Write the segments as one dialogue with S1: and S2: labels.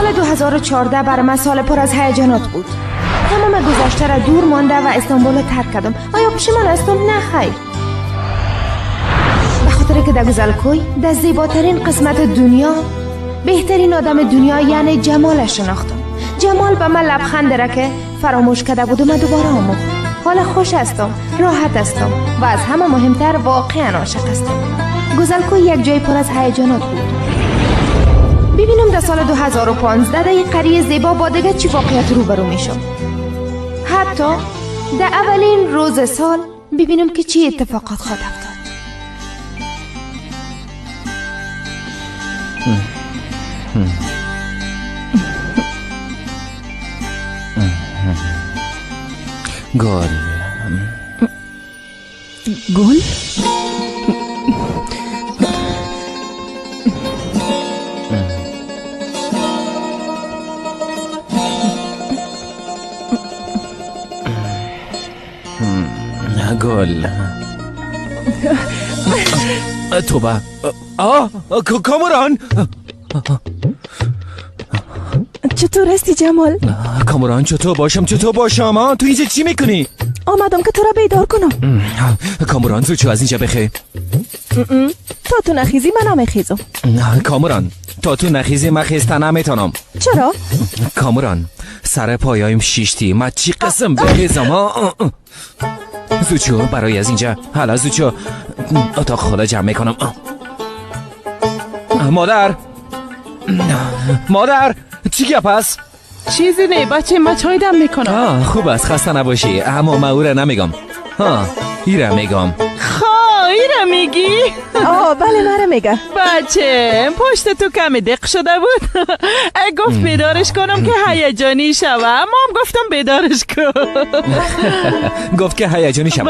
S1: سال 2014 برای من سال پر از هیجانات بود. تمام گذشته را دور مانده و استانبول را ترک کردم. آیا پشیمان هستم؟ نه خیر. به خاطر که در گزلکوی، در زیباترین قسمت دنیا، بهترین آدم دنیا یعنی جمال شناختم. جمال به من لبخند را که فراموش کرده بود و من دوباره آموخت. حالا خوش هستم، راحت هستم و از همه مهمتر واقعا عاشق هستم. گزلکوی یک جای پر از هیجانات بود. ببینم در سال 2015 در این قریه زیبا با دیگه چی واقعیت روبرو میشم. حتی در اولین روز سال ببینم که چی اتفاقات خواهد افتاد.
S2: گل
S3: گل؟
S2: گل توبه. آه کاموران،
S3: چطور هستی جمال؟
S2: کاموران چطور باشم، چطور باشم؟ تو اینجا چی میکنی؟
S3: آمدم که تو را بیدار کنم.
S2: کاموران تو چه از اینجا بخی؟
S3: تا تو نخیزی من نمیخیزم.
S2: کاموران تا تو نخیزی من خیسته نمیتونم.
S3: چرا؟
S2: کاموران سر پایایم شیشتی، من چی قسم بخیزم؟ زوچو برای از اینجا. حالا زوچو اتاق خدا جمع میکنم. مادر، مادر چی گپ است؟
S4: چیزی نه بچه، من چای دم میکنم.
S2: خوب است، خسته نباشی. اما من او را نمیگم، ها ایره میگم.
S4: ایره میگی؟
S3: آه بله مرا میگه.
S4: بچه پشت تو کمی دق شده بود. گفت بیدارش کنم که هیجانی شوه، ما هم گفتم بیدارش کن.
S2: گفت که هیجانی شوم.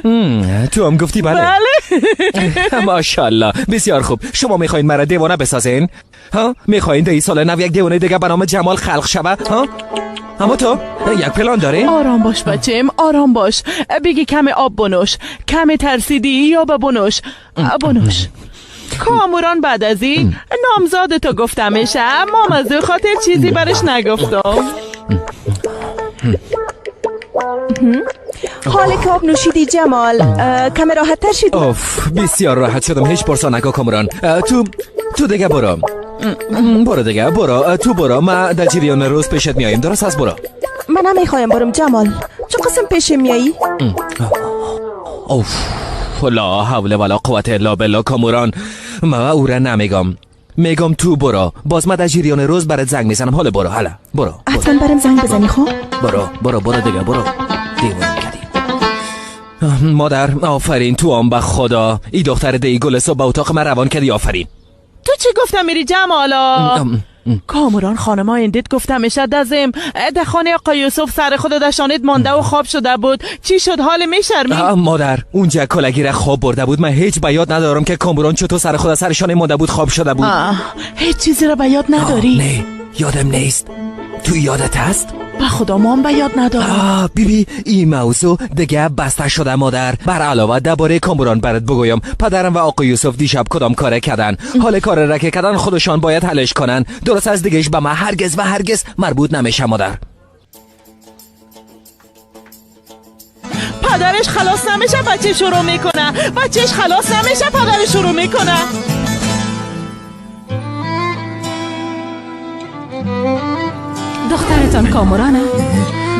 S4: بله.
S2: تو هم گفتی بله.
S4: بله.
S2: ماشاءالله بسیار خوب. شما میخواین مرا دیوانه بسازین؟ ها میخواین در این سال نو یک دیوانه دیگه به نام جمال خلق شوه؟ ها اما تو یک پلان داری؟
S4: آرام باش بچم، آرام باش. بگی کم آب بنوش، کم ترسیدی یا به بنوش بنوش. کاموران بعد از این نامزاد تو گفتمشه، اما از او خاطر چیزی برش نگفتم.
S3: حال که آب نوشیدی جمال کم راحت تر شدی؟
S2: اوف بسیار راحت شدم. هیچ پرسا نکن کاموران. تو دیگه برو، برو دیگه، برو تو برو. ما در جریان روز پیشت میاییم، درست است؟ برو.
S3: من نمیخوایم برم جمال. چه قسم پیش میایی؟
S2: اوف لا حول ولا قوت الا بالله. کاموران من او را نمیگم، میگم تو برو. باز ما در جریان روز برات زنگ میزنم. حالا برو، حالا برو.
S3: حتما برم زنگ بزنی خب؟
S2: برو برو برو دیگه، برو. دیوانه کردی مادر. آفرین تو هم به خدا. ای دختر دی گل صبح به اتاق من روان کردی، آفرین.
S4: تو چی گفتم میری جمالا؟ کاموران خانم ایندید گفتم اشد ازم ده خانه آقای یوسف سر خود دشانید مانده و خواب شده بود. چی شد حال میشرمی؟
S2: مادر اونجا کلگی را خواب برده بود. من هیچ به یاد ندارم که کاموران چطور سر خود سرشانه مانده بود خواب شده بود.
S4: هیچ چیزی را به یاد نداری؟
S2: نه یادم نیست. تو یادت هست؟
S4: به خدا من به یاد ندارم.
S2: بیبی این موضوع دیگه بسته شده مادر. بر علاوه درباره کاموران برات بگویم، پدرم و آقای یوسف دیشب کدام کاره کردن. حال کار را که کردن خودشان باید حلش کنن. درست از دیگهش به من هرگز و هرگز مربوط نمیشه مادر.
S4: پدرش خلاص نمیشه بچه شروع میکنه، بچهش خلاص نمیشه پدرش شروع میکنه.
S5: دخترتان کامورانه؟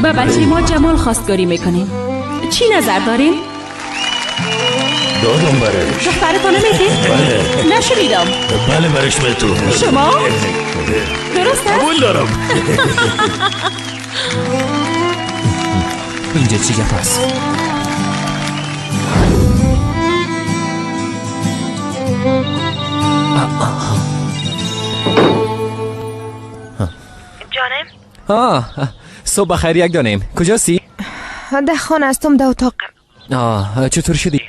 S5: به بچه ما جمال خواستگاری میکنیم. چی نظر داریم؟
S6: دادم برش.
S5: دخترتان میدیم؟
S6: بله.
S5: نشنیدم.
S6: بله برش به تو.
S5: شما؟ درست است؟
S6: قبول دارم.
S2: اینجا چی گپ است؟
S1: جانم؟
S2: صبح بخیر یک دانیم. کجاستی؟
S1: در خانه هستم، در اتاقم.
S2: چطور شدی؟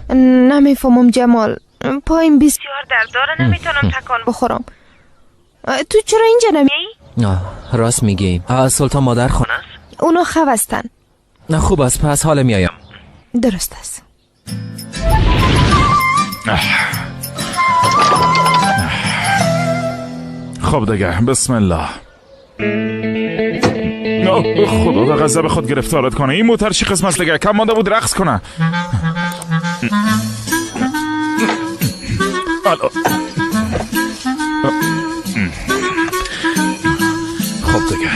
S1: نمیفهمم جمال، پایم بسیار درد داره، نمیتونم تکان بخورم. تو چرا اینجا نمیایی؟
S2: راست میگی. سلطان مادر خانه است؟
S1: اونا خو هستن.
S2: خوب است، پس حالا میایم.
S1: درست است.
S7: خب دیگه بسم الله. خدا در غضب خود گرفتارت کنه. این موتر چی قسم است دیگه؟ کم مانده بود رقص کنه. خب دیگه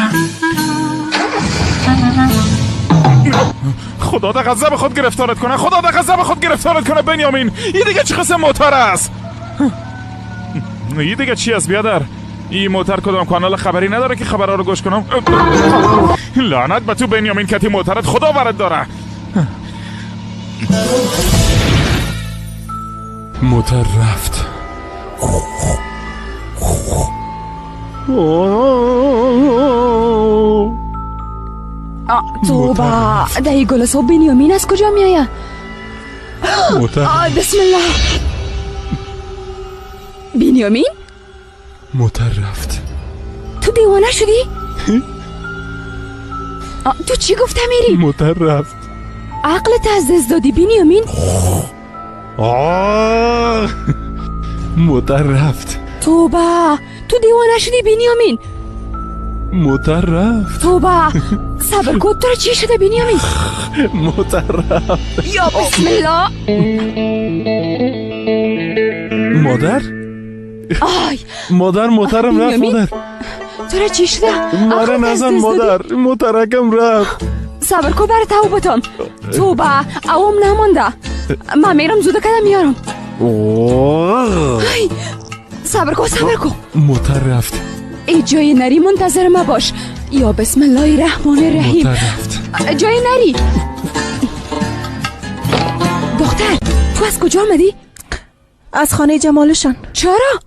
S7: خدا در غضب خود گرفتارت کنه. خدا در غضب خود گرفتارت کنه بنیامین. این دیگه چه قسم موتر است؟ این دیگه چی است بیادر؟ این موتر کدام کانال خبری نداره که خبرها رو گوش کنم؟ لعنت به تو بنیامین کتی موترت خدا ورد داره.
S8: موتر رفت.
S5: توبه دهی گل صبح بنیامین از کجا میآید؟
S8: موتر.
S5: بسم الله. بنیامین؟
S8: موتر رفت.
S5: تو دیوانه شدی؟ تو چی گفته میری؟
S8: موتر رفت.
S5: عقلت از دست دادی بنیامین؟
S8: موتر رفت.
S5: توبه تو دیوانه شدی بنیامین؟
S8: موتر رفت.
S5: توبه صبر کن، تو چی شده بنیامین؟
S8: موتر رفت.
S5: یا بسم الله.
S8: مادر؟
S5: آی
S8: مادر موترم رفت. مادر
S5: تو را چی شده؟
S8: مادر نزن مادر، موترکم رفت.
S5: صبر کن برای تو بتم. توبه اوم نمانده، من میرم زود کدم میارم. صبر کن صبر کن.
S8: موتر رفت.
S5: ای جای نری منتظر ما باش. یا بسم الله الرحمن الرحیم.
S8: موتر رفت.
S5: جای نری. دختر تو از کجا آمدی؟
S3: از خانه جمالشان.
S5: چرا؟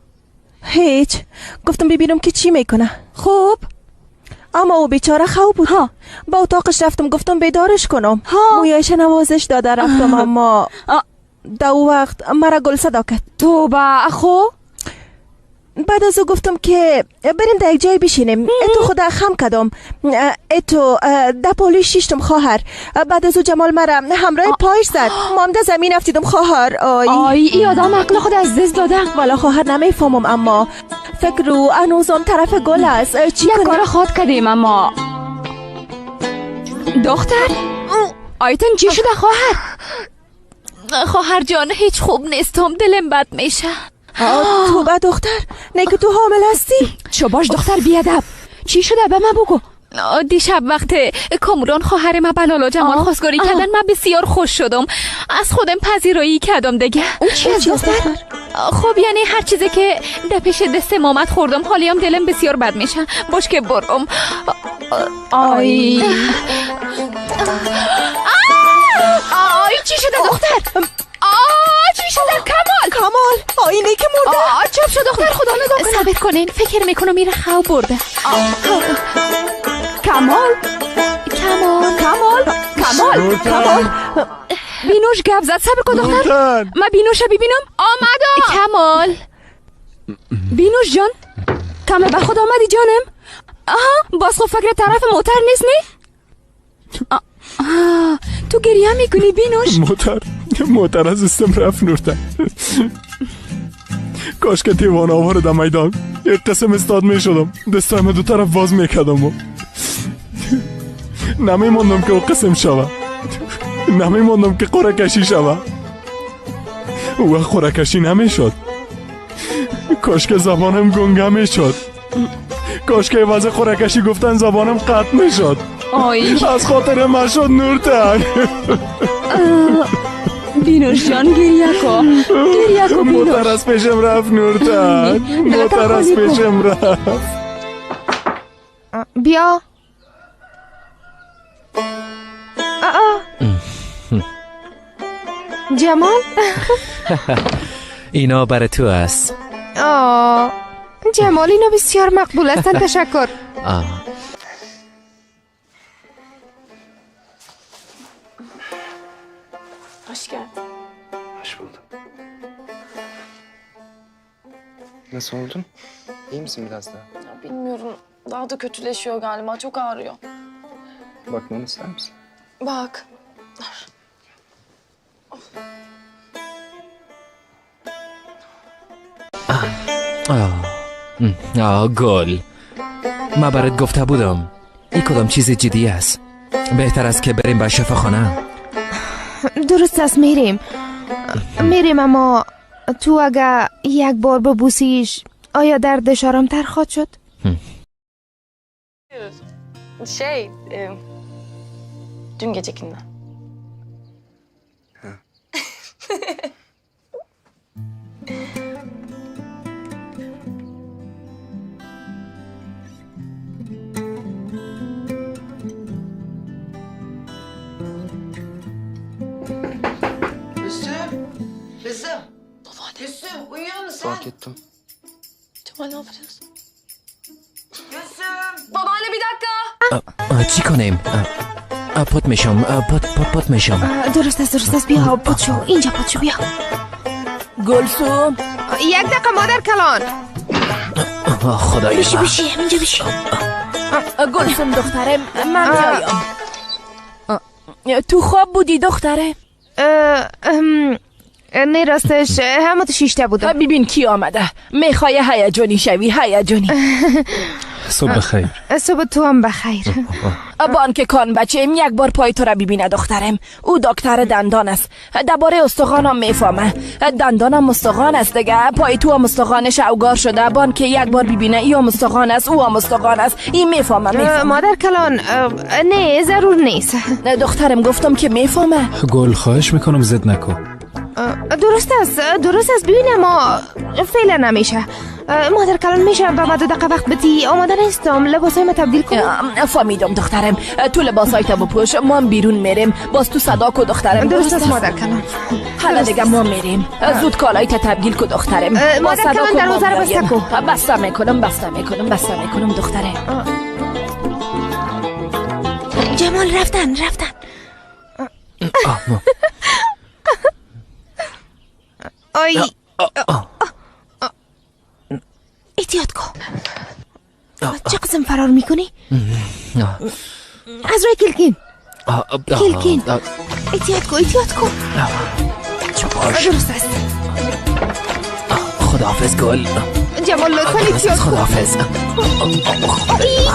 S3: هیچ، گفتم ببینم که چی میکنه.
S5: خب
S3: اما او بیچاره خواب بود. ها. با اتاقش رفتم گفتم بیدارش کنم. ها. مویایش نوازش داده رفتم اما در او وقت مرا گل صدا کرد.
S5: توبه. خب
S3: بعد از او گفتم که بریم در یک جای بشینیم. اتو خدا خم کردم، اتو در پالوی شیشتم خواهر. بعد از او جمال مرا همراه پایش زد، مام در زمین افتیدم خواهر. آی
S5: آی ای آدم عقل خود از دست داده.
S3: والا خواهر نمیفهمم، اما فکر رو هنوزم طرف گل است. چی
S5: یک کار خود کردیم اما دختر آیتن چی شده خواهر؟
S9: خواهر جان هیچ خوب نیستم، دلم بد میشه.
S3: توبه دختر، نه که تو حامل هستی.
S5: شباش دختر بیادب، چی شده به من بگو.
S9: دیشب وقت کاموران خواهر من بلالا جمال خواستگاری کردن، من بسیار خوش شدم، از خودم پذیرایی کردم دیگه.
S5: اون چی از دختر؟
S9: خب یعنی هر چیزی که در پیش دست مامت خوردم، حالیم دلم بسیار بد میشه. باش که برم.
S5: آی آی چی شده دختر؟ چی شده؟ کمال
S3: کمال آینه که مرده.
S5: چپ شد دختر، خدا نگاه کنه.
S9: صبر کنین، فکر میکنم میره خواب برده.
S5: کمال
S9: کمال
S5: کمال کمال کمال بینوش گپ زد. صبر کن دختر، من بینوش ببینم. آمدم.
S9: کمال
S5: بینوش جان، کمال به خود آمدی جانم؟ آها باز خب فکر طرف موتر نیست نی؟ تو گریه میکنی بینوش؟
S8: موتر از دستم رفت نورتن. کاش که دیوانه آواره در میدان یک قسم استاد میشدم، دستایم دو طرف باز میکردم و نمیماندم که او قسم شوه، نمیماندم که قره کشی شوه. او وقت قره کشی نمیشد. کاش که زبانم گنگه میشد، کاش که عوض قره کشی گفتن زبانم قطع میشد. از خاطر من شد نورتن.
S5: بینوش جان گریه کن، گریه کن بینوش.
S8: موتر از پیشم رفت نورتن، موتر از پیشم رفت.
S1: بیا. جمال
S2: اینا برای تو است.
S1: آه جمال اینا بسیار مقبول هستن، تشکر.
S10: Hoş geldin.
S11: Hoş buldum. Nasıl oldun? İyi misin biraz daha?
S10: Ya bilmiyorum. Daha da kötüleşiyor galiba. Çok ağrıyor.
S11: Bakmamı ister misin?
S10: Bak.
S2: گل، من برات گفته بودم این کدام چیز جدی است. بهتر است که بریم به شفاخانه.
S1: درست است، میریم میریم، اما تو اگه یک بار ببوسیش آیا دردش آرامتر خواهد شد؟
S10: Şey, dün gecekinden.
S12: Gülsüm. Kızım. Gülsüm uyuyor musun sen?
S11: Fark ettim.
S10: Cemal ne yapacağız?
S12: Gülsüm.
S10: Babaanne bir dakika.
S2: چی کنیم؟ پات میشم، پات پات پات میشم.
S1: درست است درست است، بیا پات شو اینجا، پات شو بیا.
S4: گلسوم
S1: یک دقیقه مادر کلان.
S2: خدای
S1: بشی بشی اینجا بشی.
S4: گلسوم دخترم من میایم. تو خواب بودی دختره؟
S1: نه راستش همه تو شیشته بودم.
S4: ببین کی آمده، میخوای هیجانی شوی هیجانی.
S8: صبح بخیر.
S1: صبح تو هم بخیر.
S4: بانک کان بچه یک بار پای تو را ببینه دخترم. او دکتر دندان است، درباره استخوانم میفهمه. دندانم استخوان است دیگه، پای تو هم استخوانش اوگار شده. بانک یک بار ببینه ای هم استخوان است او هم استخوان است، این میفهمه میفهمه.
S1: مادر کلان نه ضرور نیست.
S4: دخترم گفتم که میفهمه.
S8: گل خواهش میکنم زد نکن.
S1: درست است درست است، ببینم ما فعلا نمیشه. مادر کلان میشه به ما 2 دقیقه وقت بدی؟ آماده نیستم، لباسای ما تبدیل کنم.
S4: فهمیدم دخترم، تو لباسای تا بپوش، ما بیرون میریم. باز تو صدا کو دخترم.
S1: درست است مادر کلان.
S4: حالا دیگه ما میریم، زود کالای تا تبدیل کو دخترم.
S1: مادر کلان دروازه رو بسته کو.
S4: بسته میکنم بسته میکنم بسته میکنم دخترم.
S1: جمال رفتن رفتن. آی احتیاط کن. چه قسم فرار میکنی؟ از روی کلکین کلکین. احتیاط کن احتیاط کن. درست است.
S2: خداحافظ گل.
S1: جمال لطفا احتیاط کن.
S2: خداحافظ.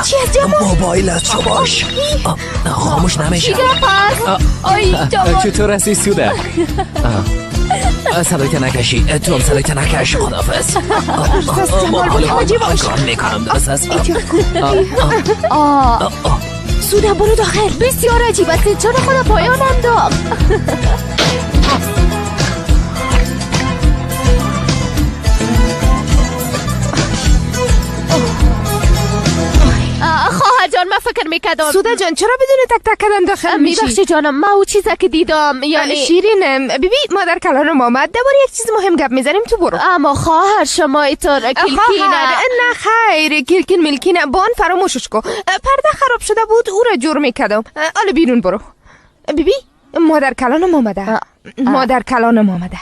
S1: چی از جمال؟
S2: موبایل از چوباش خاموش نمیشه.
S9: چی گپ است؟ آی جمال
S2: چطور هستی سوده؟ صدایت نکشی، تو هم صدایت نکش. خداحافظ.
S1: جمال باش.
S2: کار میکنم درست است.
S1: سوده برو داخل.
S9: بسیار عجیب است، چرا خدا پایان انداخت؟ خواهر جان من فکر میکردم.
S1: سوده جان چرا بدون تک تک کردن داخل میشی؟
S9: میبخشی جانم، من او چیزا که دیدم یعنی
S1: شیرینم. ببین مادر کلانم آمد، درباره یک چیز مهم گپ میزنیم، تو برو.
S9: اما خواهر شما ایتون کلکین.
S1: نه خیر کلکین ملکین بان فراموشش کو. پرده خراب شده بود او را جور میکردم. حالا بیرون برو. ببین مادر کلانم آمده، مادر کلانم آمده.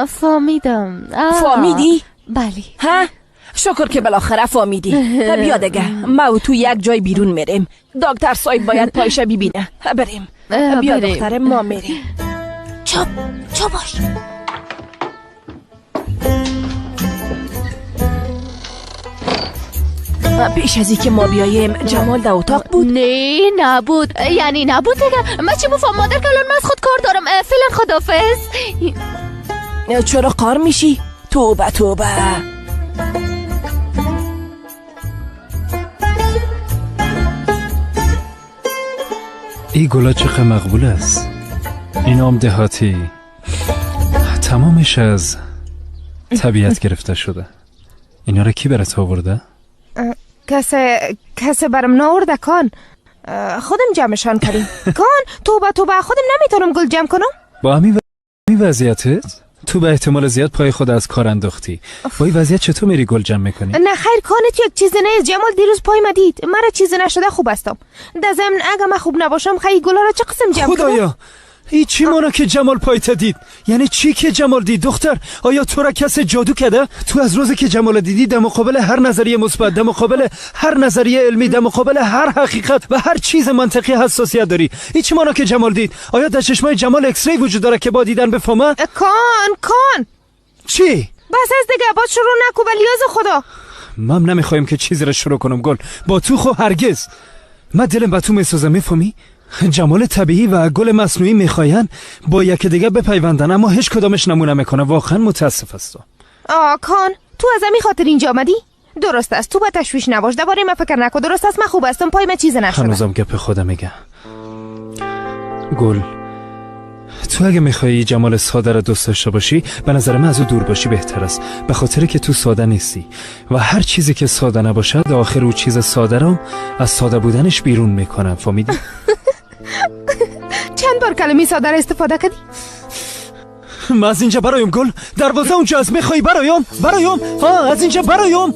S9: فهمیدم.
S4: فهمیدی؟
S9: بله.
S4: ها شکر که بالاخره فهمیدی. بیا دیگه ما و تو یک جای بیرون میریم. دکتر صاحب باید پایشه ببینه. بریم. بیا دخترم ما میریم.
S1: چپ چپ باش.
S4: پیش از که ما بیاییم جمال در اتاق بود؟
S9: نه نبود، یعنی نبود دیگه. من چی بفهم مادر کلان، من از خود کار دارم. فعلا خدافظ.
S4: چرا قار میشی؟ توبه توبه.
S8: این گلا چقدر مقبول است. این آم دهاتی تمامش از طبیعت گرفته شده. اینا را کی برات آورده؟
S1: کسی برم ناورده کان، خودم جمعشان کردیم. کان توبه توبه، خودم نمیتونم گل جمع کنم.
S8: با همین وضعیتت تو به احتمال زیاد پای خود از کار انداختی. با این وضعیت چطور میری گل جمع میکنی؟
S1: نه خیر کانت یک چیز نیست جمال، دیروز پای ما دید مرا چیز نشده خوب هستم. در ضمن اگه من خوب نباشم خیلی گلا را چه قسم جمع کنم؟
S8: خدایا ای چی مانا که جمال پایت دید؟ یعنی چی که جمال دید دختر؟ آیا تو را کس جادو کرده؟ تو از روزی که جمال دیدی در مقابل هر نظریه مثبت، در مقابل هر نظریه علمی، در مقابل هر حقیقت و هر چیز منطقی حساسیت داری. ای چی مانا که جمال دید؟ آیا در چشمای جمال X-ray وجود داره که با دیدن بفهمه؟
S1: کان کان
S8: چی؟
S1: بس از دیگه باز شروع نکو ولیاز خدا.
S13: من نمیخوایم که چیزی را شروع کنم گل. با تو خو هرگز. من دلم به تو میسوزه، میفهمی؟ جمال طبیعی و گل مصنوعی میخواین با یکی دیگه بپیوندن، اما هیچ کدامش نمونه میکنه. واقعا متاسف هستم.
S1: کان تو از همین خاطر اینجا آمدی؟ درست است، تو با تشویش نباش، درباره من فکر نکن. درست است، من خوب هستم، پای من چیز نشده.
S13: هنوزم گپ خودم میگه. گل تو اگه میخوایی جمال ساده را دوست داشته باشی، به نظر من از او دور باشی بهتر است، به خاطر که تو ساده نیستی و هر چیزی که ساده نباشد آخر او چیز ساده را از ساده بودنش بیرون میکنه. فهمیدی؟
S1: چند بار کلمه ساده را استفاده کردی؟
S13: من از اینجا برایم گل، دروازه اونجا از میخوایی برایم، برایم، ها از اینجا برایم.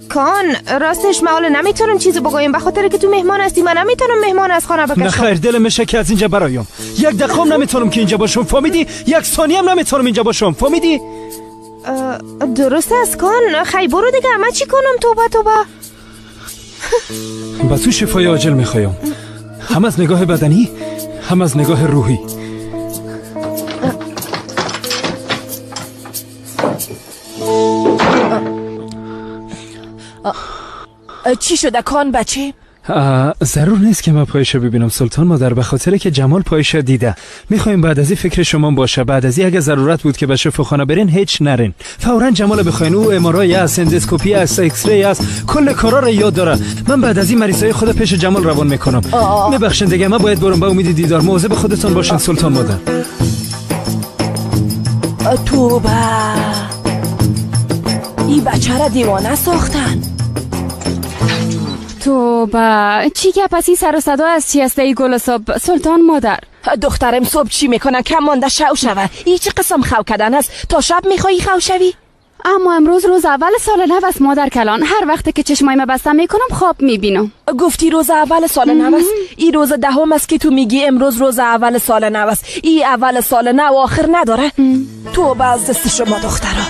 S1: کان راستش من حالا نمیتونم چیزی بگویم، به خاطر که تو مهمان هستی من نمیتونم مهمان از خانه بکشم.
S13: نه خیر، دلم میشه که از اینجا برایم. یک دقیقه هم نمیتونم که اینجا باشم، فهمیدی؟ یک ثانیه هم نمیتونم اینجا باشم، فهمیدی؟
S1: درست است کان، خی برو دیگه، من چی کنم؟ توبه توبه.
S13: با تو شفای عاجل میخوایم، هم از نگاه بدنی هم از نگاه روحی.
S3: چی شده کان بچه؟
S13: ضرور نیست که من پایش ببینم سلطان مادر، به خاطر که جمال پایش دیده. میخوایم بعد از این فکر شما باشه. بعد از این اگه ضرورت بود که به شفاخانه برین هیچ نرین، فورا جمال بخواین. او MRI است، اندوسکوپی است، X-ray است، کل کارا رو یاد داره. من بعد از این مریضای خود پیش جمال روان میکنم. میبخشین دیگه، من باید برم. به امید دیدار. مواظب خودتون باشین سلطان مادر.
S3: توبه، این بچه را دیوانه ساختن.
S5: توبه، چی که پس این سر و صدا از چی است ای گل صبح؟ سلطان مادر
S3: دخترم صبح چی میکنه؟ کم مانده شو شوه. این چه قسم خو کردن است؟ تا شب میخوایی خو شوی؟
S5: اما امروز روز اول سال نو است مادر کلان. هر وقت که چشمای ما بسته میکنم خواب میبینم.
S3: گفتی روز اول سال نو است؟ این روز دهم است که تو میگی امروز روز اول سال نو است. این اول سال نو آخر نداره. توبه از دست شما دخترا.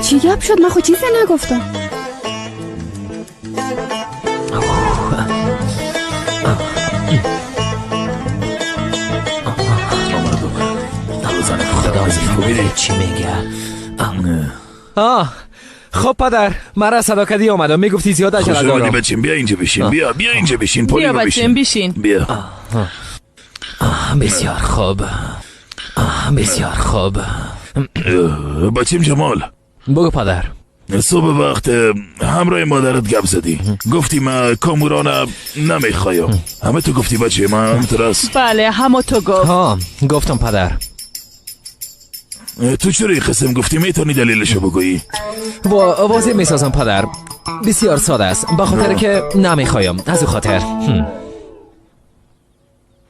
S5: چی گپ شد؟ من خود چیزی نگفتم.
S2: خدا چی میگه؟ خب پدر مرا صدا کردی آمدم. میگفتی زیاد عجله دارم.
S6: بچیم بیا اینجا بشین. بیا بیا اینجا بشین.
S4: بیا بچیم بشین.
S6: بیا.
S2: بسیار خوب، بسیار خوب.
S6: بچیم جمال
S2: بگو پدر.
S6: صبح وقت همراه مادرت گپ زدی، گفتی من کامورانم نمیخوایم. همه تو گفتی بچه من همتر.
S4: بله همه تو گفت.
S2: ها گفتم پدر.
S6: تو چرا این قسم گفتی؟ میتونی دلیلشو بگویی؟
S2: واضح میسازم پدر، بسیار ساده است. به خاطر که نمیخوایم، از او خاطر.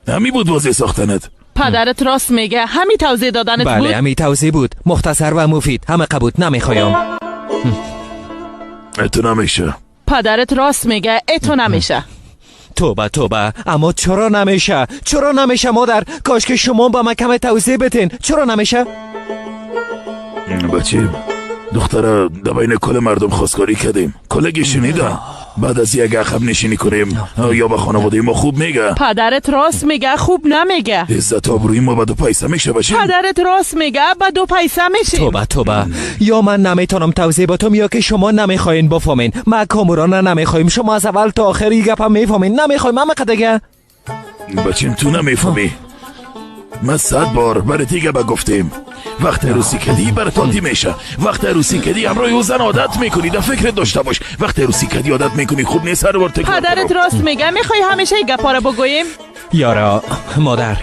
S6: همی بود واضح ساختنت.
S4: پدرت راست میگه، همین توضیح دادنت بود؟
S2: بله همین توضیح بود، مختصر و مفید. همه قبول. نمیخوایم.
S6: اتو نمیشه.
S4: پدرت راست میگه، اتو نمیشه.
S2: توبه توبه، اما چرا نمیشه؟ چرا نمیشه مادر؟ کاش که شما با من کم توضیح بتین. چرا نمیشه؟
S6: بچه دختره در بین کل مردم خواستگاری کردیم، کلگی شنیدن. بعد از یک عقب نشینی کنیم یا به خانواده ما خوب میگه.
S4: پدرت راست میگه، خوب نمیگه.
S6: عزت آبروی ما به دو پیسه میشه بچه.
S4: پدرت راست میگه، به دو پیسه میشه.
S2: توبه توبه، یا من نمیتونم توضیح بدم یا که شما نمیخواین بفهمین. ما کاموران نمیخوایم. شما از اول تا آخر این گپ میفهمین. نمیخوایم اما دیگه.
S6: بچیم تو نمیفهمی. ما 100 بار برای دیگه گفتیم وقت عروسی کدی برات عادی میشه. وقت عروسی کدی همراه او زن عادت میکنی. در فکر داشته باش وقت عروسی کدی عادت میکنی. خوب نیست هر بار تکرار.
S4: پدرت راست میگه. میخوای همیشه این گپا رو بگوییم؟
S2: یارا مادر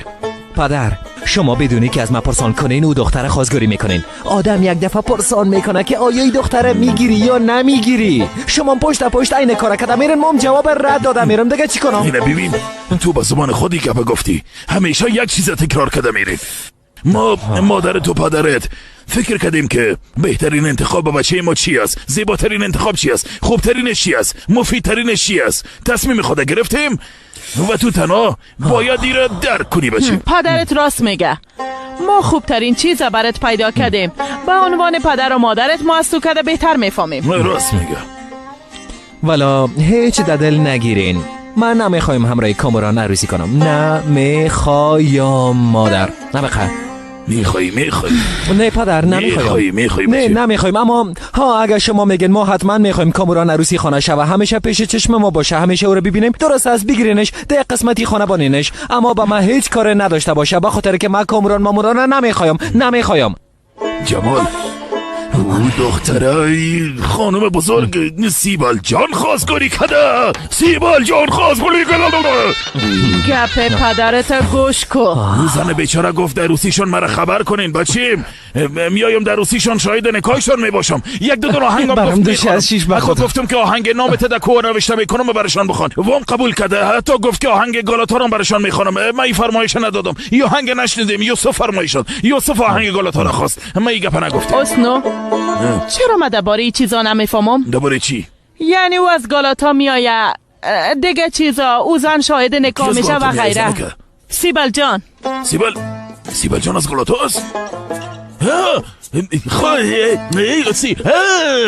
S2: پدر، شما بدونی که از ما پرسان کنین او دختر خواستگاری میکنین. آدم یک دفعه پرسان میکنه که آیا این دختره میگیری یا نمیگیری. شما پشت پشت عین کار کردم میرن، مام جواب رد دادم میرم دیگه. چی کنم؟
S6: اینه ببین، تو با زبان خودی گپ گفتی. همیشه یک چیز تکرار کرده میری. ما مادر تو پدرت فکر کردیم که بهترین انتخاب بچه ما چی است، زیباترین انتخاب چی است، خوبترینش چی است، مفیدترینش چی است. تصمیم خود گرفتیم و تو تنها باید این را درک کنی بچه.
S4: پدرت راست میگه. ما خوبترین چیز برات پیدا کردیم. به عنوان پدر و مادرت ما از تو کده بهتر میفهمیم.
S6: راست میگه.
S2: ولا هیچ دل نگیرین. من نمیخوایم همراه کاموران عروسی کنم. نمیخوایم مادر. نمیخوام.
S6: میخوای میخوای.
S2: نه پدر نمیخوایم.
S6: میخوای
S2: نه نمیخوایم. اما ها اگر شما میگن ما حتما میخوایم کاموران عروسی خانه شوه، همیشه پیش چشم ما باشه، همیشه او رو ببینیم، درست است بگیرینش در قسمتی خانه بانینش، اما با من هیچ کار نداشته باشه، به خاطر که من کاموران ماموران نمیخوایم. نمیخوایم.
S6: جمال او دخترای خانم بزرگ سیبال جان خواستگاری کده. سیبال جان خواستگاری کده.
S4: گپ پدرت گوش کن.
S6: او زن بیچاره گفت در روسیشون مرا خبر کنین بچیم، میایم در روسیشون شاهد نکاحشون میباشم. یک دو دو آهنگم گفت گفتم که آهنگ نام تدکو نوشته میکنم برشان بخوان، وام قبول کرده. حتی گفت که آهنگ گالاتارم برشان میخوانم. من این فرمایش ندادم، یه آهنگ نشنیدیم. یوسف فرمایش داد، یوسف آهنگ گالاتارا خواست، من این گپ نگفتم.
S4: اسنو چرا من درباره چیزا نمیفهمم؟
S6: درباره چی؟
S4: یعنی او از گالاتا میآید دیگه چیزا، او زن شاهد نکاح میشه و غیره. سیبل جان.
S6: سیبل جان از گالاتا است؟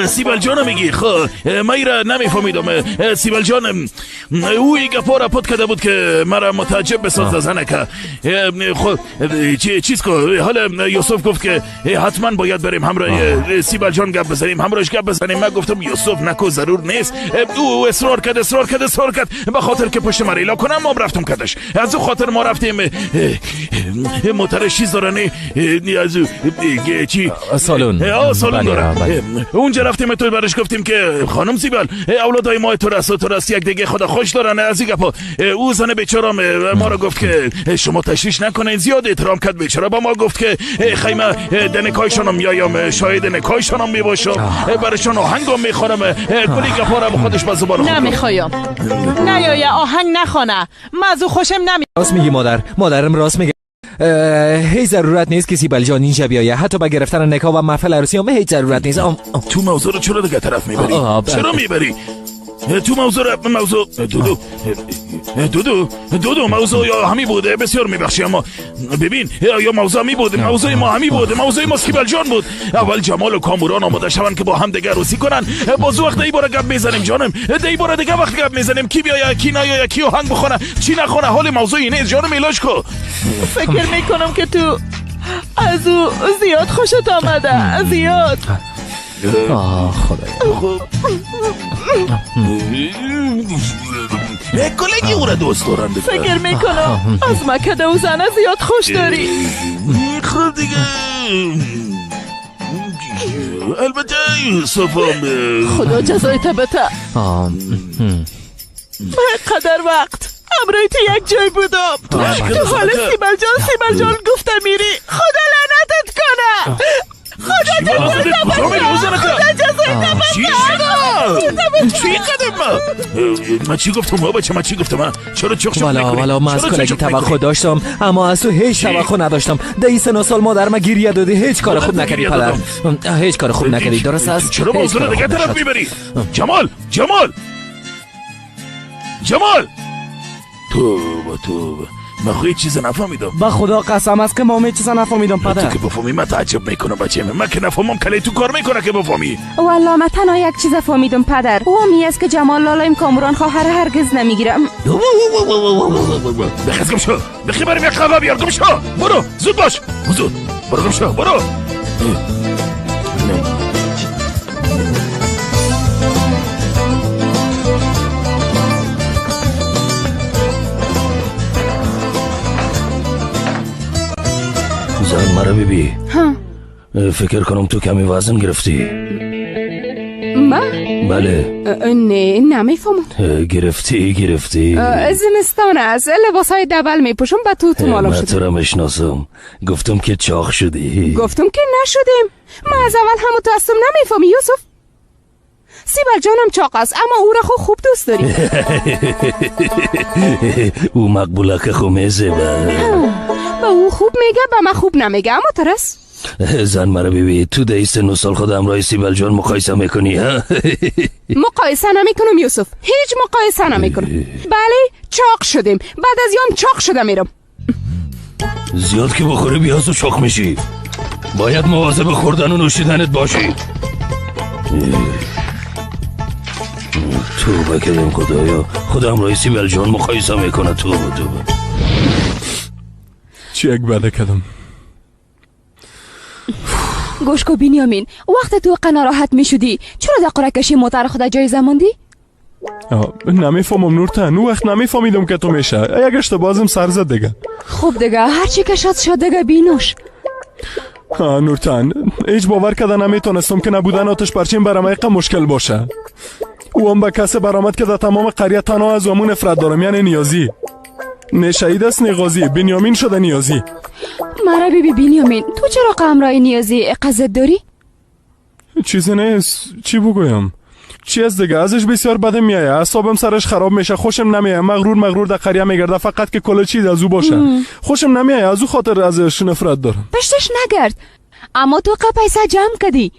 S6: سیبل جان میگی؟ خب من ایره نمیفهمیدم. سیبل جان او این گپا را پد کرده بود که مرا متعجب بسازه زنکه. خب چیز که حالا یوسف گفت که حتما باید بریم همراه سیبل جان گپ بزنیم، همراهش گپ بزنیم. من گفتم یوسف نکو ضرور نیست. او اصرار کرد اصرار کرد اصرار کرد به خاطر که پشت مرا ایلا کنم. ما رفتم کدش از او خاطر ما رفتیم موتر چیز داره از چی
S2: سالن،
S6: سالن داره. اونجا رفتیم تو برش گفتیم که خانم سیبل اولادای ما تو راست تو راست یک دیگه خدا خوش دارن از این گپا. او زن بیچارم ما رو گفت که شما تشویش نکنین، زیاد احترام کرد بیچاره با ما. گفت که خیمه دنکایشانم میایم، شاهد نکایشانم میباشم، برشان آهنگم میخوانم. کلی گپا را خودش با زبان خود
S4: نمیخوایم. نه یا آهنگ نخوانه، من از او خوشم نمی.
S2: راست میگی مادر، مادرم راست میگه. هیچ ضرورت نیست که سیبل جان اینجا بیایه، حتی با گرفتن نکاح و محفل عروسی هم هیچ ضرورت نیست.
S6: تو موضوع رو چرا دیگه طرف میبری؟ چرا میبری؟ تو موضوع موضوع دودو دودو دودو موضوع یا همی بوده. بسیار میبخشی اما ببین یا موضوع همی بوده، موضوع ما همی بوده، موضوع ما سیبل جان بود. اول جمال و کاموران آماده شوند که با هم دیگه عروسی کنن، باز وقت ای باره گپ میزنیم جانم، دی باره دیگه وقت گپ میزنیم کی بیاید کی نیاید کی آهنگ بخونه چی نخونه. حال موضوع نیست جانم، علاج کو.
S4: فکر میکنم که تو از او زیاد خوشت آمده، زیاد.
S2: آه خدایا.
S6: کلگی او را دوست دارن.
S4: فکر میکنم از مکده و زنه زیاد خوش داری.
S6: خب دیگه البته یوسفم
S4: خدا جزای بده. من قدر وقت همراه تو یک جای بودم، تو حال سیبل جان سیبل جان گفته میری. خدا لعنتت کنه. خدا
S6: چی قدم من چی گفتم بچه؟ من چی گفتم؟ چرا چخ چخ میکنی؟
S2: والا من از کلگی توقع داشتم اما از تو هیچ توقع نداشتم. در سن و سال مادر ما گریه دادی، هیچ کار خوب نکردی پدر، هیچ کار خوب نکردی. درست است؟
S6: چرا موضوع رو دیگه طرف میبری؟ جمال جمال جمال توبه توبه، من خو هیچ چیز نفهمیدم.
S14: با خدا قسم است که ما هیچ چیز نفهمیدم پدر.
S6: تو که بفهمی من تعجب میکنم بچه، من که نفهمم کلی تو کار میکنه که بفهمی.
S1: والله من تنها یک چیز فهمیدم پدر، او هم است که جمال لالایم کاموران خواهر هرگز نمیگیرم.
S6: بخیز گم شو، بخی بریم یک قهوه بیار. گم شو برو، زود باش، زود برو، گم شو برو.
S15: زن مرا بیبی، فکر کنم تو کمی وزن گرفتی.
S5: من؟
S15: بله.
S5: نه نمیفهمم.
S15: گرفتی گرفتی.
S5: زمستان است، لباس های دبل میپوشم به تو تو مالم شدم.
S15: من تو را میشناسم، گفتم که چاق شدی.
S5: گفتم که نشدیم. من از اول همو تو هستم. نمیفهمی یوسف؟ سیبل جانم چاق است اما او را خوب دوست داری.
S15: او مقبوله که خو میزیبه.
S5: به او خوب میگه به من خوب نمیگه اما ترس.
S15: زن مرا ببین، تو در سن سال خود همراه سیبل جان مقایسه میکنی؟ ها؟
S5: مقایسه نمیکنم یوسف، هیچ مقایسه نمیکنم. بله چاق شدیم، بعد از یام چاق شده میرم.
S15: زیاد که بخوری بیاز و چاق میشی. باید مواظب خوردن و نوشیدنت باشی. توبه کردیم خدایا، خودم رای سیبل جان مقایسه میکنه. توبه توبه.
S8: چی یک بده کردم؟
S9: گوش کو بنیامین، وقت تو ناراحت میشدی چرا در قرعه کشی موتر خود جایزه ماندی؟
S8: نمیفهمم نورتن، اون وقت نمیفهمیدم که تو میشه. یک اشتباهم سر زد دیگه.
S9: خب دیگه هرچی که شد شد دیگه بینوش.
S8: نورتن، هیچ باور کردن نمیتونستم که نبودن آتش پرچین برام ایقا مشکل باشه. او هم به کس برآمد که در تمام قریه تنها از امون نفرت دارم، یعنی نیازی. نه شهید است نه غازی، بنیامین شده نیازی.
S9: مرا بی بنیامین، تو چرا قمرای نیازی قصد داری؟
S8: چیزی نیست، چی بگویم؟ چی از دیگه ازش بسیار بدم میایه، اعصابم سرش خراب میشه، خوشم نمیایه، مغرور مغرور در قریه میگرده فقط که کل چیز از او باشه. خوشم نمیایه، از او خاطر ازش نفرت دارم.
S9: پشتش نگرد، اما تو قه پیسه جمع کردی،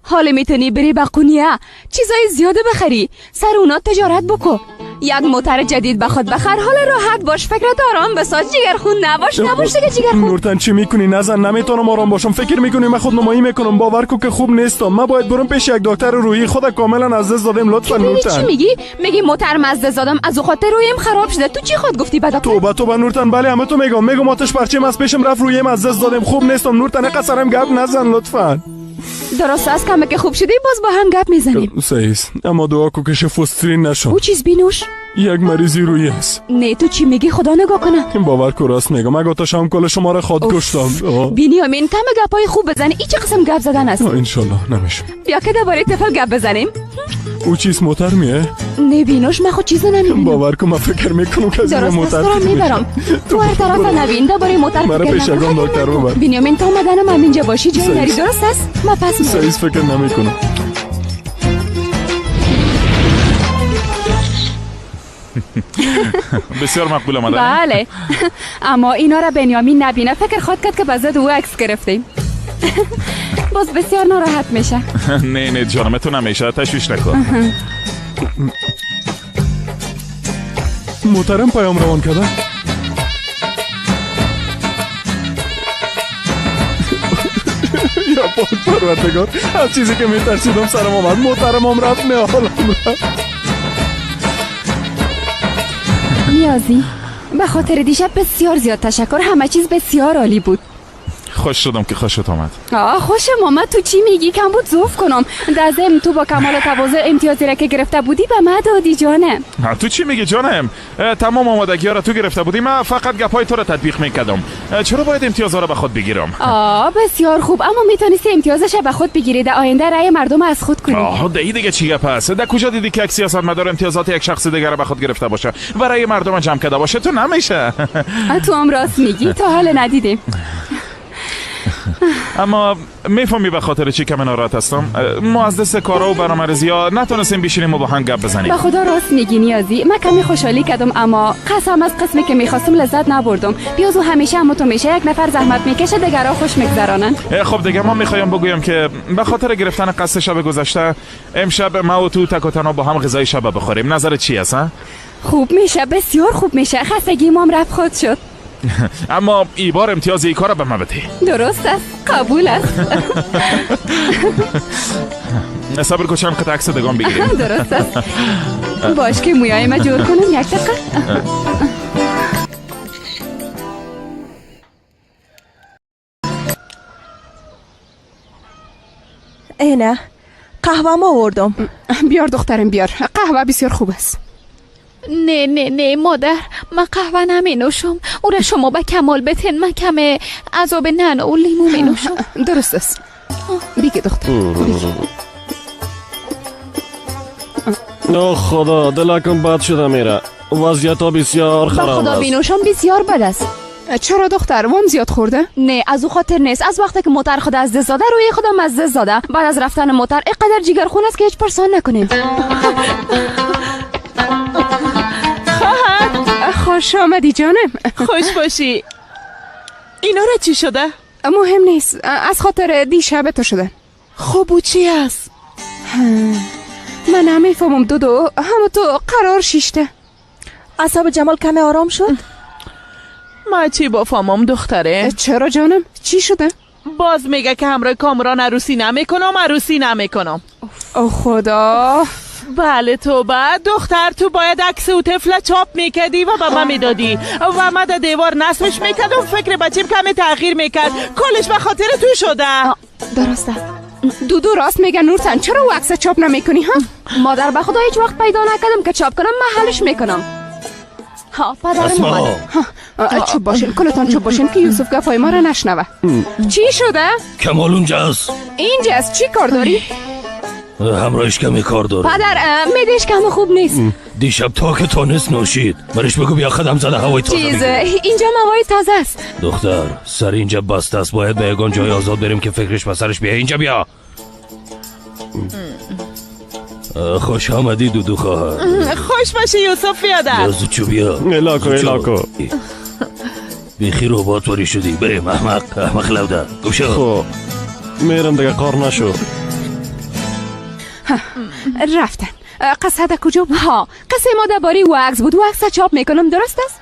S9: حالا میتونی بری به قونیه چیزای زیاده بخری، سر اونا تجارت بکو، یک موتر جدید به خود بخر، حالا راحت باش، فکرت آرام بساز، جگر خون نباش، نباش دیگه جگر خون.
S8: نورتن چی میکنی؟ نزن، نمیتونم آرام باشم، فکر میکنی من خودنمایی میکنم؟ باور کو که خوب نیستم، من باید برم پیش یک دکتر روحی، خود کاملا از دست دادم. لطفا نورتن.
S9: چی میگی؟ میگی موتر از دست دادم، از او خاطر رویم خراب شده. تو چی خود گفتی به دکتر؟
S8: توبه توبه نورتن، بله همه تو میگم، میگم آتش پرچم از پیشم رفت، رویم از دست دادم، خوب نیستم نورتن، قسرم گپ نزن لطفا.
S9: درست است، کمه که خوب شدی باز با هم گپ میزنیم.
S8: صحیح است، اما دعا کو که شفوسترین نشم.
S9: او چیز بینوش؟
S8: یک مریضی روی است.
S9: نه تو چی میگی؟ خدا نگاه کنه.
S8: باور کو راست میگم، اگه تا شام کل شما را خود کشتم.
S9: بنیامین کم گپای خوب بزن، این چه قسم گپ زدن است؟
S8: ان شاء الله نمیشه.
S9: بیا که درباره طفل گپ بزنیم.
S8: او چیز موتر میه؟
S9: نه بینوش، من خود چیز نمیبینم.
S8: باور کو من فکر میکنم که از موتر
S9: درست میبرم. تو هر طرف نبین، درباره موتر فکر نکن.
S8: دکتر ببر.
S9: بنیامین تا اومدنم همینجا باشی، جای نری، درست است؟ من پس میرم.
S8: صحیح فکر نمیکنم.
S7: بسیار مقبول آمدن.
S9: بله، اما اینا را بنیامین نبینه فکر خود کرد که به ضد او عکس گرفتیم. باز بسیار ناراحت میشه.
S7: نه نه جانم، تو نمیشه، تشویش نکن.
S8: محترم پیام روان کرده. یا پاک پروردگار، از چیزی که میترسیدم سرم آمد، محترمم رفت، نه حالم رفت.
S9: نیازی، به خاطر دیشب بسیار زیاد تشکر، همه چیز بسیار عالی بود.
S7: خوش شدم که خوشت آمد.
S9: خوشم آمد. تو چی میگی؟ کم بود ضعف کنم. در ضمن تو با کمال تواضع امتیازی را که گرفته بودی به من دادی جانم.
S7: تو چی میگی جانم؟ تمام آمادگی ها را تو گرفته بودی، من فقط گپای تو را تطبیق میکردم. چرا باید امتیازها را به خود بگیرم؟
S9: بسیار خوب، اما میتونستی امتیازش به خود بگیری، در آینده رأی مردم از خود کنی.
S7: ده دیگه چی گپ است؟ در کجا دیدی که یک سیاستمدار امتیازات یک شخص دیگر را به خود گرفته باشه و رأی مردم جمع کرده باشه؟ تو نمیشه.
S9: تو هم راست میگی، تا حال ندیدیم.
S7: اما میفهمی به خاطر چی که من ناراحت هستم؟ ما از دست کارا و برنامه‌ریزی ها نتونستیم بشینیم و با هم گپ بزنیم.
S9: به خدا راست میگی نیازی، من کمی خوشحالی کردم، اما قسم از قسمی که میخواستم لذت نبردم. بیازو همیشه اما تو میشه یک نفر زحمت میکشه دیگرا خوش میگذرانن.
S7: خب دیگه ما میخوایم بگویم که به خاطر گرفتن قصد شب گذشته امشب ما و تو تک و تنها با هم غذای شب بخوریم. نظر چی است؟
S9: خوب میشه، بسیار خوب میشه، خستگی ما هم رفت خود شد.
S7: اما ای بار امتیاز ای کار به من بده.
S9: درست است، قبول است.
S7: صبر کن چند قطعه عکس دگان بگیریم.
S9: درست است. باش که مویای ما جور کنم یک دقیقه.
S3: اینه قهوه ما آوردم.
S5: بیار دخترم بیار، قهوه بسیار خوب است.
S9: نه نه نه مادر، من قهوه نمی نوشم. او را شما به کمال بتن، من کم عذاب نعنا و لیمو می نوشم.
S5: درست است. بیگه دختر بیگه.
S15: او خدا، دلکم بد شده میره. وضعیت ها بسیار خراب است.
S9: خدا بینوشم بسیار بد است.
S5: چرا دختر؟ وام زیاد خورده؟
S9: نه از او خاطر نیست، از وقتی که موتر خود از دست داده روی خودم از دست داده. بعد از رفتن موتر اینقدر جگر خون است که هیچ پرسان نکنیم.
S5: خوش آمدی جانم.
S4: خوش باشی. اینا را چی شده؟
S5: مهم نیست، از خاطر دیشب تو شده.
S4: خب او چی است؟
S5: من نمیفهمم دودو، همو تو قرار شیشته.
S3: اعصاب جمال کمی آرام شد؟
S4: من چی بفهمم دختره؟
S5: چرا جانم؟ چی شده؟
S4: باز میگه که همراه کامران عروسی نمیکنم، عروسی نمیکنم.
S5: او خدا،
S4: بله توبه دختر، تو باید عکس او طفل چاپ میکردی و به من میدادی و من در دیوار نصبش میکردم. فکر بچیم کمی تغییر میکرد. کلش به خاطر تو شده.
S5: درسته دودو راست میگه نورتن، چرا او عکس چاپ نمیکنی ها؟
S9: مادر به خدا هیچ وقت پیدا نکردم که چاپ کنم، من حلش میکنم. ها پدرم اومد. چوب باشین، کلتان چوب باشین که یوسف گفای ما را نشنوه. چی شده؟
S15: کمال اونجاست.
S5: اینجاست؟ چی کار داری؟
S15: همراهش کمی کار داره.
S9: پدر میدهش کم خوب نیست.
S15: دیشب تا که تونست نوشید. برش بگو بیا خدم زده هوای تازه.
S9: چیز اینجا هوای تازه است.
S15: دختر سر اینجا بسته است، باید به یگان جای آزاد بریم که فکرش به سرش بیا. اینجا بیا. خوش آمدی دودو خواهر.
S4: خوش باشی یوسف بیادر.
S15: زود چو بیا.
S8: الاکو الاکو.
S15: بیخی ربات واری شدی. بریم احمق احمق لوده. گوشو.
S8: خب میرم دیگه، قار نشو.
S5: رفتن. قصه در کجا بود؟
S9: ها قصه ما درباره وکس بود. وکس چاپ میکنم، درست است؟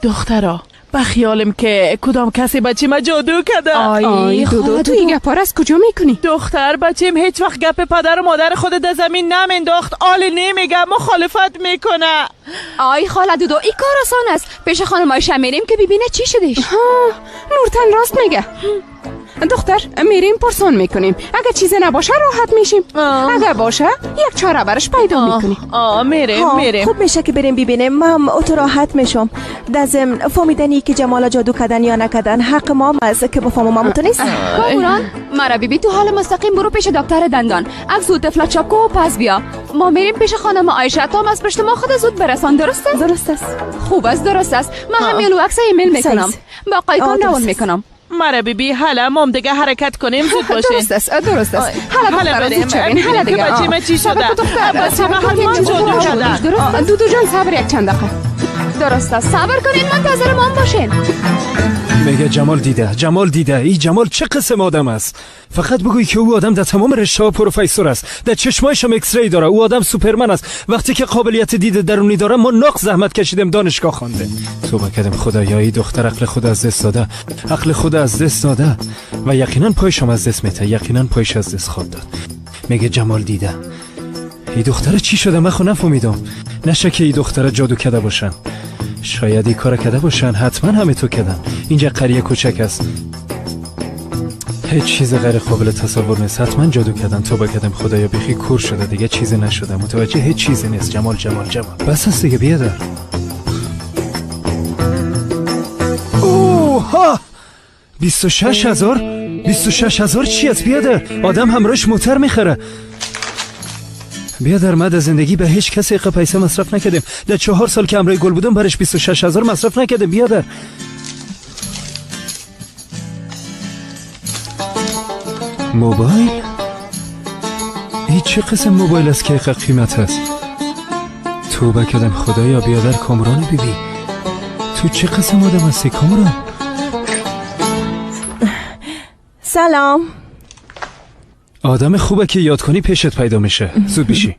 S4: دخترا به خیالم که کدام کسی بچه ما جادو کرده.
S5: آی دودو تو این گپا از کجا میکنی؟
S4: دختر بچیم هیچ وقت گپ پدر و مادر خود در زمین نمینداخت. آل نمیگه، مخالفت میکنه.
S9: آی خاله دودو این کار آسان است. پیش خانم عایشه میریم که ببینه چی شدش.
S5: ها نورتن راست میگه. دختر میریم پرسان میکنیم، اگر چیزی نباشه راحت میشیم، اگر باشه یک چاره برش پیدا میکنیم.
S4: میریم میریم.
S3: خوب میشه که بریم ببینیم. من اتو راحت میشم. در ضمن فهمیدنی که جمال جادو کردن یا نکردن حق ما است که بفهمم. ما نیست.
S9: کامران مرا بیبی تو حال مستقیم برو پیش دکتر دندان. اگ زود طفل چاپ کو و پس بیا. ما میریم پیش خانم عایشه تا از پشت ما خود زود برسان. درست است؟
S3: درست است.
S9: خوب است، درست است. من هم یلو عکس ایمیل میکنم. با قایقان روان میکنم.
S4: مرا بیبی حالا مام دیگه حرکت کنیم، زود باشین.
S5: درست است درست است. حالا دختر زود شوین. حالا دیگه
S4: بچه ما چی شده؟ بچه ما حتما جادو شده.
S5: دودو جان صبر یک چند دقیقه.
S9: درست است، صبر کنین، منتظر مام باشین.
S13: میگه جمال دیده، جمال دیده. ای جمال چه قسم آدم است؟ فقط بگوی که او آدم در تمام رشته ها پروفسور است، در چشمایش هم X-ray داره، او آدم سوپرمن است. وقتی که قابلیت دید درونی داره ما ناق زحمت کشیدیم دانشگاه خوانده. توبه کردم خدایا ای دختر عقل خود از دست داده، عقل خود از دست داده و یقینا پایش هم از دست میته، یقینا پایش از دست خواهد داد. میگه جمال دیده. ای دختر چی شده؟ من خو نفهمیدم. نشه که ای دختر جادو کرده باشن. شاید این کار کرده باشن، حتما همه تو کردن. اینجا قریه کوچک است، هیچ چیز غیر قابل تصور نیست. حتما جادو کردن. توبه کردم خدایا بیخی کور شده دیگه، چیزی نشده، متوجه هیچ چیزی نیست. جمال جمال جمال بس است دیگه بیادر. اوه 26,000 26,000 چی است بیادر؟ آدم همراهش موتر میخره. بیادر ما در زندگی به هیچ کسی اینقدر پیسه مصرف نکردیم. در 4 سال که همراه گل بودم برش 26,000 مصرف نکردیم بیادر. موبایل؟ این چه قسم موبایل است که اینقدر قیمت است؟ توبه کردم خدایا بیادر کامران بیبی تو چه قسم آدم هستی کامران؟
S3: سلام.
S13: آدم خوبه که یاد کنی پیشت پیدا میشه. زود بیشی.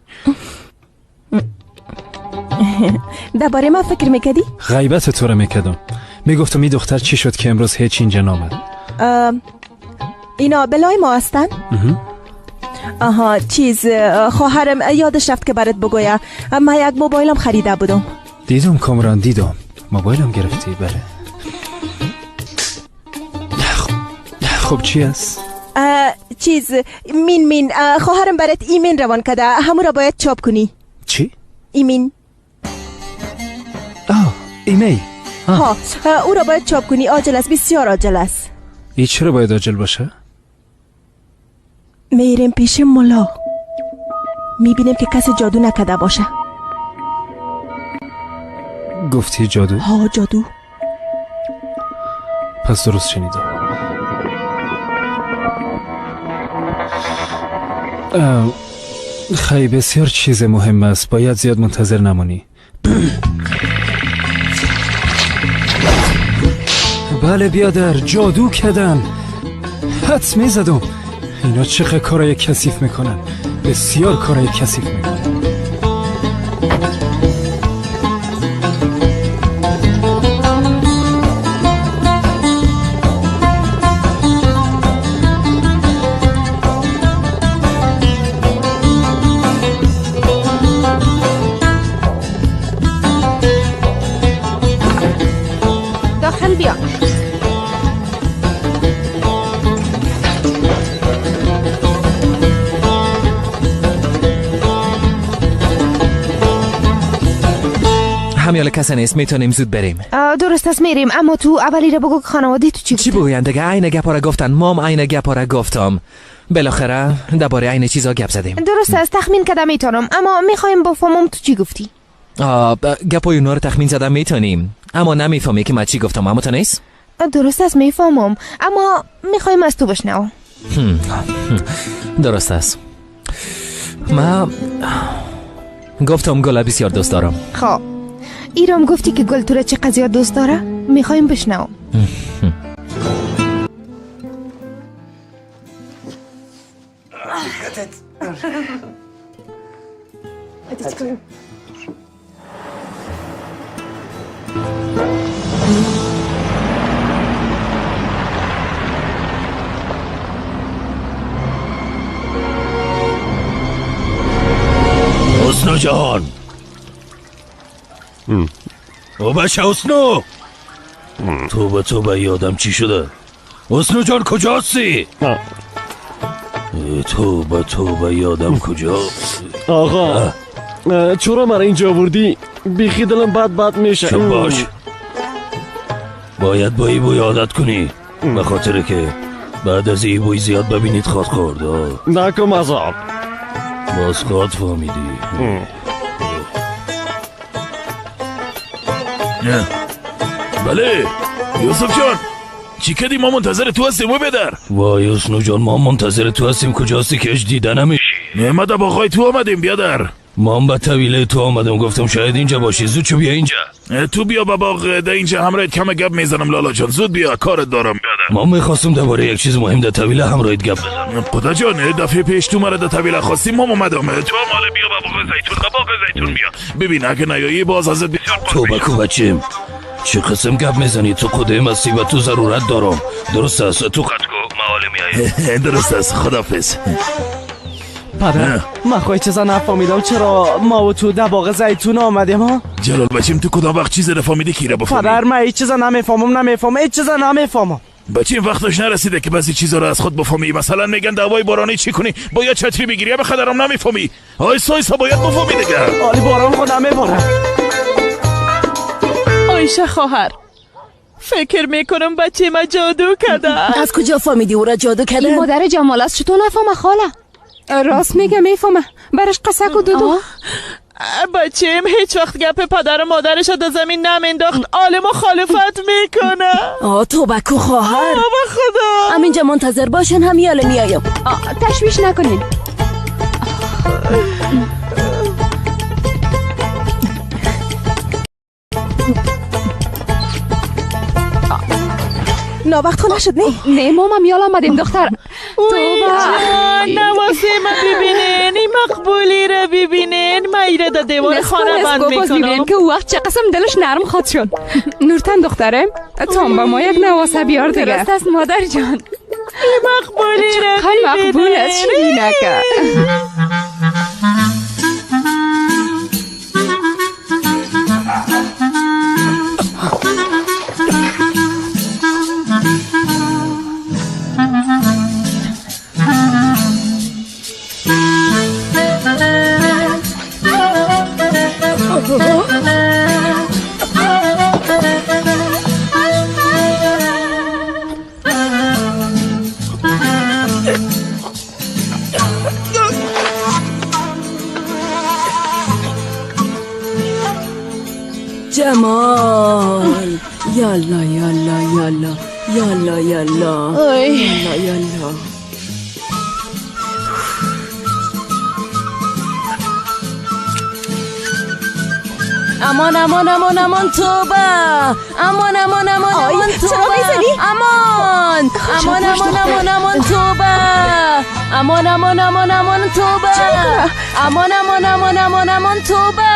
S3: درباره ما فکر میکردی؟
S13: غیبت تو رو میکردم. میگفتم این دختر چی شد که امروز هیچ اینجا نامد.
S3: اینا بلای ما هستن؟ آها چیز خواهرم یادش رفت که برات بگویم من یک موبایلم خریده بودم.
S13: دیدم کامران دیدم. موبایلم گرفتی؟ بله. خب چی است؟
S3: چیز مین خواهرم برات ایمیل روان کرده، همون را باید چاپ کنی.
S13: چی؟
S3: ایمیل.
S13: آه ایمیل.
S3: ها او را باید چاپ کنی، عاجل است، بسیار عاجل است.
S13: ای چرا باید عاجل باشه؟
S3: میریم پیش ملا، میبینیم که کسی جادو نکرده باشه.
S13: گفتی جادو؟
S3: ها جادو.
S13: پس درست شنیدم. خیلی بسیار چیز مهم است، باید زیاد منتظر نمانی. بله بیادر جادو کردن. حدس میزدم اینا چقدر کارای کثیف میکنن، بسیار کارای کثیف میکنن.
S2: همیال کسی نیست، میتونیم زود بریم.
S1: درست است میریم، اما تو اولی را بگو که خانواده تو چی
S2: چی بگوین دیگه؟ عین گپا را گفتن، مام عین گپا را گفتم. بالاخره درباره عین چیزا گپ زدیم.
S1: درست است، تخمین کردم میتونم، اما میخوایم بفهمم تو چی گفتی.
S2: گپای اونا رو تخمین زدم میتونیم، اما نمیفهمی که من چی گفتم. اما تو نیست؟
S1: درست است میفهمم، اما میخوایم از تو بشنوم.
S2: درست است. من گفتم گل بسیار دوست دارم.
S1: خب ایرام گفتی که گل تو را چقدر زیاد دوست داره؟ میخوایم بشنوم.
S15: حسنو جان، او بچه حسنو، توبه توبه یادم چی شده. حسنو جان کجا هستی؟ توبه توبه یادم کجا.
S8: آقا چرا مرا اینجا آوردی؟ بیخی دلم بد بد میشه.
S15: چون باش، باید با ای بوی عادت کنی، به خاطر که بعد از ای بوی زیاد ببینید خواد خورد.
S8: نکن مذاق
S15: باز خواد فهمیدی.
S6: بله یوسف جان چی کردی؟ ما منتظر تو هستیم و بدر.
S15: وای حسنو جان ما منتظر تو هستیم، کجا هستی که اش دیده نمیشی؟
S6: نعمت با آقای تو آمدیم بیادر.
S15: ما هم به طویله تو آمدم، گفتم شاید اینجا باشی. زود چو بیا اینجا.
S6: تو بیا به باغ، ده اینجا همراهت کم گپ میزنم. لالا جان زود بیا کارت دارم بیادر.
S15: ما میخواستم درباره یک چیز مهم در طویله همراهت گپ بزنم.
S6: خدا جان دفعه پیش تو مرا در طویله خواستی، ما اومدم. تو مال بیا به باغ زیتون، به باغ زیتون بیا. ببین اگه نیایی باز ازت بسیار
S15: توبه کو بچیم. چه قسم گپ میزنی؟ تو خودم هستی و تو ضرورت دارم. درست است، تو قد کو موالی میایی.
S6: درست است، خدافظ.
S14: پدر من خواهی چیزا نفهمیدم چرا ما و تو در باغ زیتون آمدیم ها؟
S6: جلال بچیم تو کدام وقت چیز نفهمیدی کی را بفهمی؟
S14: پدر من هیچ چیزا نمیفهمم، نمیفهمم، هیچ چیزا نمیفهمم.
S6: بچیم وقتش نرسیده که بعضی چیزا را از خود بفهمی. مثلا میگن دوای بارانی چی کنی؟ باید چتری بگیری. به خدرم نمیفهمی. آیسا آیسا باید بفهمی دیگه.
S14: آلی باران خود نمیباره.
S4: عایشه خواهر فکر میکنم بچه ما جادو کرده.
S16: از کجا فهمیدی او را جادو کرده؟
S5: این مادر جمال است، چطور نفهمه خاله؟ راست میگه میفهمه، برش قصه کو دودو.
S4: بچیم هیچ وقت گپ پدر و مادرش در زمین نمینداخت، عالم مخالفت میکنه.
S16: آه توبه کو خواهر.
S4: بابا خدا
S16: همینجا منتظر باشن، همیاله میایم.
S5: تشویش نکنین.
S3: ناوقت خو نشد نه؟
S5: نه ماما میال آمدیم دختر.
S4: توبه نواسه ما ببینین، این مقبولی را ببینین، ما ایره در دیوار خانه بند میکنم.
S5: ببینین که وقت چه قسم دلش نرم خواد شد. نورتن دختره تو با ما یک نواسه بیار دیگه. درست است مادر جان.
S4: این مقبولی را ببینین،
S5: مقبول است شیرینکه.
S16: جمال یالا یالا یالا یالا یالا یالا یالا. امان امان امان امان توبه، امان امان امان امان توبه، امان امان امان امان امان توبه، امان امان امان امان توبه، امان امان امان امان امان توبه،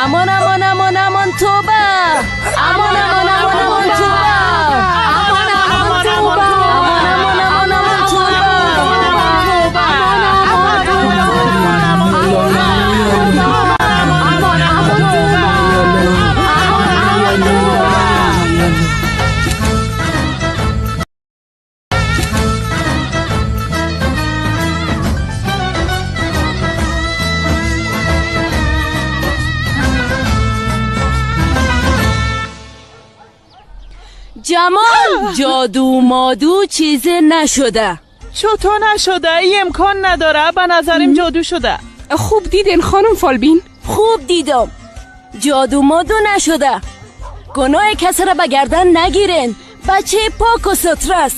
S16: امان امان امان امان توبه، امان امان امان امان توبه، امان امان امان امان امان امان توبه، جمال جادو مادو چیز نشده.
S4: چطور نشده؟ این امکان نداره. به نظرم جادو شده.
S5: خوب دیدین خانم فالبین؟
S16: خوب دیدم. جادو مادو نشده. گناه کسی را به گردن نگیرین. بچه پاک و ستر است.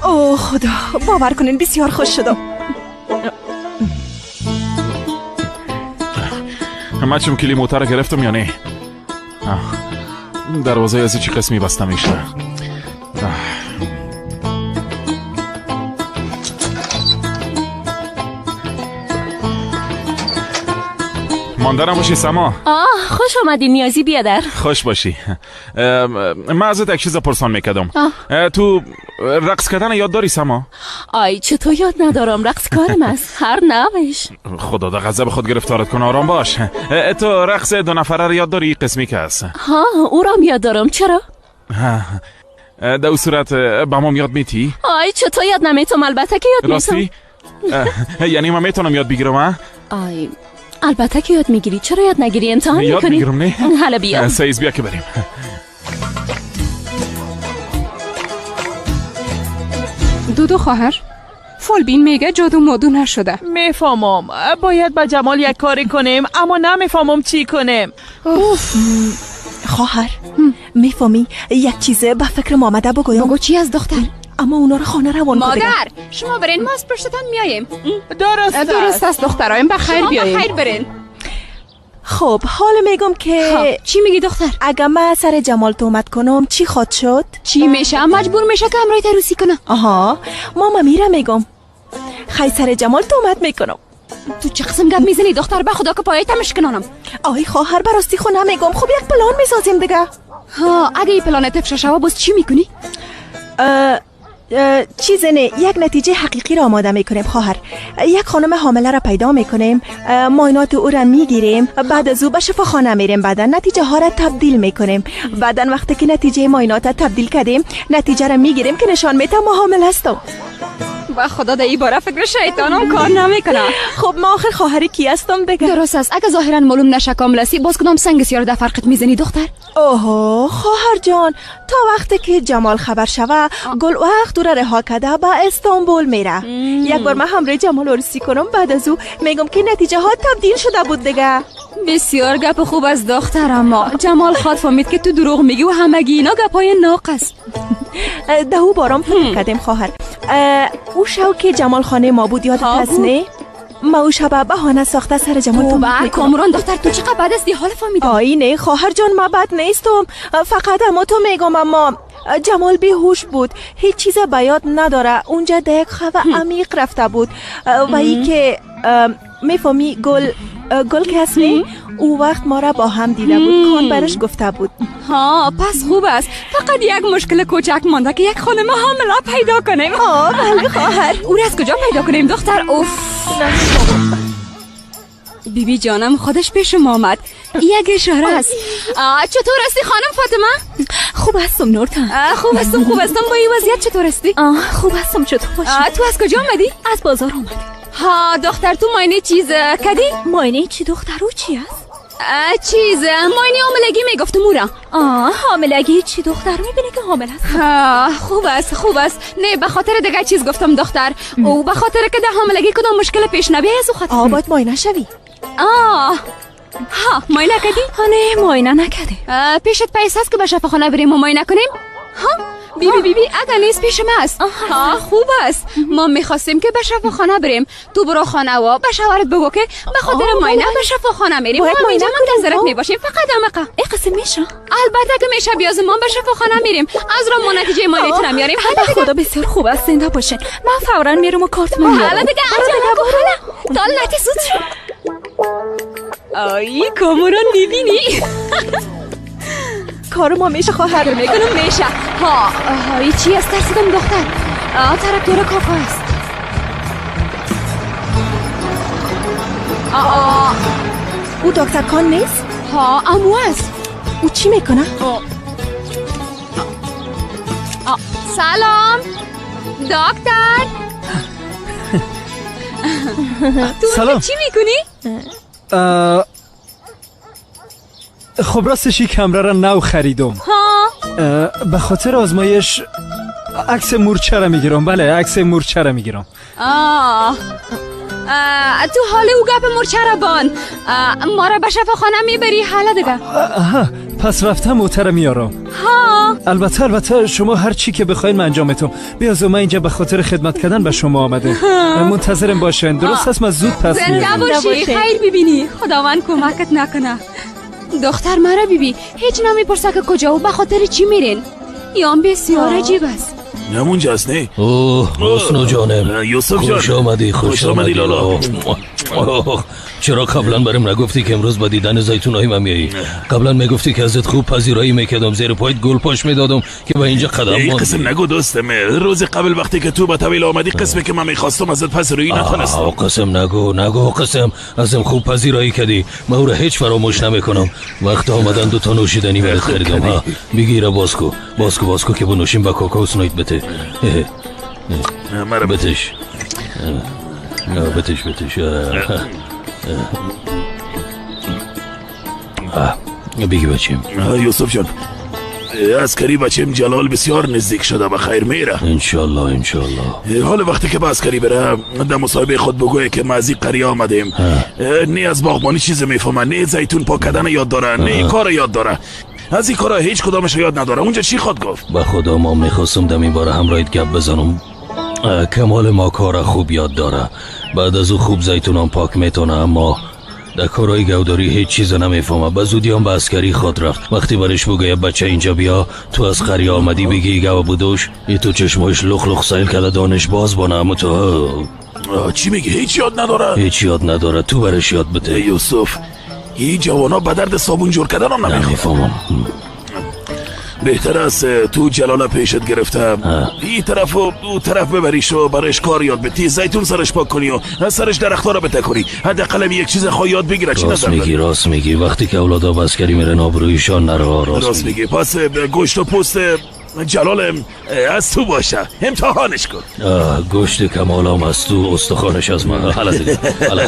S3: اوه خدا، باور کنین بسیار خوش شدم.
S7: من چون کلی موتر گرفتم یا نه؟ دروازه از چی قسمی بسته میشه؟ مانده نباشی سما.
S9: آه خوش آمدی نیازی بیادر.
S7: خوش باشی. من ازت یک چیز پرسان میکردم. تو رقص کردن یاد داری سما؟
S9: آی چطور یاد ندارم، رقص کارم است هر نوش.
S7: خدا در غضب خود گرفتارت کن، آرام باش. تو رقص دو نفره رو یاد داری قسمی که است؟
S9: ها او را یاد دارم. چرا؟
S7: در او صورت به ما یاد میتی؟
S9: آی چطور یاد نمیتم، البته که یاد میتم.
S7: راستی؟ یعنی من میتونم یاد بگیرم؟
S9: آی البته که یاد میگیری، چرا یاد نگیری؟ امتحان میکنی؟
S7: یاد میگیرم. نه
S9: حالا بیا
S7: سایز بیا که بریم.
S5: دودو خواهر، فالبین میگه جادو مادو نشده.
S4: میفهمم باید با جمال یک کاری کنیم، اما نمیفهمم چی کنیم.
S3: خواهر میفهمی یک چیزه به فکر آمده بگویم.
S9: بگو چی از دختر؟
S3: اما اونا رو خانه روان کن.
S5: مادر شما برین، ما از پشتتان میاییم.
S4: درست
S5: است دخترایم، بخیر بیاییم. بخیر برین.
S3: خب حال میگم که
S9: خب. چی میگی دختر؟
S3: اگه من سر جمال تهمت کنم چی خواد شد؟
S9: چی میشه؟ مجبور میشه که همراه عروسی کنه.
S3: آها ماما میره میگم خی سر جمال تهمت میکنم.
S9: تو چه قسم گپ میزنی دختر؟ به خدا که پایت مشکنانم.
S3: آی خواهر براستی خو نمیگم. خب یک پلان میسازیم دیگه.
S9: ها اگه این پلان افشا شوه باز چی میکنی؟
S3: چیز نه، یک نتیجه حقیقی را آماده میکنیم خواهر. یک خانم حامله را پیدا میکنیم، معاینات او را میگیریم، بعد از او به شفاخانه میریم، بعدا نتیجه ها را تبدیل میکنیم، بعدا وقتی که نتیجه معاینات را تبدیل کردیم نتیجه را میگیریم که نشان میده ما حامل هستم.
S9: با خدا در این باره فکر شیطانم کار نمیکنه.
S3: خب ما آخر خواهر کی هستم دیگه.
S9: درست است. اگه ظاهرا معلوم نشه کامل هستی باز کدام سنگ سیاه در فرقت میزنی دختر؟
S3: اوه خواهر جان، تا وقتی که جمال خبر شوه گل وقت او را رها کرده به استانبول میره. یک بار من همراه جمال عروسی کنم، بعد از او میگم که نتیجه ها تبدیل شده بود دیگه.
S9: بسیار گپ خوب از دختر، اما جمال خواد فهمید که تو دروغ میگی و همگی اینا گپای ناقص.
S3: ده او بارام فکر کردیم خواهر. او شو که جمال خانه ما بود یادت هست نه؟ ما او شب بهانه ساخته سر جمال تو
S9: میکنم. کامران دختر تو چقدر بد هستی، حال فهمیدم.
S3: آی نه خواهر جان ما بد نیستم، فقط اما تو میگم اما جمال بیهوش بود، هیچ چیز به یاد نداره، اونجا در یک خواب عمیق رفته بود و ای که میفهمی گل که هست نه؟ او وقت ما را با هم دیده بود، کان برش گفته بود.
S9: ها پس خوب است، فقط یک مشکل کوچک مانده که یک خانم حامله پیدا کنیم.
S3: ها بله خواهر.
S9: او را از کجا پیدا کنیم دختر؟ اوف بیبی جانم خودش پیش ما آمد. یک اشاره است. چطور هستی خانم فاطمه؟ خوب هستم نورتان. خوب هستم خوب هستم. با این وضعیت چطور هستی؟ خوب هستم. چطور باشی؟ تو از کجا آمدی؟ از بازار آمدی. ها دختر تو ماینه چیز کدی؟ ماینه چی دختر؟ او چی است؟ چیز ماینه حاملگی میگفتم او را. حاملگی چی دختر؟ میبینی که حامل است. خوب است خوب است. نه به خاطر دیگه چیز گفتم دختر، او به خاطر که در حاملگی کدام مشکل پیش نبیه از او خاطر.
S3: باید ماینه شوی.
S9: ها ماینه کدی؟ نه ماینه نکدی. پیشت پیسه است که به شفاخانه بریم و ماینه کنیم؟ ها بیبی بیبی اگر نیست پیش ما است. ها خوب است. ما میخواستیم که به شفاخانه بریم. تو برو خانه و به شوهرت بگو که به خاطر ماینه به شفاخانه میریم. ما اینجا منتظرت میباشیم. فقط دمقه. این قسم میشه؟ البته که میشه. بیاز ما به شفاخانه میریم. از را ما نتیجه ماینه را میاریم. خدا بسیار خوب است. زنده باشین. من فورا میرم و کارت من میارم. حالا دیگه عجله نکن. حالا تا لطی زود شو. آی کامران میبینی؟
S3: کارو ما میشه خواهر.
S9: میکنم میشه. ها های چی است؟ ترسیدم دختر. طرفدار کافه است.
S3: او دکتر کان نیست؟
S9: ها امو است.
S3: او چی میکنه؟
S9: سلام دکتر. تو چی میکنی؟
S13: خب راستش این کمره را نو خریدم.
S9: ها
S13: به خاطر آزمایش عکس مورچه را میگیرم. بله عکس مورچه را میگیرم.
S9: تو حال او گپ مورچه را بان، ما را به شفاخانه میبری حالا دیگه.
S13: آها پس رفتم موتر میارم.
S9: ها
S13: البته شما هر چی که بخواین من انجام میتم. بیازو من اینجا به خاطر خدمت کردن به شما آمده، منتظرم باشین. درست است من زود پس میام.
S9: زنده باشی خیر ببینی، خداوند کمکت نکنه. دختر مرا بیبی هیچ نمیپرسه که کجا و به خاطر چی میرین. یام بسیار عجیب است.
S6: همونجا است نه؟
S15: اوه حسنو جانم،
S6: یوسف جان
S15: خوش آمدی. خوش آمدی لالا. چرا قبلا برم نگفتی که امروز با دیدن زیتونای من میایی؟ قبلا میگفتی که ازت خوب پذیرایی میکردم، زیر پایت گل پاش میدادم که به اینجا قدم ماندی.
S6: قسم نگو دوستم، روز قبل وقتی که تو به طویل آمدی قسمی که من میخواستم ازت پذیرایی نتونستم.
S15: قسم نگو نگو، قسم ازم خوب پذیرایی کردی، من او را هیچ فراموش نمیکنم. وقت آمدن دو تا نوشیدنی برات خریدم. بگیر بازکو بازکو بازکو که بنوشیم با کوکو سنایت بته. بتش بتش بتش. بگی بچیم.
S6: یوسف جان عسکری بچیم جلال بسیار نزدیک شده، به خیر میره
S15: انشالله. انشالله.
S6: حال وقتی که به عسکری بره در مصاحبه خود بگویه که ما از این قریه آمدیم، نه از باغبانی چیز میفهمه، نه زیتون پاک کردن یاد داره، نه کار یاد داره، از این کارا هیچ کدامش یاد نداره. اونجا چی خواد گفت؟
S15: به خدا ما میخواستم دم این باره همراهیت گپ بزنم. کمال ما کار خوب یاد داره، بعد از او خوب زیتونم پاک میتونه، اما در کارهای گوداری هیچ چیز نمیفهمه. به زودی هم به عسکری خود رفت. وقتی برش بگه بچه اینجا بیا تو از قریه آمدی بگی گو بودوش، ای تو چشمایش لخ لخ سیل کرده دانش باز بانه. اما تو
S6: چی میگی؟ هیچ یاد نداره.
S15: هیچ یاد نداره، تو برش یاد بده.
S6: یوسف این جوانا به درد صابون جور کردن هم
S15: نمیفهمم.
S6: بهتر است تو جلال پیشت گرفته این طرف و او طرف ببریش و برش کار یاد بدی، زیتون سرش پاک کنی و سرش درخت‌ها را بتکنی، حداقل یک چیز خواهی یاد بگیره. چی
S15: راست میگی؟ راست میگی. وقتی که اولادا بسکری میرن آبرویشان نره.
S6: راست میگی. پس گوشت و پوست جلالم از تو باشه، امتحانش کن.
S15: گوشت کمالم از تو، استخوانش از من. حالا دیگه حالا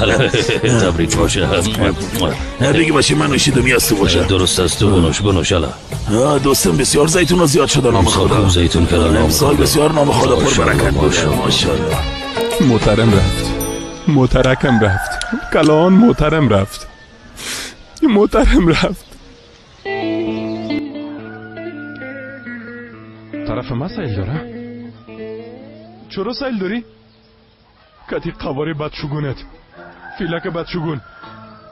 S15: تبریک باشه.
S6: بگی باشه من نوشیدم از تو باشه.
S15: درست از تو. بنوش بنوش. حالا
S6: دوستم بسیار زیتون زیاد شده نام خدا.
S15: خوب زیتون کردن نام
S6: خدا. بسیار نام خدا پر برکت باشه. ماشاءالله.
S8: محترم رفت، محترکم رفت، کلان محترم رفت، محترم رفت. طرف ما سیل داره؟ چرا سیل داری؟ کتی قواری بدشگونت، فیلک بدشگون.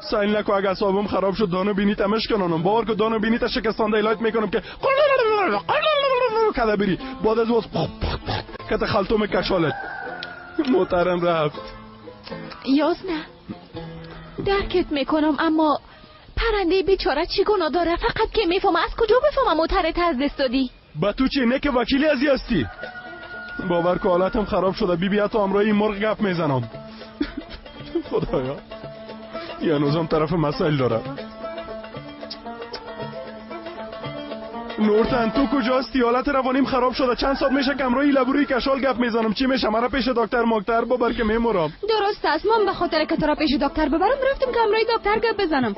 S8: سیل نکو، اگه اعصابم خراب شد دانو بینی تمش کنانم. باور که دانو بینی تا شکستانده ایلایت میکنم که کده بری بعد از واز کت خلطوم کشالت. محترم رفت.
S17: یازنه درکت میکنم، اما پرنده بیچاره چی گناه داره؟ فقط که میفهمم. از کجا بفهمم موترت از دست دادی؟
S8: با تو چه؟ نه که وکیلی ازی هستی. باور که حالتم خراب شده بی بی، حتی همراه این مرغ گپ میزنم. خدایا یه هنوزم طرف مسائل داره. نورتن تو کجاستی؟ حالت روانیم خراب شده، چند ساعت میشه که همراه لبوری کشال گپ میزنم. چی میشه؟ مرا پیش دکتر ماکتر ببر که میمورم.
S9: درست است، من به خاطر که تو را پیش دکتر ببرم رفتم که همراه دکتر گپ بزنم.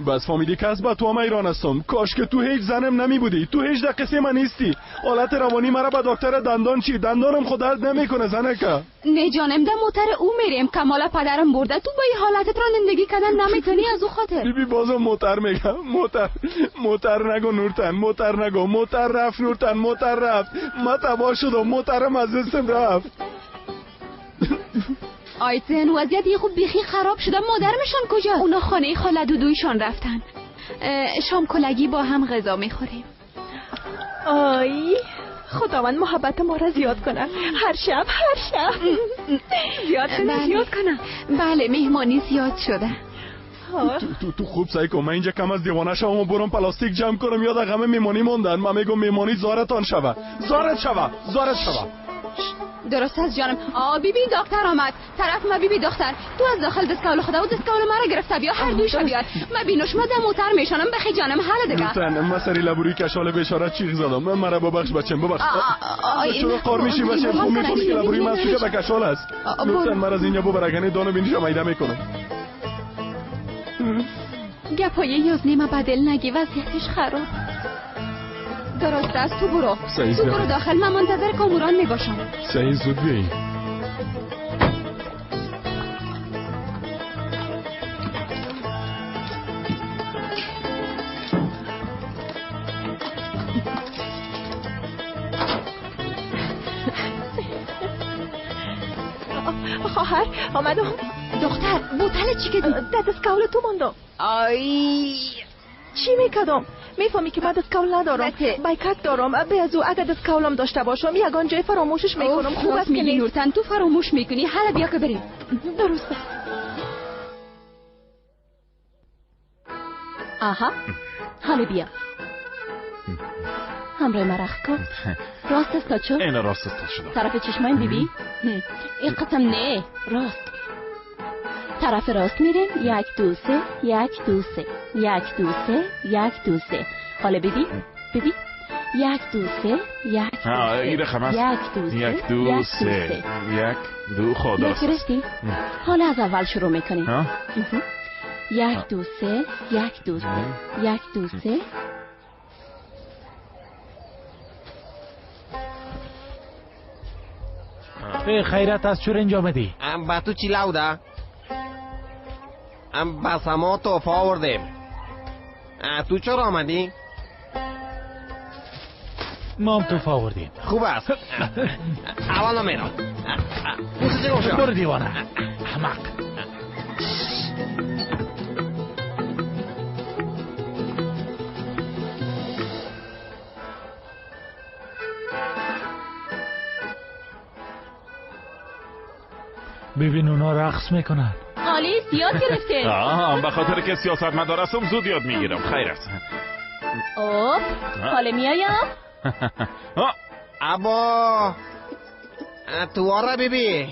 S8: بس فامیلی کس با تو هم ایران هستم. کاش که تو هیچ زنم نمی بودی، تو هیچ دقیقه من نیستی. حالت روانی مرا به دکتر دندان چی؟ دندانم خود درد نمیکنه زنکه.
S9: نه جانم، در موتر او میریم. کمال پدرم برده، تو با این حالتت رانندگی کردن نمیتونی از او خاطر.
S8: بیبی بازم موتر میگم. موتر موتر نگو نورتن، موتر نگو. موتر رفت نورتن، موتر رفت. ما تباه شدم، موترم از دستم رفت.
S9: آیتن وضعیت یه خوب بیخی خراب شده. مادرمشان کجا؟
S17: اونا خانه خاله دودویشان رفتن. شام کلگی با هم غذا میخوریم.
S3: آی خداوند محبت ما را زیاد کنه. هر شب هر شب
S9: زیاد کنه. بله. زیاد کنه.
S17: بله مهمانی زیاد شده.
S8: تو خوب سعی کن، من اینجا کم از دیوانه شوم و برم پلاستیک جمع کنم. یاد غم میمانی موندن. من میگم میمانی زارتان شوه، زارت شوه، زارت شوه.
S9: درست است جانم. بی بی دکتر آمد طرف ما. بی بی دختر تو از داخل دستکول خدا و دستکول مرا گرفته بیا، هر دویش بیار. ما بینوش ما دم موتر میشانم. بخی جانم حالا دیگه.
S8: لطفاً ما سری لبوری کشال بیچاره چیغ زدم. من مرا ببخش بچم، ببخش. چرا قار میشی بچم؟ تو میفهمی که لبوری من سوکه به کشال است. لطفاً مرا از اینجا ببر، اگه دانو بینیشم ایده میکنم.
S17: گپای یازنیم بدل نگی، وضعیتش خراب.
S9: درست است، تو برو. تو برو داخل، من منتظر کاموران میباشم.
S8: صحیح، زود بیاین.
S3: خواهر آمدم.
S9: دختر بوتل چی کدی؟
S3: دست کول تو ماندم.
S9: آی
S3: چی میکردم؟ میفهمی که من دست کول ندارم، بایکک دارم. به از او اگر دست کولم داشته باشم یگان جای فراموشش میکنم. خوب است که نیست.
S9: نورتن تو فراموش میکنی. حالا بیا که بریم.
S3: درست است.
S16: آها حالا بیا همراه ما رخت کن. راست است تا چو؟
S7: اینه راست است تا شدم.
S16: طرف چشمایم بیبی؟ این قسم نه، راست. طرف راست میریم. 1 2 3 1 2 3 1 2 3 1 2 3. حالا بیبی بیبی 1 2 3 1 2 3
S7: این رقم است.
S16: 1 2 3
S7: 1 2 3 1 2. خدا
S16: درست گرفتی؟ حالا از اول شروع میکنیم. 1 2 3 1 2 3 1 2 3.
S18: خیرت از چور اینجا آمدی؟
S19: با تو چی لاودا؟ با سما توفا آوردیم. تو چرا آمدی؟
S18: ما هم توفا آوردیم.
S19: خوب است. اول میرم.
S18: برو دیوانه احمق. ببین اونا رقص میکنن.
S16: عالی، یاد گرفته.
S7: به خاطر که سیاست مدار هستم زود یاد میگیرم. خیر است.
S16: اوه حالا میایم.
S19: ابا تو آره بیبی،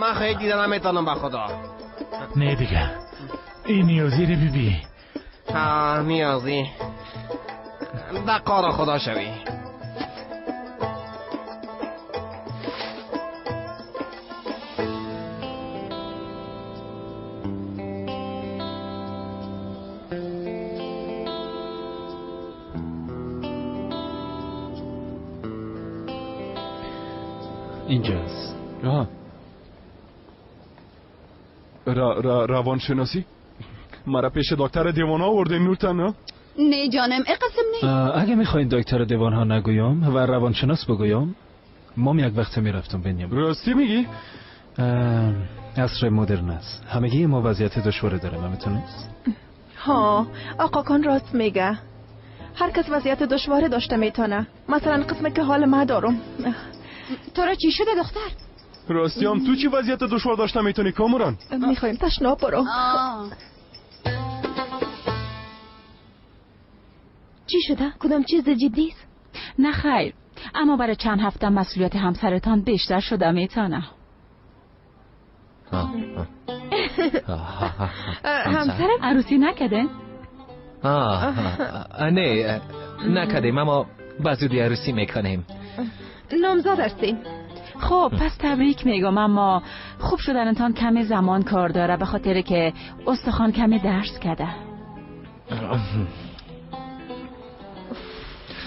S19: من خیلی دیده نمیتونم به خدا.
S18: نه دیگه این نیازی رو بیبی.
S19: نیازی در کار خدا شوی.
S13: اینجاست.
S8: آها. روانشناسی؟ مرا پیش دکتر دیوانه آورده نورتن. نه
S9: نه جانم، قسم نه.
S13: اگه میخواین دکتر دیوان ها نگویم و روانشناس بگویم، مام یک وقت میرفتم بنیام.
S8: راستی میگی؟
S13: عصر مدرن است، همگی ما وضعیت دشواری داریم. همتون نیست؟
S3: ها آقا کان راست میگه. هر کس وضعیت دشواری داشته میتونه. مثلا قسمه که حال ما دارم.
S9: تو را چی شده دختر؟
S8: راستی هم تو چی وضعیت دشوار داشته میتونی کاموران؟
S3: میخوایم تشناب برو.
S1: چی شده؟ کدام چیز جدی است؟
S5: نه خیر، اما برای چند هفته مسئولیت همسرتان بیشتر شده میتونه.
S1: همسرم
S5: عروسی نکده؟
S2: نه نکدیم، اما به زودی عروسی میکنیم.
S1: نامزد هستیم.
S5: خب پس تبریک میگم، اما خوب شدنتان کمی زمان کار داره، به خاطر که استخوان کمی درس کرده.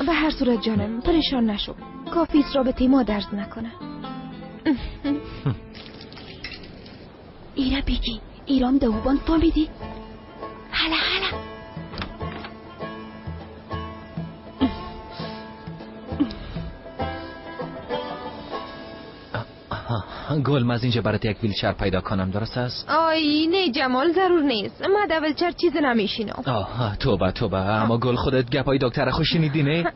S1: به هر صورت جانم پریشان نشو، کافی است رابطه ما درد نکنه.
S17: ایرا بگی ایرام دوبان فهمیدی؟ هلا هلا.
S2: گل من از اینجا برات یک ویلچر پیدا کنم، درست است؟
S1: آی نه جمال ضرور نیست، من در ویلچر چیز نمیشینم.
S2: آه توبه توبه، اما گل خودت گپای دکتر خوش شنیدی نه؟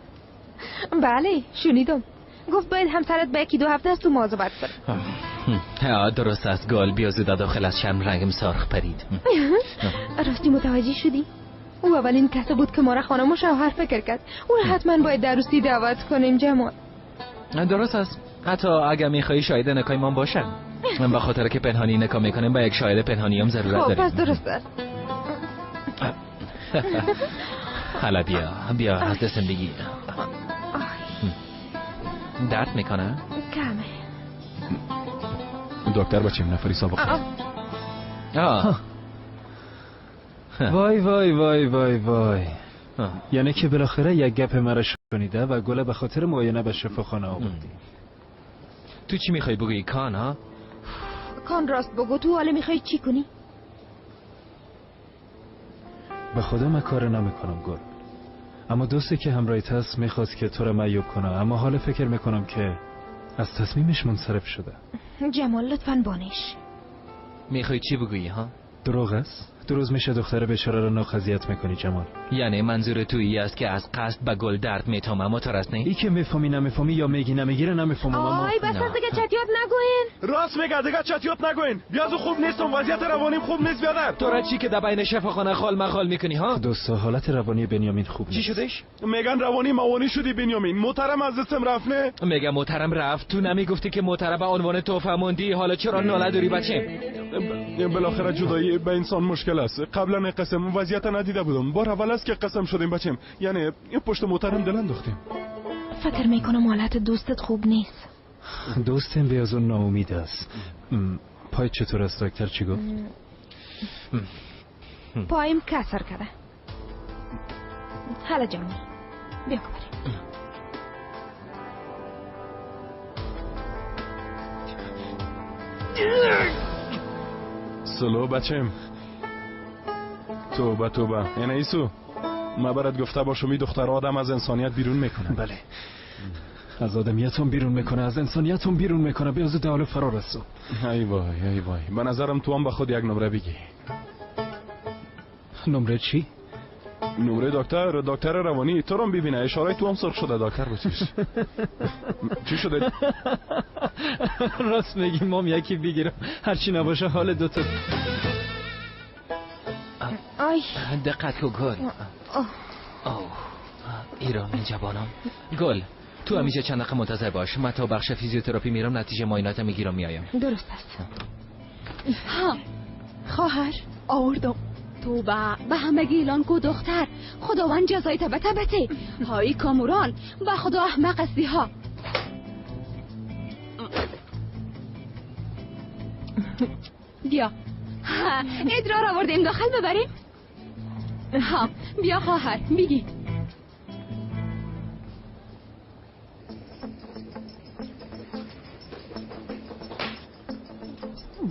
S1: بله شنیدم، گفت باید همسرت به 1-2 هفته از تو مواظبت کنه.
S2: درست است گل، بیا زود داخل از شرم رنگم سرخ پرید.
S1: راستی متوجه شدی؟ او اولین کسی بود که ما را خانم و شوهر فکر کرد. او را حتما باید در عروسی دعوت کنیم جمال.
S2: درست است، حتی اگر میخوایی شاهد نکای من باشم. من به خاطر که پنهانی نکا میکنیم با یک شاهد پنهانی هم ضرورت داریم.
S1: خب پس درست است.
S2: حالا بیا بیا از دستم بگیر. درد میکنه؟
S1: کمه.
S8: دکتر بچیم نفری سابق.
S13: وای وای وای وای وای، یعنی که بالاخره یک گپ مرا شنیده و گله به خاطر معاینه به شفاخانه آوردی.
S2: تو چی میخوای بگویی کان ها؟
S1: کان راست بگو، تو حالا میخوای چی کنی؟
S13: به خدا من کار نمیکنم گل، اما دوستی که همراهیت هست میخواست که تو را معیوب کنه، اما حالا فکر میکنم که از تصمیمش منصرف شده.
S1: جمال لطفاً بانش.
S2: میخوای چی بگویی ها؟
S13: دروغ است؟ دو روز میشه دختر بیچاره را ناقضیت میکنی جمال.
S2: یعنی منظور تو ای است که از قصد به گل درد میتام، اما تو راست نه؟
S13: ای که میفهمی نمیفهمی یا میگی نمیگیره نمیفهمم.
S1: آی بس از دیگه چتیات نگوین.
S8: راست میگه دیگه چتیات نگوین. بیازو خوب نیستم، وضعیت روانیم خوب نیست بیادر.
S2: تو را چی که در بین شفاخانه خال مخال میکنی ها؟
S13: دوستا حالت روانی بنیامین خوب نیست.
S2: چی شدش؟
S8: میگن روانی موانی شدی بنیامین. محترم از دستم رفت نه؟
S2: میگم محترم رفت. تو نمیگفتی که محترم به عنوان توفه موندی، حالا چرا ناله داری بچه؟
S8: بالاخره جدایی به انسان مشکل است. قبلا قسم وضعیت ندیده بودم، بار اول است که قسم شدیم بچم، یعنی پشت موترم دل انداختیم.
S1: فکر میکنم حالت دوستت خوب نیست.
S13: دوستم به از اون ناامید است. پای چطور است دکتر؟ چی گفت؟
S1: پایم کسر کرده. حالا جمال بیا بریم.
S8: سلو بچم. توبه توبه. یعنی ایسو ما برات گفته باشم این دختر آدم از انسانیت بیرون میکنه.
S13: بله از آدمیتون بیرون میکنه، از انسانیتون بیرون میکنه. بیازو دهال فرار است.
S8: ای وای ای وای، به نظرم تو هم به خود یک نمره بگی.
S13: نمره چی؟
S8: نمره دکتر، دکتر روانی. تو رو ببینه اشاره تو هم سرخ شده دکتر بچش. چی شده؟
S13: راست میگی، مام یکی بگیرم هرچی نباشه حال دوتا.
S1: آی
S2: دقت کو گل. اوه ایران جوانم. گل تو همیشه چند دقیقه منتظر باش، من تا بخش فیزیوتراپی میرم نتیجه معاینات میگیرم میایم.
S1: درست است.
S9: ها
S3: خواهر آوردم.
S9: توبه به همگی اعلان کو دختر، خداوند جزای تبته بته. های کاموران به خدا احمق هستی ها. بیا ادرار آوردیم داخل ببریم. ها بیا خواهر بگی.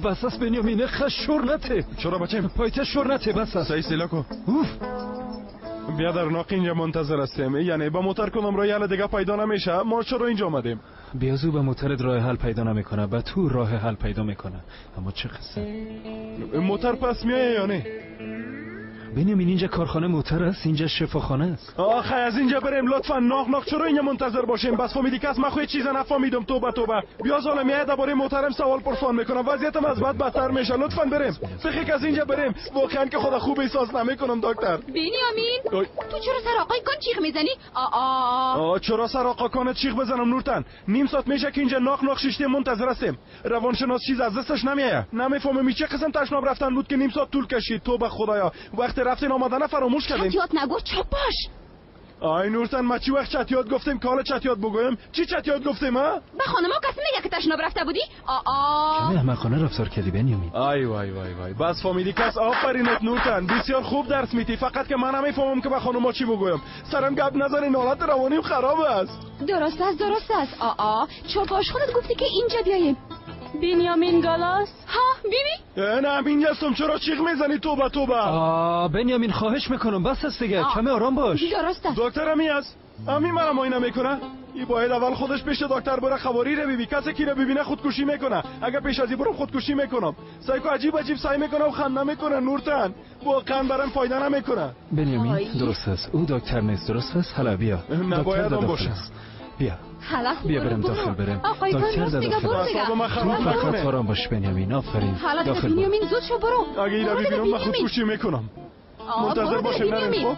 S13: بس است بنیامین، خش شور نته.
S8: چرا بچم؟
S13: پایت شور نته بس است.
S8: سعی سیلا کو.
S13: اوف
S8: بیا در ناق اینجا منتظر هستیم. یعنی با موتر کنم راه حل دیگه پیدا نمیشه. ما چرا اینجا آمدیم؟
S13: بیازو به موترت راه حل پیدا نمیکنه، به تو راه حل پیدا میکنه. اما چه قصه؟
S8: موتر پس میایه یا نه؟
S13: بنیامین اینجا کارخانه موتر است، اینجا شفاخانه است.
S8: آخه از اینجا بریم لطفا. ناق ناق چرا اینجا منتظر باشیم؟ بس فهمیدی که از من خو چیز نفهمیدم. توبه توبه. بیا ظالم میاد درباره موترم سوال پرسان میکنم، وضعیتم از بد بدتر میشه. لطفا بریم. فکر از اینجا بریم. واقعا که خدا خوب احساس نمیکنم دکتر.
S9: بنیامین تو چرا سر آقای کن چیغ میزنی؟ آ
S8: چرا سر آقا کن چیغ بزنم نورتن؟ نیم ساعت میشه که اینجا ناق ناق شیشته منتظر هستیم. روانشناس چیز از دستش نمیایه. نمیفهمم چه قسم تشناب رفتن بود که نیم ساعت طول کشید. توبه خدایا وقت رفتن آمدن فراموش کردیم.
S9: چتیات نگو چپ باش.
S8: آی نورتن ما چی وقت چتیات گفتیم که حالا چتیات بگویم؟ چی چتیات گفتیم ها؟
S9: به خانما کسی میگه که تشناب رفته بودی؟ آ
S13: کمی احمقانه رفتار کردی بنیامین.
S8: آی وای وای وای بس فهمیدی کس. آفرینت نورتن، بسیار خوب درس میتی. فقط که من نمیفهمم که به خانما چی بگویم. سرم گپ نزنین، حالت روانیم خراب است.
S9: درست است درست است. آ چپ باش، خودت گفتی که اینجا بیایم.
S16: بنیامین گالاس؟
S9: ها بیبی؟
S8: نه اینجا هستم. چرا چیغ میزنی؟ توبه توبه.
S13: بنیامین خواهش میکنم بس است دیگه، کمی آرام باش.
S9: درست است.
S8: دکتر امی است. امی مرا معاینه میکنه. ای باید اول خودش پیش دکتر بره خواری رو ببی. کسی کی رو ببینه خودکشی میکنه. اگه پیش از برم خودکشی میکنم. سایکو عجیب عجیب سعی میکنه و خنده میکنه نورتن. واقعا برام فایده نمیکنه.
S13: بنیامین درست است، او دکتر نیست. درست است. حالا بیا.
S8: نباید هم باشه.
S13: بیا بیا بریم داخل بریم. دکتر داخل. تو فقط آرام باش بنیامین. آفرین.
S9: داخل بنیامین زود شو برو.
S8: اگه اینا ببینم من خودکشی میکنم. منتظر باش نریم. خب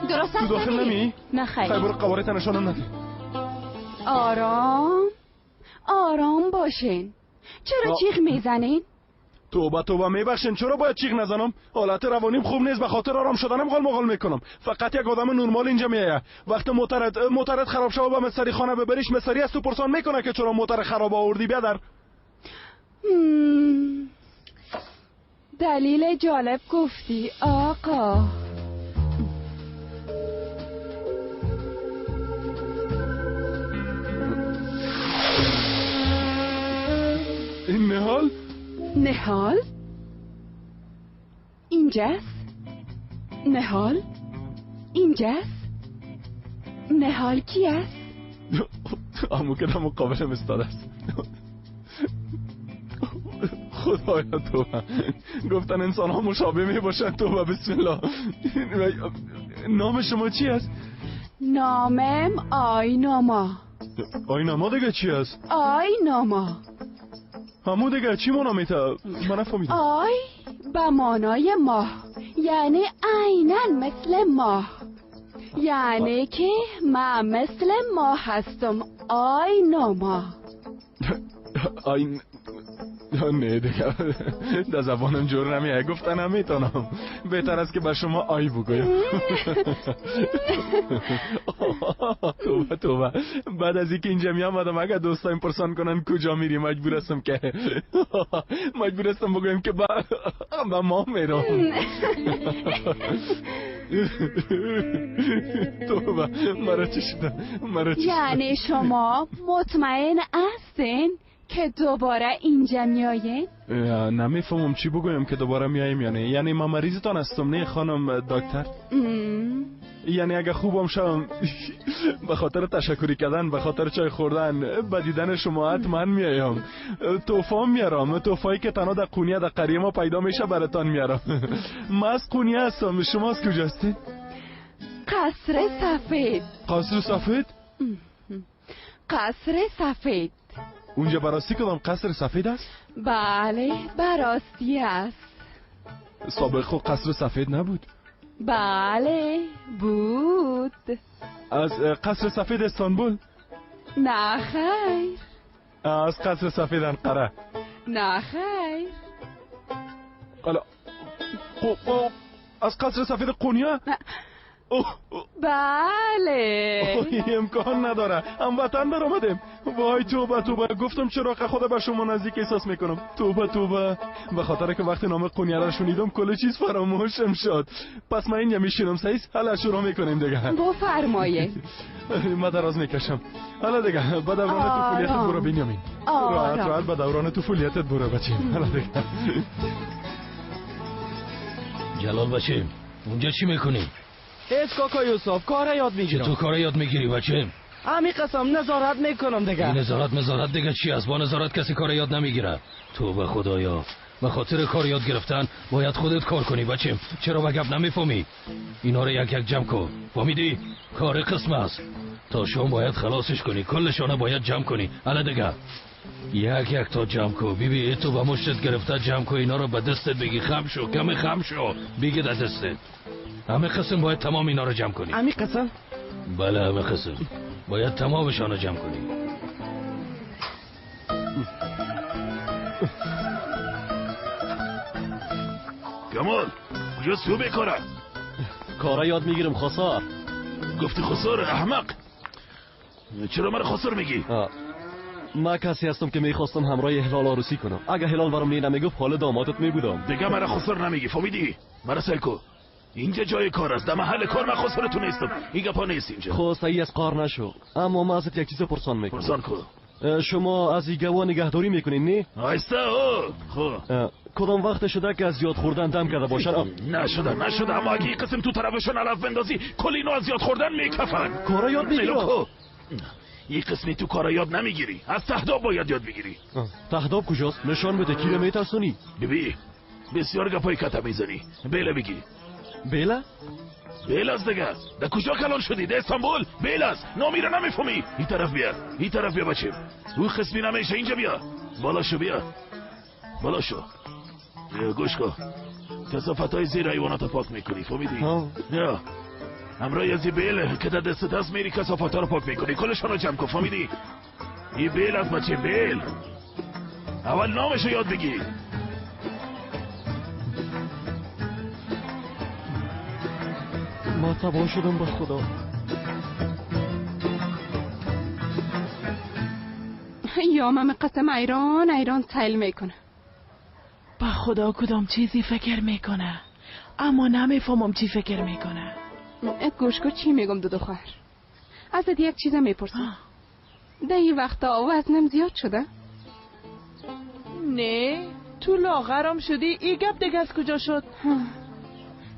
S9: درست
S8: است. تو داخل نمی؟
S16: نه خیر.
S8: برو قواره نشانم نده.
S9: آرام آرام باشین. چرا چیغ میزنین؟
S8: توبه توبه میبخشین. چرا باید چیغ نزنم؟ حالت روانیم خوب نیست، به خاطر آرام شدنم قال مقال میکنم. فقط یک آدم نرمال اینجا میایه. وقت موترت خراب شوه به مستری خانه ببریش، مستری از تو پرسان میکنه که چرا موتر خراب آوردی بیادر.
S9: دلیل جالب گفتی آقا.
S8: نهال؟
S5: نهال؟ اینجاست؟ نهال؟ اینجاست؟ نهال کی است؟
S8: امو که در مقابلم استاده است. خدایا توبه، گفتن انسان ها مشابه می باشند. توبه، بسم الله. نام شما چی است؟
S5: نامم آیناما.
S8: آیناما دیگه چی است؟
S5: آیناما
S8: همو دیگه چی مانا میته؟ من نفهمیدم.
S5: آی به مانای ماه، یعنی عینا مثل ماه، یعنی که من مثل ماه هستم. آیناما.
S8: آین نه دیگه در زبانم جور نمیه، گفتن نمیتونم. بهتر است که به شما آی بگویم. توبه توبه، بعد از اینکه اینجا می آمدم اگر دوستایم پرسان کنن کجا میری، مجبور هستم که مجبور هستم بگویم که به ما میرم. توبه، مرا چی شده؟ مرا چی شده؟
S5: یعنی شما مطمئن هستین که دوباره اینجا میایین؟
S8: نمیفهمم چی بگویم که دوباره میایم. یعنی من مریضتان هستم نه خانم دکتر؟ یعنی اگه خوبم شوم به خاطر تشکری کردن، به خاطر چای خوردن، به دیدن شما حتما میایم. توفا میارم، توفایی که تنها در قونیه در قریه ما پیدا میشه براتان میارم. من از قونیه هستم، شما از کجا هستین؟
S5: قصر سفید.
S8: قصر سفید؟
S5: قصر سفید.
S8: اونجا براستی کدام قصر سفید است؟
S5: بله براستی است.
S8: سابق خود قصر سفید نبود؟
S5: بله بود.
S8: از قصر سفید استانبول؟
S5: نه خیر.
S8: از قصر سفید انقره؟
S5: نه خیر.
S8: از قصر سفید قونیه؟
S5: بله.
S8: امکان نداره، هموطن در آمدیم. وای توبه توبه، گفتم چرا خدا به شما نزدیک احساس میکنم. توبه توبه، به خاطر که وقتی نام قونیه را شنیدم کل چیز فراموشم شد. پس من اینجا میشینم سعیس، حالا شروع میکنیم دیگه.
S5: بفرمایید.
S8: من دراز میکشم. حالا دیگه به دوران طفولیتت برو بنیامین. راحت راحت به دوران طفولیتت برو بچه. حالا دیگه.
S15: جلال بچه، اونجا چی میکنی؟
S14: هیچ کاکا یوسف، کار یاد میگیرم.
S15: تو کار یاد میگیری بچه؟
S14: همی قسم نظارت میکنم دیگه.
S15: این نظارت دیگه چی است؟ با نظارت کسی کار یاد نمیگیره. تو به خدایا، به خاطر کار یاد گرفتن باید خودت کار کنی بچه. چرا به گپ نمیفهمی؟ اینا رو یک یک جمع کن، فهمیدی؟ کار قسم است. تا شام باید خلاصش کنی، کلشانه باید جمع کنی. الا دیگه یک یک تا جمع کو. بی بی تو به مشتت گرفته جمع کو، اینا رو به دستت بگی. خم شو، کمی خم شو، بگی در دستت. همه قسم باید تمام اینا رو جمع کنی.
S14: همه قسم؟
S15: بله همه قسم باید تمامشان رو جمع کنی.
S6: کمال کجا سو بکاره؟
S20: کارا یاد میگیرم خسار.
S6: گفتی خسار احمق، چرا مرا خسار میگی؟
S20: من کسی هستم که میخواستم همراه هلال عروسی کنم. اگه هلال برام نه نمیگفت حال دامادت میبودم.
S6: دیگه مرا خسار نمیگی، فهمیدی؟ مرا سیل کو، اینجا جای کار است، در محل کار من خسارتون نیستم. این گپا نیست اینجا.
S20: خب صحیح از قار نشو، اما من ازت یک چیز پرسان میکنم.
S6: پرسان کو.
S20: شما از این گوا نگهداری میکنین نه؟
S6: آیسته. خب
S20: کدام وقت شده که از زیاد خوردن دم کرده باشن؟
S6: نشده نشده، اما اگه این قسم تو طرفشون علف بندازی کل اینو از زیاد خوردن میکفن.
S20: کارا یاد میگیری.
S6: این قسمی تو کارا یاد نمیگیری، از تهداب باید یاد بگیری.
S20: تهداب کجاست؟ نشان بده، کی رو میترسونی؟
S6: ببین بسیار گپای کته میزنی. بیله بگی.
S20: بیله؟
S6: بیل است دیگه. در کجا کلان شدی؟ در استانبول؟ بیل است. نامی را نمیفهمی. این طرف بیا، این طرف بیا بچه. او خصمی نمیشه، اینجا بیا. بالا شو بیا، بالا شو. گوش کن، کثافت های زیر حیوانات پاک میکنی، فهمیدی؟ نه همراه از بیل که در دست هست میری کثافت ها رو پاک میکنی، کلشان رو جمع کن، فهمیدی؟ این بیل است بچه، بیل. اول نامشو یاد بگیر.
S20: ما تباه شدم به خدا.
S5: یا من قسم ایران ایران سیل میکنه.
S4: به خدا کدام چیزی فکر میکنه، اما نمیفهمم چی فکر میکنه.
S5: گوش کن چی میگم دو خواهر. ازت یک چیز میپرسم. در این وقتا وزنم زیاد شده؟
S4: نه تو لاغرم شدی. ای گپ دیگه از کجا شد؟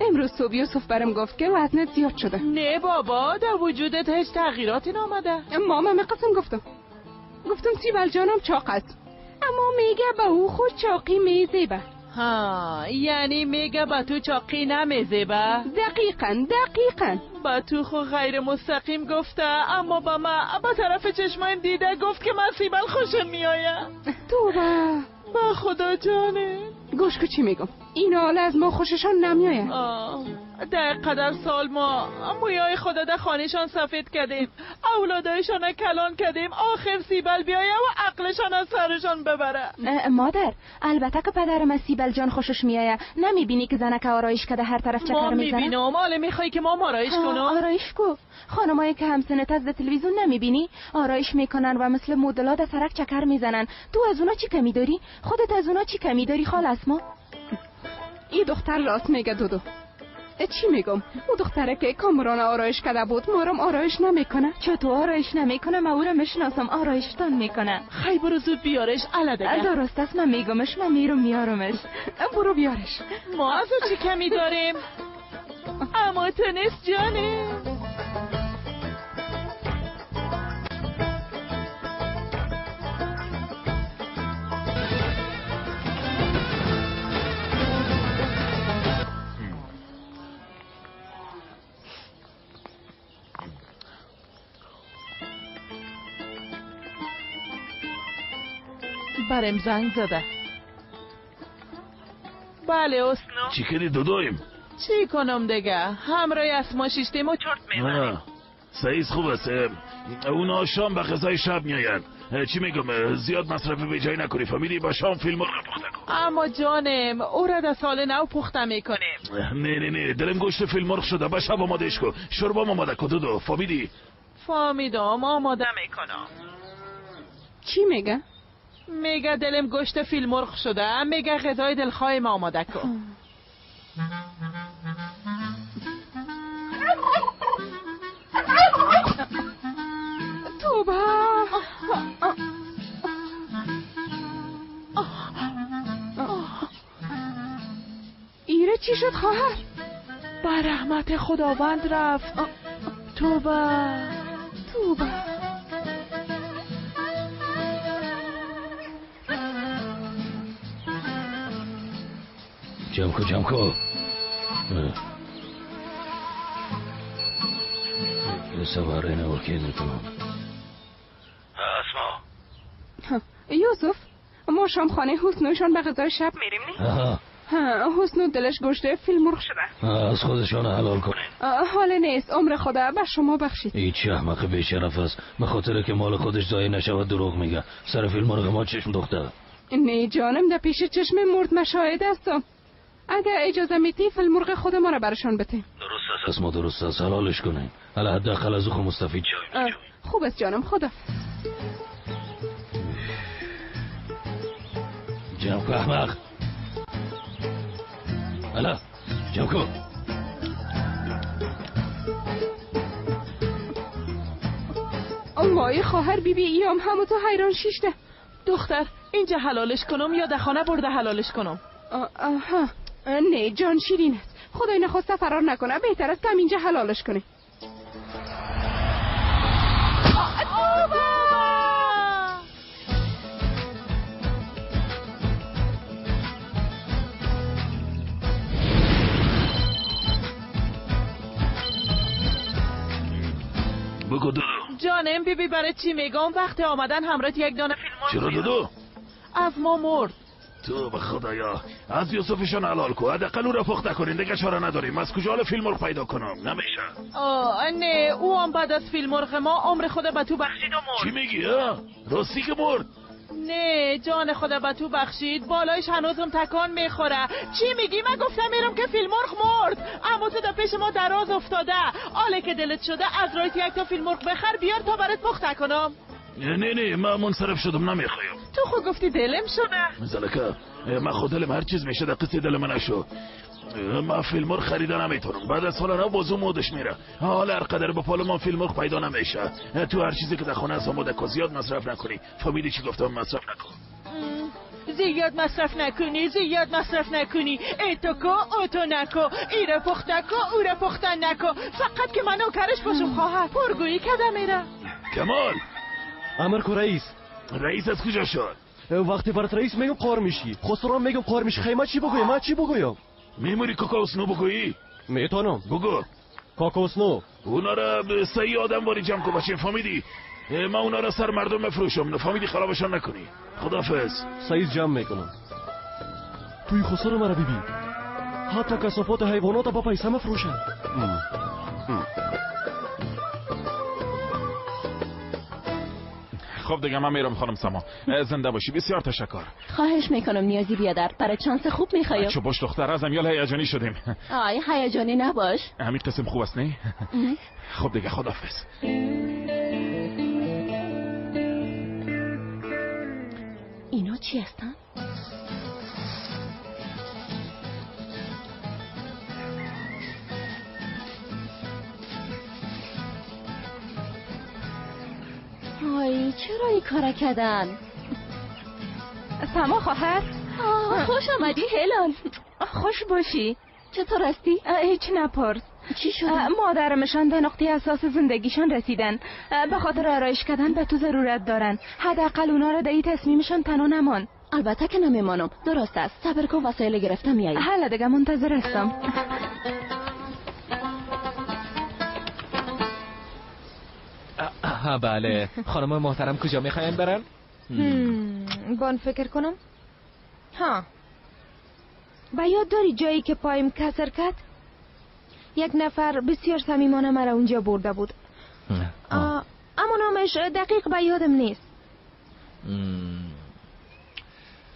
S5: امروز صبح یوسف برم گفت که وزنت زیاد شده.
S4: نه بابا، در وجودت هیچ تغییراتی نامده.
S5: ماما قسم گفتم سیبل جانم چاق است، اما میگه به او خود چاقی میزیبه.
S4: ها، یعنی میگه به تو چاقی نمیزیبه؟
S5: دقیقاً
S4: به تو خو غیر مستقیم گفته، اما با ما با طرف چشمایم دیده گفت که من سیبل خوشم میآید.
S5: توبه
S4: با خدا جانه.
S5: گوش کو چی میگم، این حال از ما خوششان نمیآید.
S4: در قدر سال ما مویای خدا در خانهشان سفید کردیم، اولادایشان کلان کردیم، آخر سیبل بیایه و عقلشان از سرشان ببره.
S1: مادر، البته که پدرم از سیبل جان خوشش میآید. نمیبینی که زنک آرایش کده هر طرف چکر میزنه؟ ما
S4: میبینم. حالا میخوای که ما آرایش کنم؟
S1: آرایش کو. خانمایی که همسنت از تلویزیون نمیبینی آرایش میکنن و مثل مدلا در سرک چکر میزنن. تو از اونا چی کمی داری؟ خودت از اونا چی کمی داری خاله اسما؟
S5: این دختر راست میگه دودو. چی میگم؟ او دختره که کامران آرایش کرده بود مارم آرایش نمیکنه.
S1: چطور آرایش نمیکنه؟ من او را میشناسم، آرایشتان میکنه.
S4: خی برو زود بیارش. علا دیگه
S1: درست است، من میگمش، من میرم میارمش.
S5: برو بیارش.
S4: ما از او چی کمی داریم؟ اما تو نیست جانه. برم زنگ زده. بله اسنو.
S6: چی کردی دودویم؟
S4: چی کنم دیگه، همراه اسما شیشتیم و چرت میزنیم.
S6: سعیز خوب است. اونا شام به غذای شب میآین. چی میگم، زیاد مصرف به جای نکنی فهمیدی؟ با شام فیلم رو پخته کن.
S4: اما جانم او را در سال نو پخته میکنیم.
S6: نه نه نه، دلم گوشت فیلم مرغ شده. با شب آمادهش کن، شوربا آماده کن دودو، فهمیدی؟
S4: فهمیدم، آماده میکنم.
S5: چی میگه؟
S4: میگه دلم گوشت فیل مرغ شده، میگه غذای دلخواه ما آماده کن.
S5: توبه. ایره چی شد خواهر؟
S4: با رحمت خداوند رفت. توبه
S5: توبه.
S15: جمع کو. سواره نوکه میکنم.
S6: اسما.
S5: یوسف، ما شام خانه حسنوشان به غذای شب میریم نه؟ حسنو دلش گوشته فیل مرغ شده.
S15: از خودشان حلال کنین.
S5: حال نیست، عمر خدا به شما بخشید.
S15: این چه احمق بیشرف است، به خاطر که مال خودش ضایع نشود دروغ میگه. سر فیل مرغ ما چشم دوخته.
S5: نه جانم، در پیش چشم مرد مشاهد هستم. اگر اجازه میتی فیل مرغ خود ما را برشان بده.
S15: درست است اسما، درست است، حلالش کنین. حالا حداقل از او خو مستفید شویم.
S5: خوب است جانم، خدا.
S15: جمع کو احمق. حالا جمع کو.
S5: وای خواهر بی بی ایام همو تو حیران شیشته.
S4: دختر اینجا حلالش کنم یا در خانه برده حلالش کنم؟
S5: آها نه جان شیرین است، خدای نخواسته فرار نکنه، بهتر است که اینجا حلالش کنی.
S6: بگو دودو.
S4: جانم بی بی برای چی میگم؟ وقت آمدن همراه یک دانه فیلم.
S6: چرا دودو؟
S4: از ما مرد.
S6: تو به خدایا، از یوسفشان حلال کو، حداقل او را پخته کنین دیگه، چاره نداریم. از کجا حال فیلم مرغ پیدا کنم؟ نمیشه.
S4: نه او هم بعد از فیلم مرغ ما عمر خدا به تو بخشید و مرد.
S6: چی میگی؟ راستی که مرد؟
S4: نه جان خدا به تو بخشید، بالایش هنوزم تکان میخوره. چی میگی؟ من گفتم میرم که فیلم مرغ مرد، اما تو در پیش ما دراز افتاده. آله که دلت شده از رایت یک تا فیلم مرغ بخر بیار تا برات پخته کنم.
S6: نه نه من منصرف شدم، نمیخوایم.
S4: تو خود گفتی دلم شده.
S6: زلکه من خود دلم هر چیز میشه در قصه دل من نشو. من فیلم مرغ خریده نمیتونم، بعد از سال نو بازو مودش میره. حالا هر قدر به پال من فیلم مرغ پیدا نمیشه. تو هر چیزی که در خانه است آماده کن، زیاد مصرف نکنی. فهمیدی چی گفتم؟ مصرف نکن.
S4: زیاد مصرف نکنی، زیاد مصرف نکنی، ایتو کو اوتو نکو، ایره پخته کو اوره پخته نکو، فقط که من نوکرش باشم خواهر. پرگویی کدم میره.
S6: کمال.
S20: امر کو رئیس.
S6: رئیس از کجا شد؟
S20: وقتی برات رئیس میگم قار میشی، خسران میگم قار میشی. خیمه چی بگویم؟ من چی بگویم؟
S6: میموری کاکاوسنو بگویی؟
S20: میتونم.
S6: بگو.
S20: کاکاوسنو.
S6: اونا را سعی آدم واری جمع کن بچه، فهمیدی؟ ما اونا را سر مردم مفروشم، نفهمیدی؟ خرابشان نکنی. خدافظ.
S20: سعی جمع میکنم. توی خسرو مرا ببین، حتی کثافات حیوانات با پیسه مفروشن.
S7: خب دیگه من میرم خانم سما، زنده باشی. بسیار تشکر.
S16: خواهش میکنم نیازی بیادر، برای چانس خوب میخوایم.
S7: چو باش دختر، ازم یال هیجانی شدیم.
S16: آی هیجانی نباش.
S7: همین قسم خوب است نه؟ خب دیگه خداحافظ.
S16: اینا چی هستن؟ آی چرا این کارا کردن؟
S9: سما خواهر.
S16: خوش آمدی هلال.
S9: خوش باشی.
S16: چطور هستی؟
S9: هیچ نپرس.
S16: چی شد؟
S9: مادرمشان به نقطه اساس زندگیشان رسیدن. به خاطر آرایش کردن به تو ضرورت دارن. حداقل اونا را در این تصمیمشان تنها نمان.
S16: البته که نمیمانم. درست است. صبر کن وسایل گرفتم میایی.
S9: حالا دیگه منتظر هستم.
S2: بله خانم محترم کجا میخواین برن؟
S1: بان فکر کنم. ها با یاد داری جایی که پایم کسر کرد؟ یک نفر بسیار صمیمانه مرا اونجا برده بود، اما نامش دقیق به یادم نیست.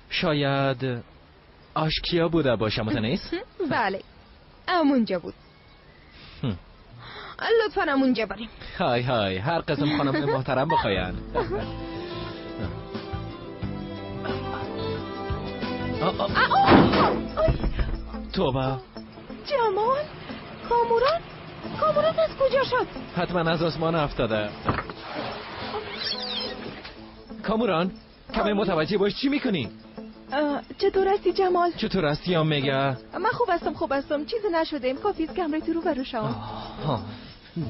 S2: شاید آشکیا بوده باشه، مت نیست؟
S1: بله همونجا بود. لطفا همونجا بریم.
S2: های های هر قسم خانم محترم بخواین. توبه.
S1: جمال، کاموران، کاموران از کجا شد؟
S2: حتما از آسمان افتاده. کاموران کمی متوجه باش چی میکنی؟
S3: چطور هستی جمال؟
S2: چطور هستی یا میگه؟
S3: من خوب هستم، خوب هستم، چیزی نشده. کافی است که همراه تو روبرو شوم.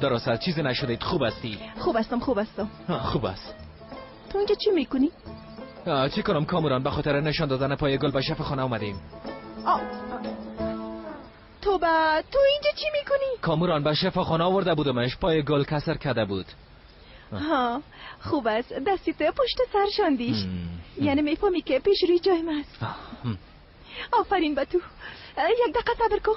S2: درست است، چیزی نشده. خوب هستی؟
S3: خوب هستم، خوب هستم.
S2: خوب است.
S3: تو اینجا چی میکنی؟
S2: چی کنم کاموران، به خاطر نشان دادن پای گل به شف خانه اومدیم.
S3: توبه، تو اینجا چی میکنی؟
S2: کاموران به شفا خانه آورده بودمش، پای گل کسر کرده بود.
S3: ها خوب است. دستیت پشت سر شاندیش، یعنی میفهمی که پیش روی جای من است. آفرین به تو. یک دقیقه صبر کن.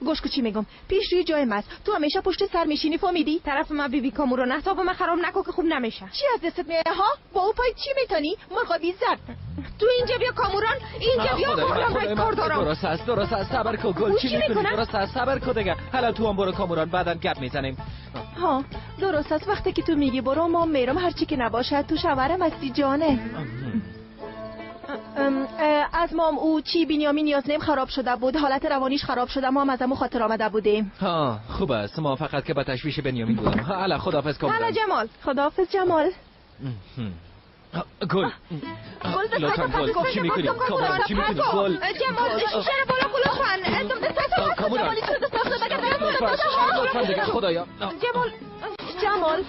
S3: گوش کو چی میگم. پیش روی جای من است، تو همیشه پشت سر میشینی، فهمیدی؟
S1: طرف من بیبی کاموران، اعصاب من خراب نکن که خوب نمیشه.
S3: چی از دستت میاد ها؟ با او پای چی میتونی؟ مرغابی زرد.
S1: تو اینجا بیا کاموران، اینجا بیا کاموران، کار دارم.
S2: درست است، درست است، صبر کن گل. چی میکنی؟ درست است، صبر کن دیگه. حالا تو هم برو کاموران، بعدن گپ میزنیم.
S3: ها درست است. وقتی که تو میگی برو ما میرم، هرچی که نباشد تو شوهرم هستی جانه. از مام او چی بنیامین نیاز خراب شده بود، حالت روانیش خراب شده، ما هم از امو خاطر آمده بودیم.
S2: ها خوب است، ما فقط که به تشویش بنیامین بودم. حالا خداحافظ کاموران.
S1: حالا جمال.
S3: خداحافظ جمال.
S2: گل گل لطفاً گل. چی میکنی؟ کاموران چی میکنی؟ گل
S1: جمال شیشه رو بالا کن لطفاً.
S2: کاموران لطفاً دیگه. خدایا
S1: جمال،
S3: جمال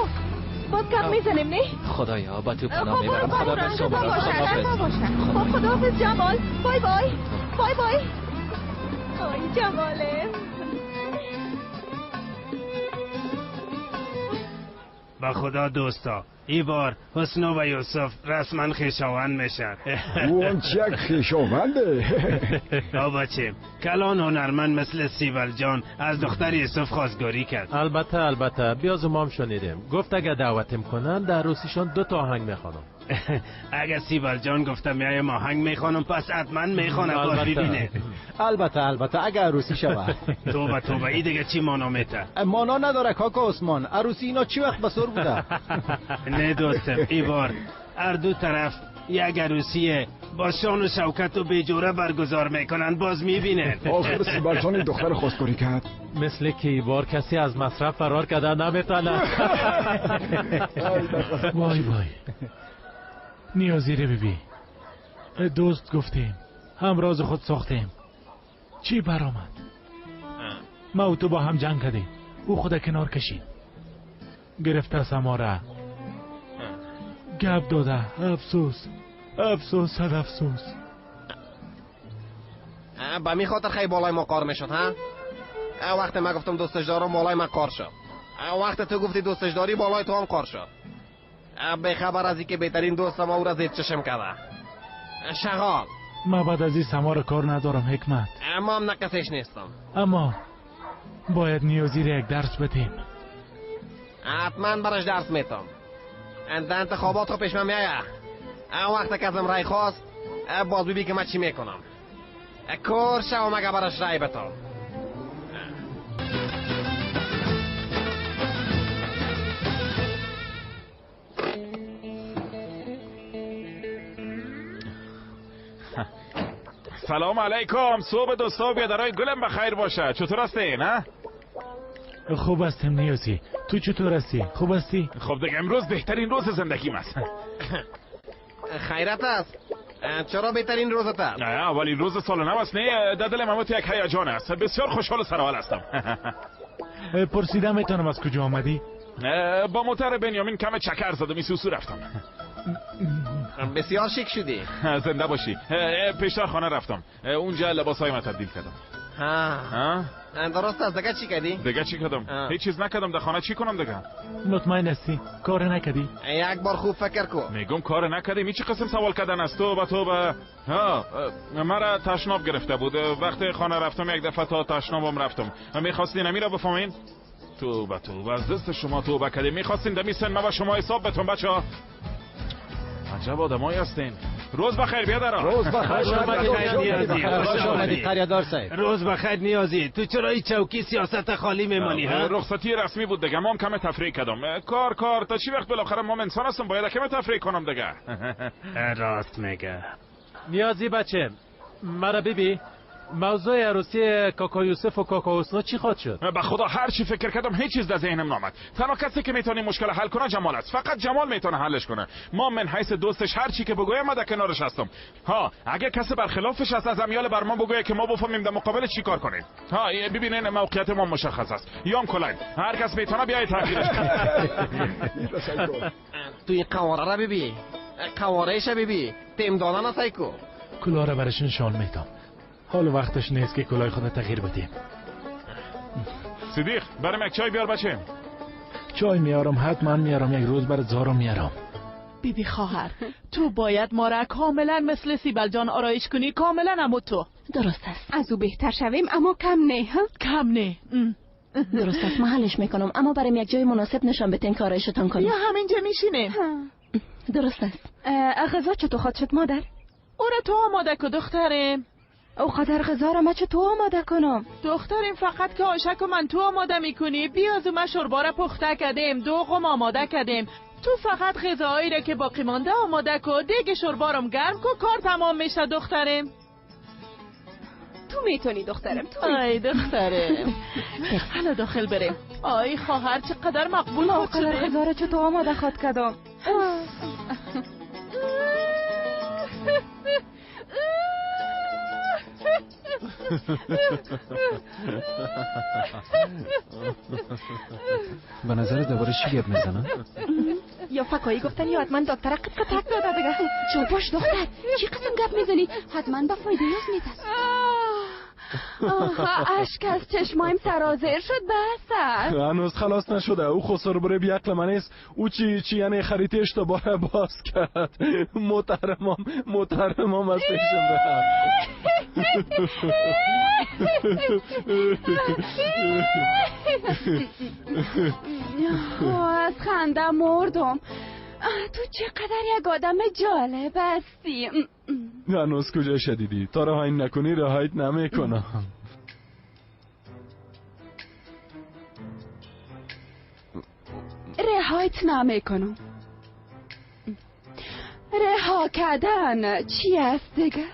S3: باز گپ میزنیم نه؟
S2: خدایا با تو پناه میبرم. خداحافظ کاموران، خداحافظ.
S3: خداحافظ جمال. بای بای، بای بای. آی جماله.
S18: با خدا دوستا، ای بار حسنو و یوسف رسما خویشاوند میشن.
S8: اون چک خویشاونده.
S18: بچه کلان هنرمند مثل سیبل جان از دختر یوسف خواستگاری کرد.
S21: البته البته، بیاز ما هم شنیدیم. گفت اگه دعوتم کنن در روسیشان 2 تا آهنگ میخوانم.
S18: اگه سیبل جان گفته میایم آهنگ میخوانم، پس حتما میخوانم. باز ببینه.
S22: البته البته اگه عروسی شود.
S18: توبه توبه، ای دیگه چی مانا میته؟
S22: مانا نداره کاکا عثمان. عروسی اینا چی وقت بسر بوده؟
S18: نه دوستم، ای بار هر دو طرف یک عروسی با شان و شوکت و بیجوره برگزار میکنن، باز میبینن.
S8: آخر سیبل جان دختر خواستگاری کرد.
S21: مثل که ای بار کسی از مصرف فرار کرده نمیتونه.
S18: وای وای نیازی رو ببین،
S11: دوست گفتیم، همراز خود ساختیم، چی برآمد؟ ما و تو با هم جنگ کردیم، او خود کنار کشید، گرفته سماره گپ داده. افسوس افسوس صد افسوس.
S19: به می خاطر خیلی بالای ما کار میشد ها؟ وقتی من گفتم دوستش دارم بالای من کار شد، وقتی تو گفتی دوستش داری بالای تو هم کار شد. به خبر از اینکه بهترین دوستم او را زیر چشم کرده. شغال
S11: ما بعد از این سمار کار ندارم حکمت.
S19: اما هم نقصش نیستم،
S11: اما باید نیازی را یک درس بدیم.
S19: حتما براش درس میتم. در انتخابات رو پیش من میایه، وقتی که ازم رای خواست باز ببین که من چی میکنم. کور شوم اگه براش رای بتم.
S7: سلام علیکم، صبح دوستا و بیادرای گلم بخیر باشه. چطور هستین؟ ها؟
S11: خوب هستم نیازی، تو چطور هستی؟ خوب هستی؟
S7: خب دیگه امروز بهترین روز زندگیم است.
S19: خیرت است. چرا بهترین روزت است؟
S7: اولین روز سال نو است. نه در دل من یک هیجان است. بسیار خوشحال و سرحال هستم.
S11: پرسیدم میتونم از کجا آمدی؟
S7: با موتر بنیامین کم چکر زدم، ایسوسو رفتم.
S19: بسیار شیک شدی.
S7: زنده باشی. پیشتر خانه رفتم، اونجا لباسای من تبدیل کردم.
S19: ها درست است. دیگه چی کردی؟
S7: دیگه چی کردم؟ هیچ چیز نکردم. در خانه چی کنم دیگه؟
S11: مطمئن هستی کار نکردی؟
S19: یک بار خوب فکر کن.
S7: میگم کار نکردیم. هیچ قسم سوال کردن است. تو به ها مرا تشناب گرفته بود. وقتی خانه رفتم یک دفعه تا تشنابم رفتم. میخواستین امیرا بفهمین؟ توبه توبه از دست شما توبه کردیم. میخواستین دمی سن ما با شما حساب بتون بچه‌ها. عجب آدمایی هستین. روز بخیر بیادران.
S22: روز بخیر. خوش آمدی قریه‌دار صاحب.
S18: روز بخیر نیازی. تو چرا این چوکی سیاست خالی میمانی؟ ها
S7: رخصتی رسمی بود دیگه. ما هم کم تفریح کردم. کار تا چی وقت؟ بالاخره ما انسان هستم، باید کم تفریح کنم دیگه.
S18: راست میگه
S21: نیازی بچه. مرا ببی موضوع عروسی کاکا یوسف و کاکا حسنا چی خواهد شد؟
S7: به خدا هر چی فکر کردم هیچ چیز در ذهنم نامد. تنها کسی که میتونه مشکل حل کنه جمال است. فقط جمال میتونه حلش کنه. ما من حیث دوستش هر چی که بگویم ما در کنارش هستم. ها اگه کسی برخلافش است از امیال بر ما بگویه که ما بفهمیم در مقابل چی کار کنیم. ها ببینین موقعیت ما مشخص است. یام کلنگ هر کس میتونه بیای تغییرش کنه.
S19: تو این قواره را ببین، قوارهش ببین، تیم دادن سایکو.
S11: کلاه را برشون شال میتم. حال وقتش نیست که کلاه خود تغییر بدیم.
S7: صدیق برام یک چای بیار بچه.
S11: چای میارم، حتما میارم. یک روز برات زارم میارم.
S4: بیبی خواهر تو باید ما را کاملا مثل سیبل جان آرایش کنی، کاملا. اما تو
S17: درست است، از او بهتر شویم اما کم نه.
S4: کم نه.
S16: درست است، من حلش میکنم، اما برام یک جای مناسب نشان بدین که آرایشتان کنم.
S4: یا همینجا میشینیم.
S16: درست است.
S1: غذا چطور خواهد شد مادر؟
S4: او را تو آماده که دخترم.
S1: او قدر غذا را من چطور آماده کنم؟
S4: دختریم فقط که آشک و من تو آماده میکنی. بیاز و من شوربا را پخته کردیم، دوغم آماده کردیم. تو فقط غذاهایی را که باقی مانده آماده کن، دیگه شوربا رم گرم کن، کار تمام میشه دخترم.
S1: تو میتونی دخترم، تو.
S4: آی دخترم حالا داخل بریم. آی خواهر چقدر مقبول خود شده.
S1: قدر غذا را چطور آماده خواد کردم.
S13: به نظر دوباره چی گپ میزنن؟
S1: یا فکایی گفتن یا حتما دکتر قطق تک داده دیگه.
S9: چوب باش دختر، چی قسم گپ میزنی؟ حتما به فایده نیاز میدست.
S1: آه اشک از چشمایم سرازیر شد. بس است
S8: هنوز خلاص نشده. او خسر بره بی عقل من نیست. او چی یعنی خریطه اشتباه باز کرد. محترمام از پیشم رفت.
S9: از خنده مردم. تو چقدر یک آدم جالب هستی.
S8: هنوز کجا شدیدی؟ تا رهایی نکنی رهایت نمی کنم.
S9: رهایت نمی کنم. رها کردن چی است دیگه؟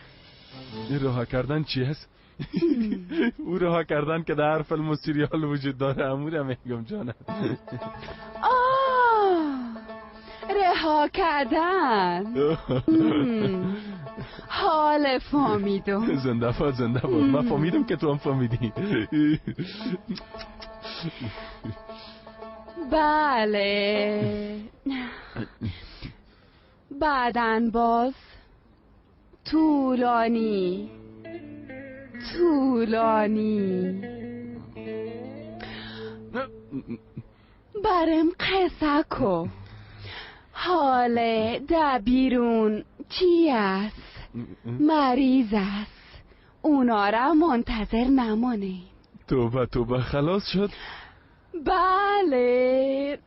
S8: رها کردن چی است؟ او رها کردن که در فیلم و سریال وجود داره، امورم میگم جانم.
S9: آه رها رها کردن. حال فهمیدم.
S8: زنده باد زنده باد. من فهمیدم که تو هم فهمیدی.
S9: بله. بعدن باز طولانی طولانی برم قصه کو. حال در بیرون چی است؟ مریض است، اونا را منتظر نمانه.
S8: توبه توبه، خلاص شد؟
S9: بله.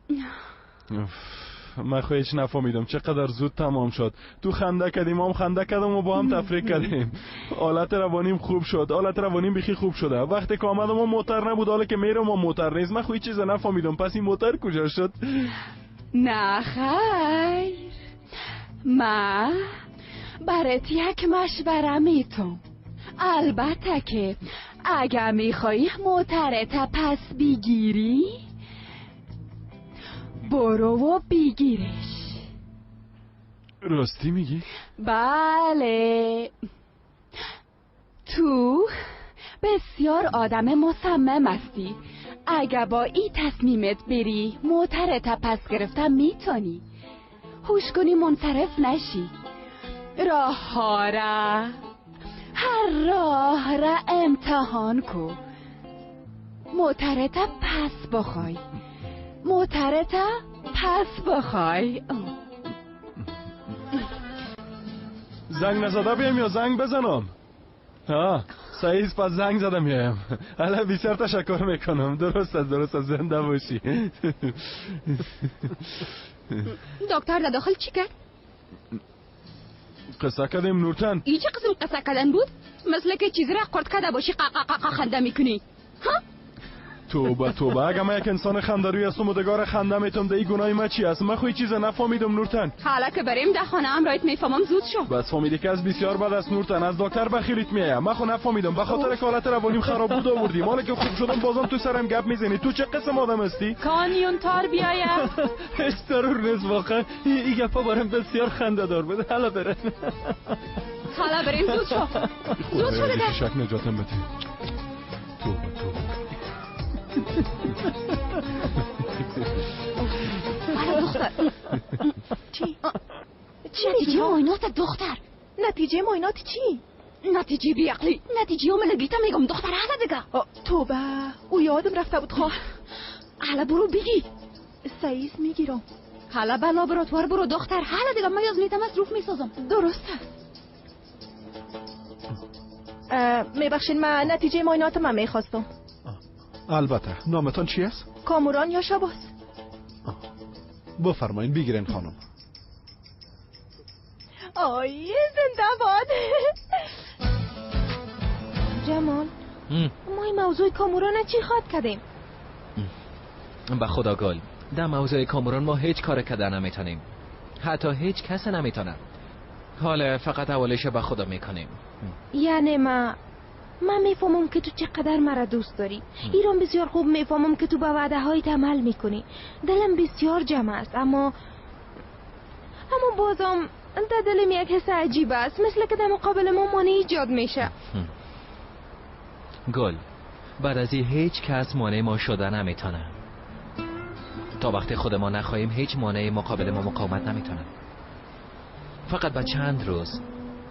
S8: من خو هیچ نفهمیدم چقدر زود تمام شد. تو خنده کردیم، هم خنده کردم و با هم تفریح کردیم. حالت روانیم خوب شد، حالت روانیم بیخی خوب شده. وقتی که آمدم موتر نبود، حالا که میرم و موتر نیست. من خو هیچ چیز نفهمیدم. پس این موتر کجا شد؟
S9: نه خیر، من برات یک مشوره میتم. البته که اگر میخوایی موترت پس بگیری، برو و بگیرش.
S8: راستی میگی؟
S9: بله. تو بسیار آدم مصمم هستی. اگر با این تصمیمت بری موترت پس گرفتم میتونی. هوش کنی منصرف نشی. راه ها را، هر راه را امتحان کو. موترت پس بخوای، موترت پس بخوای.
S8: زنگ نزده بیم یا زنگ بزنم؟ ها سعیز، پس زنگ زدم میایم. حالا بسیار تشکر میکنم. درست است درست است، زنده باشی.
S9: دکتر در داخل چی کرد؟
S8: قصه کردیم نورتن.
S9: ای چه قسم قصه کردن بود؟ مثل که چیزی را قرد کرده باشی قا قا قا خنده میکنی. ها؟
S8: توبه توبه، اگه من یک انسان خندروی هستم و دگار خنده میتم، ده ای گناه من چی است؟ من خو چیز نفهمیدم نورتن.
S9: حالا که بریم در خانه هم رایت میفهمم. زود شو.
S8: بس فهمیدی که از بسیار بد است نورتن. از دکتر بخیلیت میایم. من خو نفهمیدم، به خاطر که حالت روانیم خراب بود آوردیم. حالا که خوب شدم بازم تو سرم گپ میزنی. تو چه قسم آدم هستی؟
S4: کانیون تار بیایم.
S13: هیچ ضرور نیست واقعا. این گپا برام بسیار خنده دار بود. حالا بریم.
S9: حالا بریم زود شو. زود شو دیگه.
S8: شک نجاتم بده. توبه توبه.
S9: آره دختر.
S3: چی؟
S9: چی نتیجه معاینات دختر؟
S3: نتیجه معاینات چی؟
S9: نتیجه بیعقلی، نتیجه عملگیتا میگم دختر. حالا دیگه.
S3: توبه، او یادم رفته بود خواه.
S9: حالا برو بگی.
S3: سعیز میگیرم.
S9: حالا به لابراتوار برو دختر. حالا دیگه من یاد میتم از روف میسازم.
S3: درست است. میبخشین، من نتیجه معاینات من میخواستم.
S10: البته. نامتان چی است؟
S3: کاموران یا شباز.
S10: بفرمایین بگیرین خانم.
S3: آی زنده باد.
S1: جمال، ما این موضوع کاموران چی خواد کردیم؟
S2: به خدا گل، در موضوع کاموران ما هیچ کار کردن نمیتونیم. حتی هیچ کس نمیتونه. حالا فقط حوالش به خدا میکنیم.
S1: یعنی من میفهمم که تو چقدر مرا دوست داری. ایران بسیار خوب میفهمم که تو به وعده هایت عمل میکنی. دلم بسیار جمع است، اما بازم در دلم یک حس عجیب است، مثل که در مقابل ما مانع ایجاد میشه.
S2: گل، بعد از این هیچ کس مانع ما شده نمیتونه. تا وقتی خود ما نخواهیم هیچ مانع مقابل ما مقاومت نمیتونه. فقط با چند روز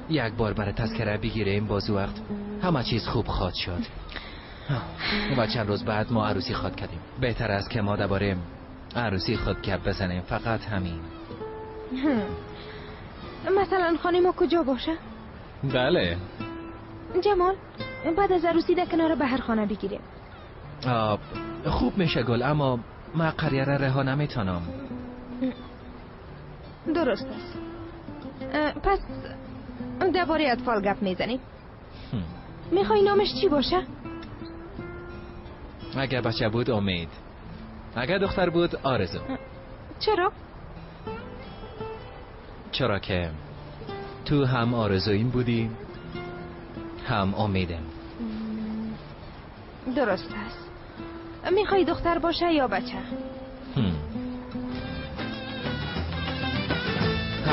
S2: یک بار برای تذکره بگیریم، باز وقت همه چیز خوب خواهد شد. و چند روز بعد ما عروسی خواهد کردیم. بهتر است که ما درباره عروسی خود گپ بزنیم، فقط همین.
S1: مثلا خانه ما کجا باشه؟
S2: بله
S1: جمال، بعد از عروسی در کنار بهر خانه بگیریم.
S2: خوب میشه گل، اما من قریه را رها نمیتونم.
S1: درست است. پس درباره اطفال گپ میزنیم. میخوای نامش چی باشه؟
S2: اگر بچه بود امید، اگر دختر بود آرزو.
S1: چرا؟
S2: چرا که تو هم آرزویم بودی هم امیدم.
S1: درست است. میخوای دختر باشه یا بچه؟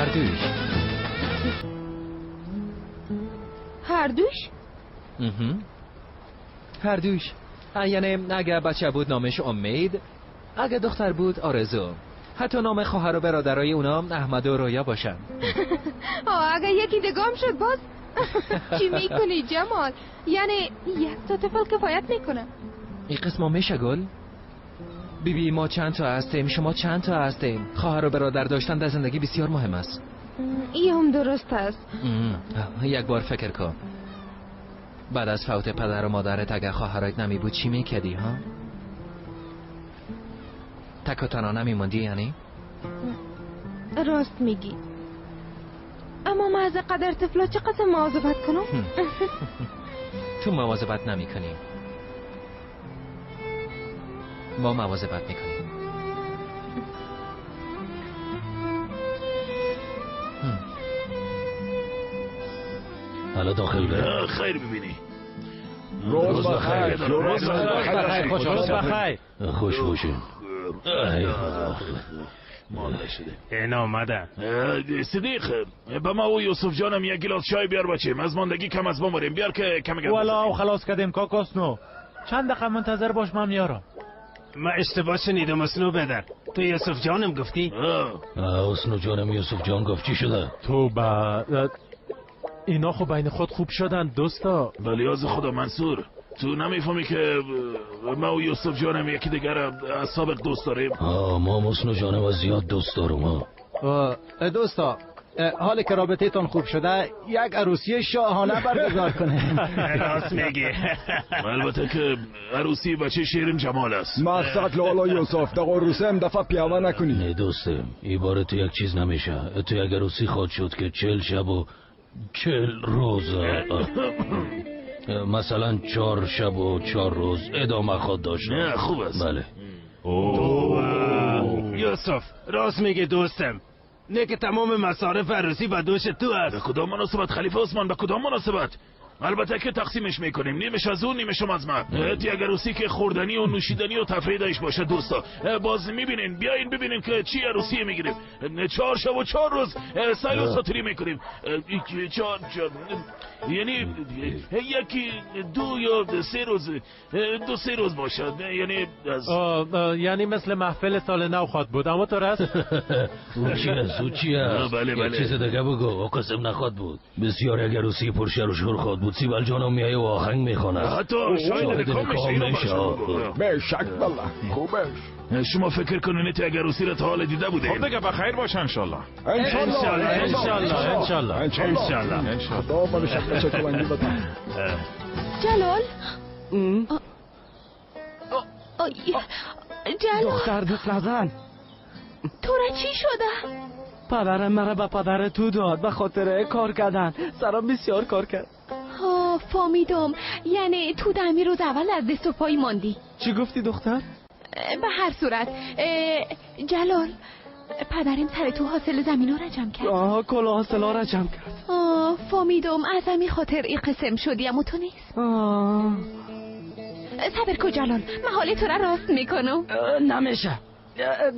S2: هر دویش.
S1: هر دویش؟
S2: هر دویش. یعنی اگه بچه بود نامش امید، اگه دختر بود آرزو. حتی نام خواهر و برادرای اونا احمد و رویا باشن.
S1: اگه یکی دگام شد باز چی میکنی جمال؟ یعنی یک تا طفل کفایت میکنه.
S2: این قسم میشه گل؟ بیبی ما چند تا هستیم، شما چند تا هستیم. خواهر و برادر داشتن در زندگی بسیار مهم است.
S1: این هم درست است.
S2: یک بار فکر کن، بعد از فوت پدر و مادرت اگر خواهرایت نمی بود چی میکردی ها؟ تک و تنها نمیموندی یعنی؟
S1: راست میگی، اما من از قدر طفلا چه قسم مواظبت کنم؟
S2: تو مواظبت نمی کنی، ما مواظبت میکنیم.
S15: حالا داخل بره.
S6: خیر ببینی.
S8: روز بخیر.
S6: روز بخیر.
S21: روز بخیر.
S15: خوش باشین.
S6: مانده شده.
S18: این آمده.
S6: صدیق به ما و یوسف جانم یک گلاس چای بیار بچیم، از ماندگی کم از بموریم. بیار که کم گپ.
S11: والا خلاص کردیم کاکاسنو. چند دقیقه منتظر باش من میارم.
S18: ما اشتباه شنیدم اسنو بدر. تو یوسف جانم گفتی؟
S15: اسنو جانم یوسف جان گفت. چی شده؟
S21: تو با اینا خب بین خود خوب شدن دوستا.
S6: ولی خدا منصور تو نمیفهمی که ما و یوسف جانم یکی دیگر از سابق دوست داریم.
S15: ما اسنو جانم از زیاد دوست دارم.
S22: دوستا حال که رابطه تان خوب شده یک عروسی شاهانه برگزار کنه.
S18: راست میگی.
S6: البته که عروسی بچه شیرین جمال است.
S8: مقصد لالا یوسف دقا روسه هم دفعه پیاوه نکنی.
S15: نه دوستم این باره تو یک چیز نمیشه. تو یک عروسی خود شد که 40 شب و 40 روز، مثلا 4 شب و 4 روز ادامه خود داشت.
S6: نه خوب است.
S15: بله.
S18: یوسف راست میگه دوستم. نه که تمام مصارف عروسی به دوش تو است.
S6: به کدام مناسبت خلیفه عثمان؟ به کدام مناسبت؟ البته که تقسیمش میکنیم، نیمش از اون نیمشم از من. یک عروسی که خوردنی و نوشیدنی و تفریح داشت باشه دوستا. باز میبینین، بیاین ببینین که چی عروسی میگیریم. 4 شب و 4 روز سیل و ساتری میکنیم. 4 یعنی یکی 2 یا 3 روز، 2-3 روز باشد. یعنی از
S21: یعنی مثل محفل سال نو خواد بود. اما تو راست.
S15: او چی است؟ او چی است؟
S6: بله بله.
S15: چیز دیگه بگو. او قسم نخواد بود. بسیار یک عروسی پرشر و شور خواد بود. سیبل جانم میایه و آهنگ میخونه.
S6: حتی شاید نکام میشه.
S8: به شک بالله خوبش.
S6: شما فکر کنید اگر عروسی را تا حال دیده بودین؟
S7: خب دیگه بخیر باشه انشالله.
S8: انشالله
S21: انشالله انشالله
S8: انشالله. خدا ما شکل چکلنگی بده.
S17: جلال جلال
S12: دختر دست نزن.
S17: تو را چی شده؟
S12: پدرم مرا به پدر تو داد به خاطر کار کردن. سرم بسیار کار کرد.
S17: فهمیدم. یعنی تو دمی روز اول از دست و پای ماندی.
S12: چی گفتی دختر؟
S17: به هر صورت جلال پدرم سر تو حاصل زمین را جمع کرد.
S12: آها کل حاصل را جمع کرد.
S17: فهمیدم. از همین خاطر این قسم شدی اما تو نیست. صبر کن جلال، من حال تو را راست میکنم.
S12: نمیشه.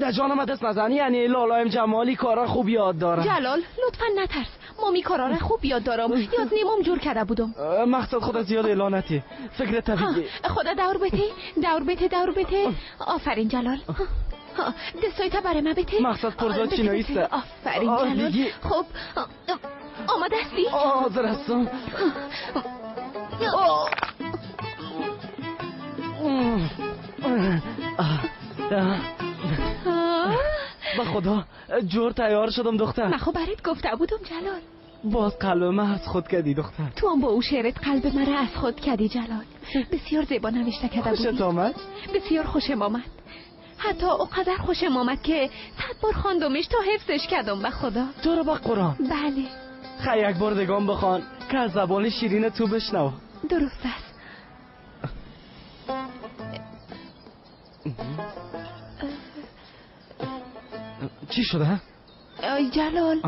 S12: در جانم دست نزنی. یعنی لالایم جمالی کارا خوب یاد دارم.
S17: جلال لطفا نترس، مامی کارا را خوب یاد دارم. یاد نیمم جور کرده بودم.
S12: مقصد خدا زیاد اعلانتی فکر طبیعی.
S17: خدا دور بته دور بته دور بته. آفرین جلال. دستای تا برای من بته.
S12: مقصد پرزا چیناییست.
S17: آفرین جلال. خب آماده هستی؟
S12: حاضر هستم. به خدا جور تیار شدم دختر.
S17: من خب برات گفته بودم جلال.
S12: باز قلب من از خود کردی دختر.
S17: تو هم با او شعرت قلب مرا از خود کردی جلال. بسیار زیبا نوشته کرده بودی.
S12: خوشت آمد؟
S17: بسیار خوشم آمد. حتی اوقدر خوشم آمد که 100 بار خواندمش تا حفظش کردم. به خدا.
S12: تو رو با قرآن؟
S17: بله.
S12: خیلی یک بار دگام بخوان که از زبان شیرین تو بشنو.
S17: درست است.
S12: چی شده؟
S17: ای جلال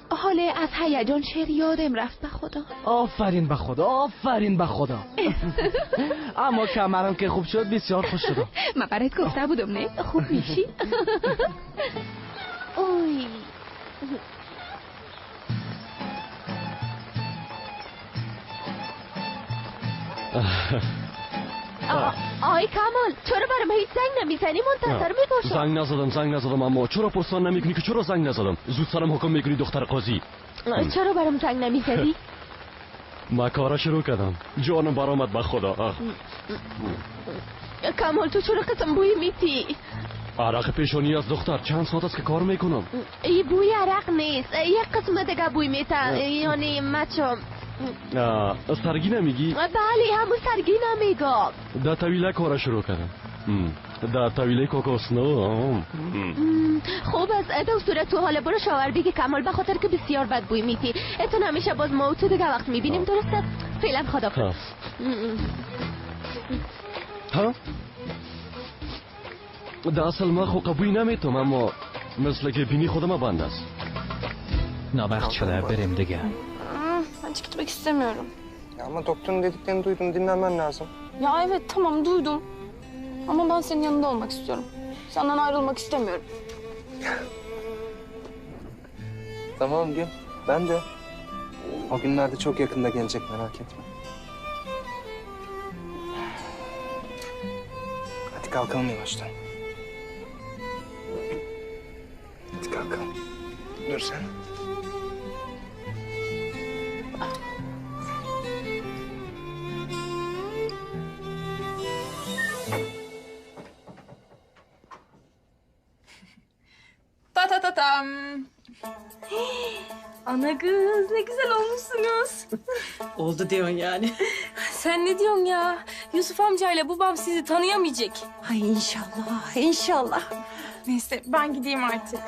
S17: حال از هیجان شعر یادم رفت. به خدا.
S12: آفرین به خدا، آفرین به خدا. اما کمرم که خوب شد بسیار خوش شدم.
S17: من برات گفته بودم نه خوب میشی. اوی آی کمال چرا برام هیچ زنگ نمیزنی؟ منتظر میباشم.
S20: زنگ نزدم اما چرا پرسان نمیکنی که چرا زنگ نزدم؟ زود سرم حکم میکنی دختر قاضی.
S17: چرا برام زنگ نمیزدی؟
S20: ما کارا شروع کردم، جانم برآمد به خدا.
S17: کمال تو چرا قسم بوی میتی؟
S20: عرق پیشانی از دختر، چند ساعت است که کار میکنم.
S17: ای بوی عرق نیست، یک قسم دیگه بوی میته، یعنی مچم.
S20: سرگی نمیگی؟
S17: بله همون سرگی نمیگم.
S20: در طویله کارا شروع کردم، در طویله کوکوسنو.
S17: خوب از ادا صورت تو حالا برو شاور بگی کمال، به خاطر که بسیار بد بوی میتی. اتون همیشه باز ما و تو دیگه وقت میبینیم، درسته؟ فعلا خداحافظ.
S20: ها؟ در اصل ما خو قبوی نمیتونم، اما مثل که بینی خودم بند است.
S13: ناوقت شده بریم دیگه.
S5: Ben hiç gitmek istemiyorum.
S14: Ya ama doktorun dediklerini duydum, dinlenmen lazım.
S5: Ya evet tamam duydum. Ama ben senin yanında olmak istiyorum. Senden ayrılmak istemiyorum.
S14: Tamam Gül, ben de. O günlerde çok yakında gelecek, merak etme. Hadi kalkalım yavaştan. Hadi kalkalım. Dur sen.
S5: Ta-ta-ta-tam. Ana kız ne güzel olmuşsunuz.
S23: Oldu diyorsun yani.
S16: Sen ne diyorsun ya? Yusuf amcayla babam sizi tanıyamayacak.
S3: Ay inşallah, inşallah.
S5: Neyse ben gideyim artık.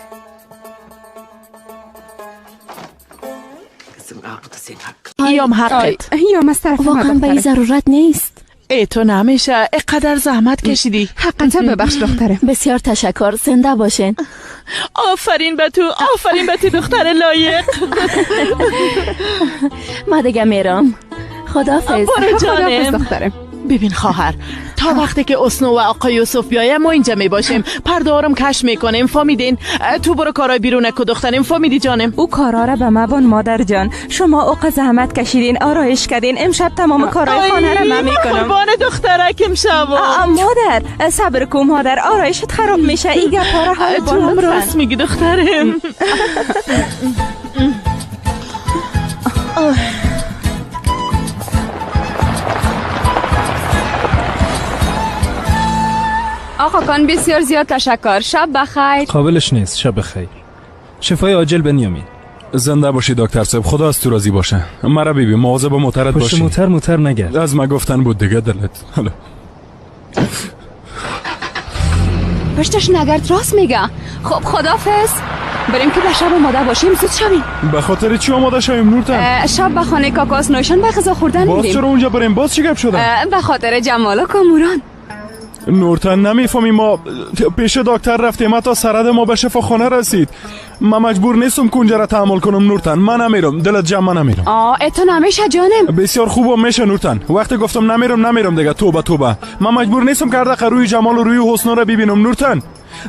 S23: Kızım al bu da senin hakkın.
S4: ایام حقت.
S9: ایام از طرف
S24: واقعا به این ضرورت نیست.
S4: ای تو نمیشه، اینقدر زحمت کشیدی.
S9: حقا ببخش دختره.
S24: بسیار تشکر، زنده باشین.
S4: آفرین به تو، آفرین به تو دختر لایق.
S24: ما دیگه میرم. خداحافظ.
S4: برو جانم.
S9: دختره.
S4: ببین خواهر، تا وقتی که اسنو و آقای یوسف بیایم ما اینجا میباشیم، پرده کش میکنیم، فهمیدین؟ تو برو کارای بیرون کو دخترم، فهمیدی جانم؟
S3: او کارا را به مبان مادر جان، شما اوق زحمت کشیدین، آرایش کردین، امشب تمام کارای خانه را من میکنم.
S4: قربان دخترکم شو.
S3: مادر صبر کن مادر، آرایشت خراب میشه. این گپا را حال
S4: تو هم راست میگی دخترم.
S9: آقا کان بسیار زیاد تشکر. شب بخیر.
S13: قابلش نیست. شب بخیر. شفای عاجل بنیامین.
S8: زنده باشی دکتر صاحب، خدا از تو راضی باشه. مرا بیبی مواظب موترت باشی.
S13: پشت موتر نگرد.
S8: از ما گفتن بود دیگه دلت. حالا
S9: پشتش نگرد، راست میگه. خب خدافظ. بریم که به شب آماده باشیم، زود شویم.
S8: به خاطر چی آماده شویم نورتن؟
S9: شب به خانه کاکاس نوشان به غذا خوردن میریم.
S8: باز چرا اونجا بریم؟ باز چی گپ شده؟
S9: به خاطر جمال و کاموران.
S8: نورتن نمیفهمی، ما پیش دکتر رفتیم، تا سرد ما به شفاخانه رسید. من مجبور نیستم که اونجا را تحمل کنم نورتن. من نمیرم، دلت جمع، من نمیرم.
S9: اتو نمیشه جانم.
S8: بسیار خوب میشه نورتن. وقتی گفتم نمیرم دیگه. توبه توبه، من مجبور نیستم که هر روی جمال و روی حسنا را ببینم نورتن.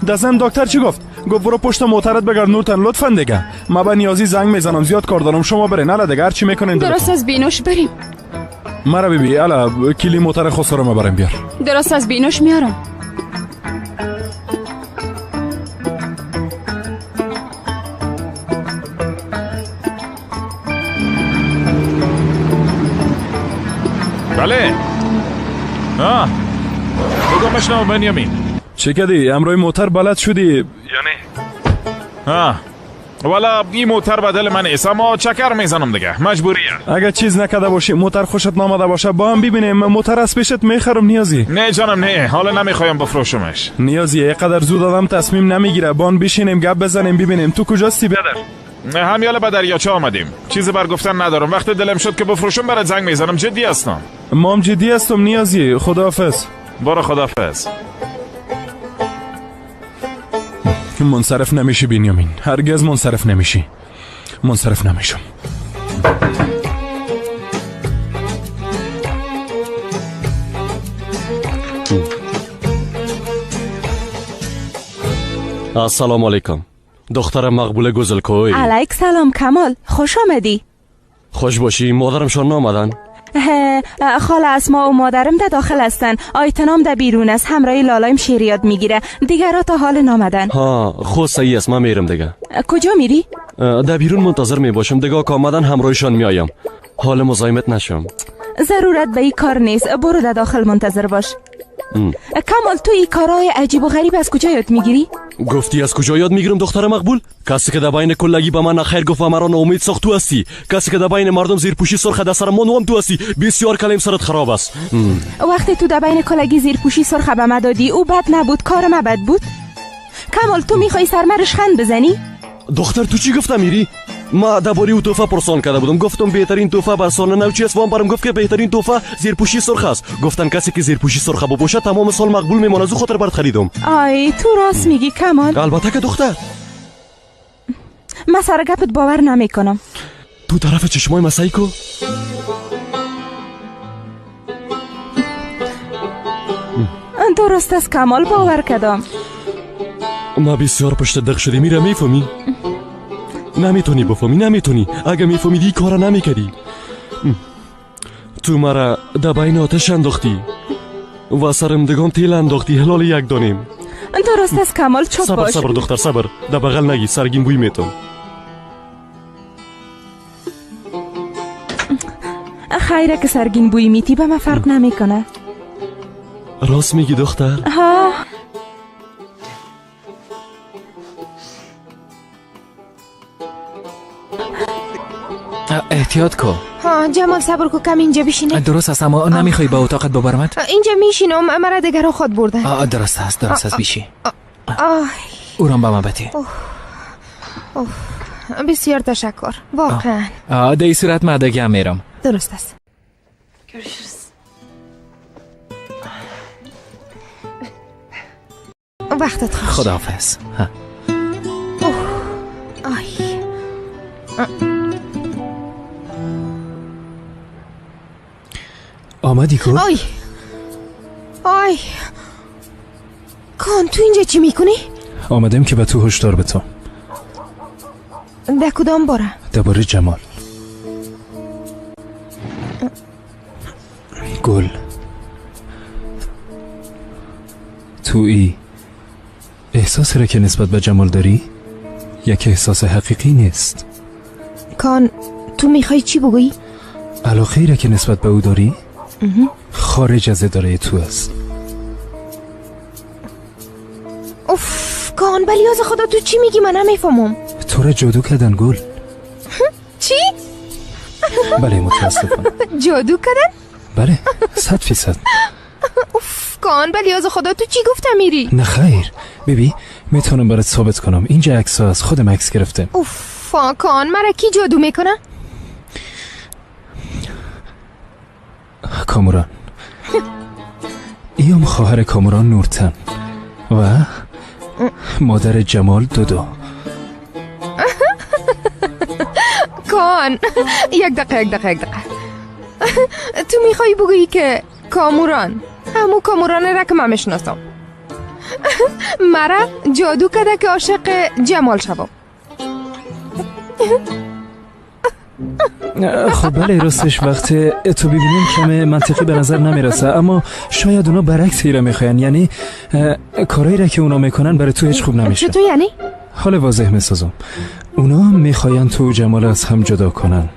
S8: دزن دکتر چی گفت؟ گفت برو پشت موترت بگرد نورتن لطفا دیگه. من به نیازی زنگ میزنم، زیاد کار دارم، شما برین. الا دیگه هر چی میکنین
S9: درست از بینوش بریم.
S8: مرا بیبی الا کلی موتر خسرو ما برم بیار.
S9: درست از بینوش میارم.
S7: بله. بگو مشنو بنیامین.
S8: چه کردی؟ امروی موتر بلد شدی
S7: یعنی؟ والا این موتر بدل من نیست، اما چکر میزنم دیگه، مجبوریه.
S8: اگه چیز نکرده باشی، موتر خوشت نامده باشه، با هم ببینیم. موتر از پیشت میخرم نیازی.
S7: نه جانم نه، حالا نمیخوایم بفروشمش.
S8: نیازی اینقدر زود آدم تصمیم نمیگیره. بان بشینیم گپ بزنیم ببینیم تو کجاستی برادر.
S7: همیاله به دریاچه آمدیم. چیزی بر گفتن ندارم. وقت دلم شد که بفروشم برات زنگ میزنم. جدی هستم.
S8: مام جدی هستم نیازی. خداحافظ.
S7: برو خداحافظ.
S8: منصرف نمیشی بنیامین، هرگز منصرف نمیشی. منصرف نمیشم.
S20: السلام علیکم دختر مقبول گزلکوی.
S3: علیک سلام کمال، خوش آمدی.
S20: خوش باشی. مادرم شان نامدن؟
S9: خاله اسما و مادرم در داخل هستن. آیتنام در بیرون است، همراه لالایم شعر یاد میگیره. دیگرها تا حال نامدن.
S20: ها خود صحیح است، من میرم دیگه.
S9: کجا میری؟
S20: در بیرون منتظر میباشم دیگه، که آمدن همراهشان میایم. حال مزاحمت نشم.
S9: ضرورت به این کار نیست، برو در داخل منتظر باش. کمال تو این کارهای عجیب و غریب از کجا یاد میگیری؟
S20: گفتی از کجا یاد میگیرم دختر مقبول؟ کسی که در بین کلگی به من خیر گفت و مرا ناامید ساخت تو هستی. کسی که در بین مردم زیرپوشی سرخ در سر من تو هستی. بسیار کلیم سرت خراب است.
S9: وقتی تو در بین کلگی زیرپوشی سرخ به من دادی او بد نبود، کار من بد بود. کمال تو میخوای سر من رشخند بزنی؟
S20: دختر تو چی گفتم میری؟ ما درباره او تحفه پرسان کرده بودم، گفتم بهترین تحفه بر سال نو چی است؟ وام برام گفت که بهترین تحفه زیرپوشی سرخ است. گفتن کسی که زیرپوشی سرخ بپوشد تمام سال مقبول میماند، از او خاطر برات خریدم.
S9: آی تو راست میگی کمال.
S20: البته که دختر
S9: من سر گپت باور نمیکنم.
S20: تو طرف چشمای ما سعی کو.
S9: درست است کمال، باور کردم.
S20: ما بسیار پشت دق شدی میره، میفهمی؟ نمیتونی بفهمی، نمیتونی. اگه میفهمیدی کارا نمیکردی. تو مرا در بین آتش انداختی و سرم دگام تیل انداختی. هلال یک دانیم.
S9: درست است کمال، چپ باش.
S20: صبر دختر صبر، در بغل نگی سرگین بوی میتون.
S9: خیره که سرگین بوی میتی به من فرق نمیکنه.
S20: راست میگی دختر؟
S9: ها.
S1: احتیاط کو.
S3: ها جمال صبر کو کم اینجا بشینه.
S1: درست است، اما نمیخوای به اتاقت ببرمت؟
S3: اینجا میشینم، مرا دیگرها خود بردن.
S1: درست است، درست است، بیشی. اورام به من بده.
S3: بسیار تشکر واقعا.
S1: در این صورت من دیگه میرم.
S3: درست است. وقتت خوش.
S1: خداحافظ.
S3: آی
S13: آمدی گل؟
S3: آی آی کان تو اینجا چی میکنی؟
S13: آمدیم که به تو هشدار بتم.
S3: در کدام باره؟
S13: درباره جمال. گل تو ای احساسی را که نسبت به جمال داری یک احساس حقیقی نیست.
S3: کان تو میخوای چی بگویی؟
S13: علاقه را که نسبت به او داری خارج از اداره تو است.
S3: اوف کان بلیاز خدا تو چی میگی؟ من نمیفهمم.
S13: تو را جادو کردن گل.
S3: چی؟
S13: بله متاسفم.
S3: جادو کردن؟
S13: بله 100%.
S3: اوف کان بلیاز خدا تو چی گفتم میری؟
S13: نه خیر ببی میتونم برات ثابت کنم. اینجا عکس از خودم عکس گرفتم.
S3: اوف کان مرا کی جادو میکنه؟
S13: کاموران. ایم خواهر کاموران نورتن و مادر جمال دودو.
S3: کان یک دقیقه یک دقیقه یک دقیقه. تو میخوای بگویی که کاموران همو کاموران را که من میشناسم مرا جادو کرده که عاشق جمال شوم؟
S13: خب بله راستش وقتی تو ببینیم کم منطقی به نظر نمیرسه، اما شاید اونا برعکس را میخواین. یعنی کارایی را که اونا میکنن برای تو هیچ خوب نمیشه.
S3: چطور یعنی؟
S13: حال واضح میسازم. اونا میخواین تو جمال از هم جدا کنن،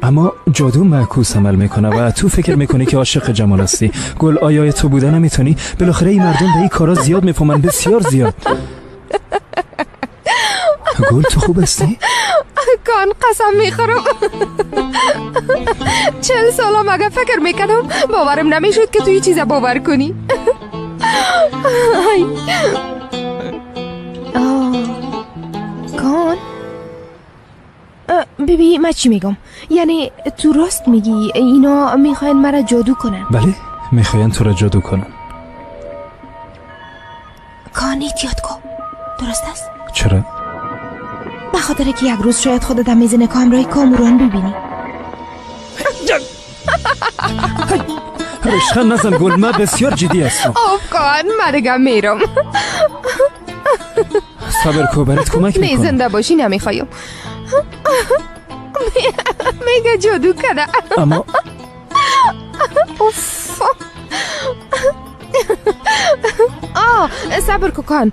S13: اما جادو معکوس عمل میکنه و تو فکر میکنی که عاشق جمال هستی. گل آیا تو بوده نمیتونی؟ بالاخره این مردم به این کارا زیاد میفهمن، بسیار زیاد. گل تو خوب هستی؟
S3: کان قسم میخورم 40 سالا مگه فکر میکردم باورم نمیشد که توی چیزا باور کنی. کان ببین من چی میگم، یعنی تو راست میگی اینا میخواین مرا جادو کنن؟
S13: بله میخواین تو را جادو کنن.
S3: کان احتیاط کن، درست است؟
S13: چرا؟
S3: به خاطر که یک روز شاید خودت هم میزنه که همراه کاموران ببینی.
S13: رشخند نزن گل، من بسیار جدی هستم.
S3: آف کن من دیگه میرم.
S13: صبر کو برات کمک میکنم.
S3: نه زنده باشی نمیخوایم. میگه جادو کرده.
S13: اما
S2: اوف. آه صبر کن،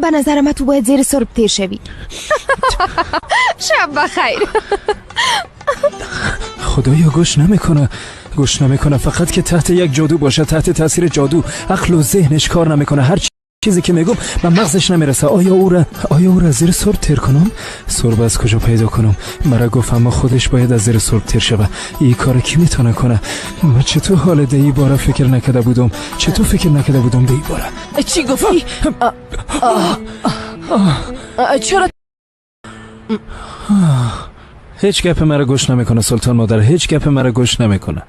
S2: به نظر من تو باید زیر سرب تیر شوی. شب بخیر.
S13: خدایا گوش نمیکنه، گوش نمیکنه. فقط که تحت یک جادو باشه، تحت تاثیر جادو عقل و ذهنش کار نمیکنه. هر چیزی که میگم به مغزش نمیرسه. آیا او را زیر سرب تیر کنم؟ سرب از کجا پیدا کنم؟ مرا گفت اما خودش باید از زیر سرب تیر شوه. این کار کی میتونه کنه؟ من چطور حال دی باره فکر نکرده بودم؟ چطور فکر نکرده بودم دی باره؟
S16: چی گفتی؟ چرا؟
S13: هیچ گپ مرا گوش نمیکنه سلطان مادر، هیچ گپ مرا گوش نمیکنه.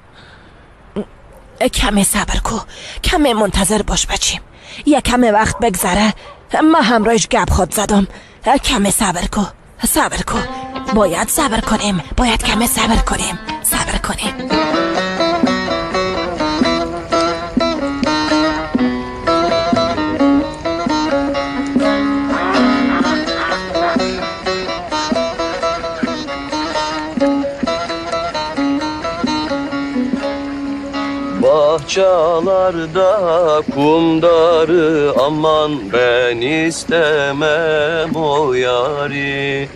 S16: کمی صبر کو، کمی منتظر باش بچیم، یک کمی وقت بگذره من همراهش گپ خود زدم. کمی صبر کو، صبر کو، باید صبر کنیم، باید کمی صبر کنیم، صبر کنیم.
S10: Bahçalarda kumdarı, aman ben istemem o yari.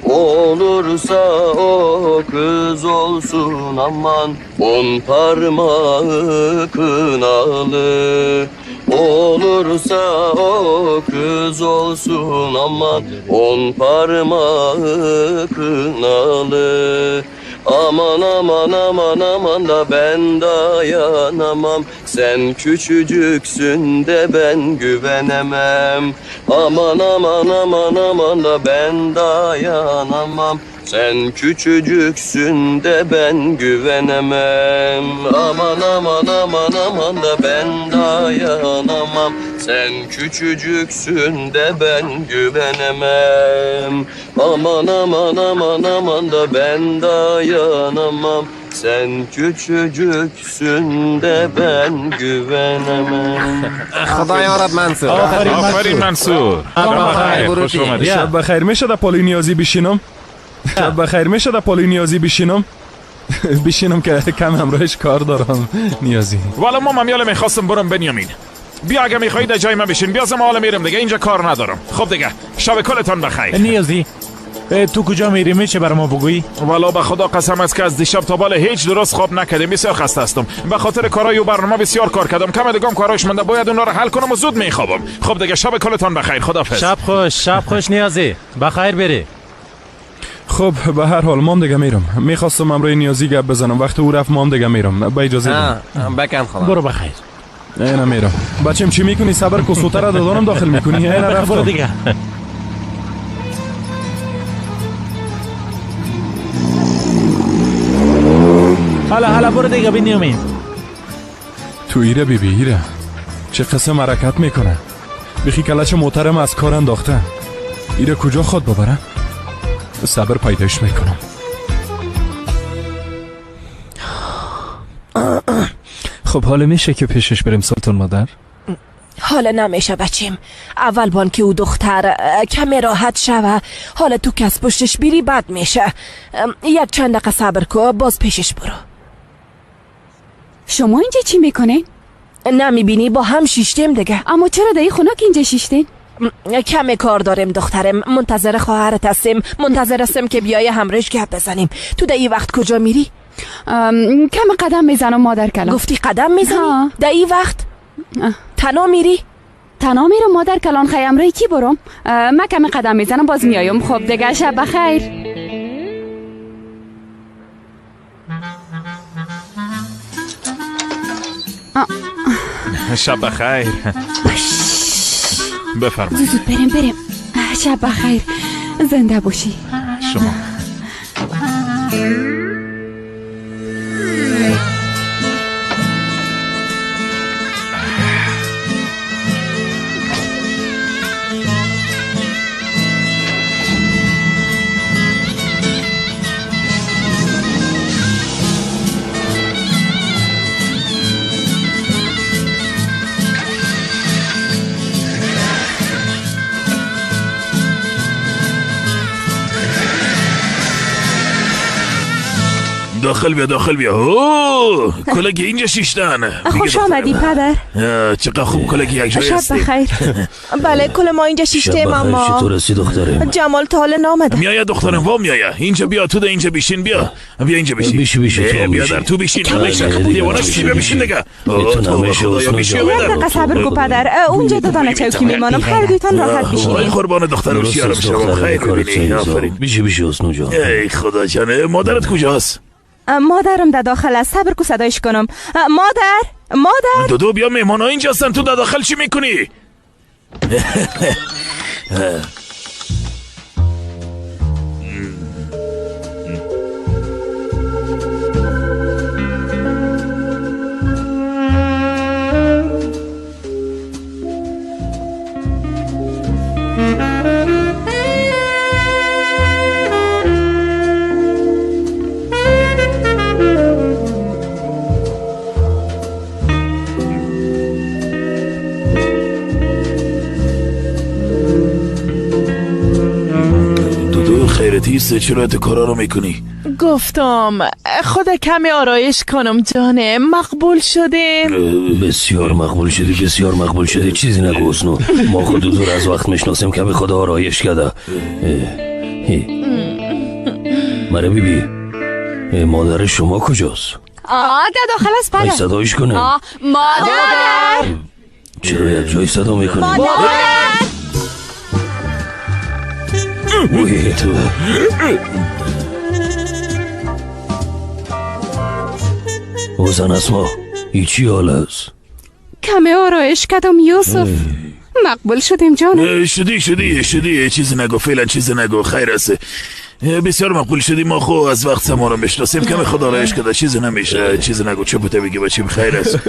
S10: Olursa o kız olsun, aman on parmağı kınalı. Olursa o kız olsun, aman on parmağı kınalı. Aman aman aman aman da ben dayanamam. Sen küçücüksün de ben güvenemem. Aman aman aman aman da ben dayanamam. Sen küçücüksün de ben güvenemem. Aman aman aman aman da ben dayanamam. Sen küçücüksün de ben güvenemem. Aman aman aman aman da ben dayanamam. Sen küçücüksün de ben güvenemem.
S11: خدایا رب منصور.
S7: آفرین منصور. خوش اومدی.
S8: شب بخیر. میشه در پالوی نیازی بشینم؟ شب بخیر. میشه در پالوی نیازی بشینم؟ بشینم که کم همراهش کار دارم. نیازی
S7: والا ما ممیاله میخواستم برم بنیامین. بیا اگه میخوایی در جای من بشین. بیا ما حالا میرم دیگه، اینجا کار ندارم. خب دیگه شب کلتان بخیر.
S21: نیازی تو کجا میری؟ میشه برای ما بگویی؟
S7: والا به خدا قسم است که از دیشب تا بالا هیچ درست خواب نکردم. بسیار خسته هستم. به خاطر کارای و برنامه بسیار کار کردم. کم دیگه کارایش مونده، باید اونا رو حل کنم و زود میخوابم. خب دیگه شب کلتان بخیر. خداحافظ.
S21: شب خوش. شب خوش نیازی. بخیر بری.
S8: خب به هر حال مام دیگه میرم. میخواستم امروز نیازی گپ بزنم، وقت او رفت مام دیگه میرم. به اجازه
S11: بکن خدا.
S21: برو بخیر.
S8: اینا میرم. بچم چی میکنی؟ صبر کو، سوتر دادانم داخل میکنی. اینا رفت.
S21: برو دیگه. حالا حالا برو دیگه بنیامین.
S8: تو ایره بی بی ایره چه قسم حرکت میکنه. بخی کلچ موترم از کار انداخته. ایره کجا خود ببره؟ صبر پیداش میکنم.
S13: خب حالا میشه که پیشش بریم سلطان مادر؟
S16: حالا نمیشه بچیم. اول بان که او دختر کمی راحت شوه. حالا تو کس پشتش بیری بد میشه. یک چند دقیقه صبر کو، باز پیشش برو.
S9: شما اینجا چی میکنین؟
S16: نمیبینی با هم شیشتیم دیگه.
S9: اما چرا در این خونه که اینجا شیشتین؟
S16: کمی کار داریم دخترم. منتظر خواهرت هستیم، منتظر هستیم که بیای همراهش گپ بزنیم. تو در این وقت کجا میری؟
S9: کم قدم میزنم مادر کلان.
S16: گفتی قدم میزنی؟ در این وقت تنها میری؟
S9: تنها میرم مادر کلان. خیلی امرای کی برم؟ من کم قدم میزنم باز میایم. خب دیگه شب بخیر.
S7: شب بخیر. بفرمایید.
S9: زود بریم بریم. شب بخیر. زنده باشی.
S7: شما.
S6: داخل بیا، داخل بیا. اوه، کلگی اینجا شیشتن.
S3: خوش آمدی پدر.
S6: چقدر خوب کلگی یک جای
S3: شب
S6: هستی.
S3: بخیر. بله کل ما اینجا شیشتیم اما
S20: چطور هستی دخترم؟
S3: جمال تا حالا نامده.
S6: میاید دخترم، وا میاید. اینجا بیا، تو ده اینجا بیشین، بیا. بیا اینجا بیشین.
S20: بیشی، بیشی، تو هم
S6: بیا
S20: بیشی.
S6: در تو بیشین.
S20: نه،
S6: همیشه
S20: نه، دیگه
S6: دیوانه
S20: نمیشه،
S6: شدی، بیا بیشین دیگه.
S20: تو نمیشه،
S6: خدایا،
S20: حسنا
S6: بیشین،
S20: جان.
S6: بیا
S3: یک
S6: در.
S3: دقیقه صبر کو پدر، اونجا دو دانه چوکی میمانم، هر دویتان راحت
S6: وای
S3: بشینین.
S6: قربان دخترم،
S20: درست
S6: شیارم
S20: است
S6: شما
S20: دخترم،
S6: خیر
S20: کارت
S6: ببینی.
S20: صحیح است.
S6: آفرین.
S20: بیشی بیشی حسنا جان.
S6: ای خدا جان، مادرت کجاست؟
S3: مادرم در داخل است، صبر کو صدایش کنم. مادر، مادر.
S6: دودو بیا، مهمان ها اینجا هستن، تو در داخل چی میکنی؟ دودو خیرتی است، چرا تو کارا رو میکنی؟
S4: گفتم خود کمی آرایش کنم جانه، مقبول شدیم.
S20: بسیار مقبول شدی، بسیار مقبول شدی. چیزی نگو حسنو، ما خود دودو رو از وقت میشناسیم که به خدا آرایش کرده. مره بی بی، مادر شما کجاست؟
S9: آه، در داخل است
S20: ای
S9: پدر.
S20: صدایش کنه.
S9: مادر.
S20: چرا یک جای صدا میکنی؟
S9: مادر.
S20: اوه، تو او زن اسما، ای چی حال است؟
S9: کمی آرایش کردم یوسف، مقبول شدیم جانم.
S6: شدی شدی شدی، چیزی نگو فعلا، چیزی نگو، خیر است. بسیار مقبول شدی. ما خو از وقت ما رو میشناسیم، کمی خدا آرایش کرده، چیزی نمیشه. چیزی نگو، چه بوده بگی بچیم، خیر است.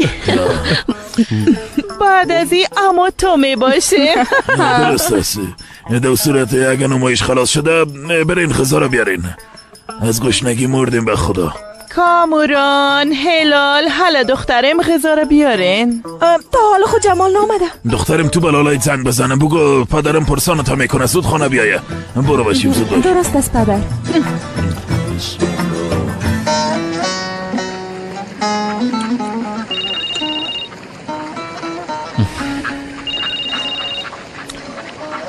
S4: بعد از این اما تو میباشیم.
S6: درست است. در صورت اگه نمایش خلاص شده برین غذا رو بیارین، از گشنگی مردیم به خدا.
S4: کاموران، هلال، هلا دخترم غذا رو بیارین.
S3: تا حالا خود جمال نامده.
S6: دخترم تو بلالای زنگ بزنه بگو پدرم پرسان تا میکنه، زود خانه بیایه. برو بچیم، زود باش.
S3: درست است پدر.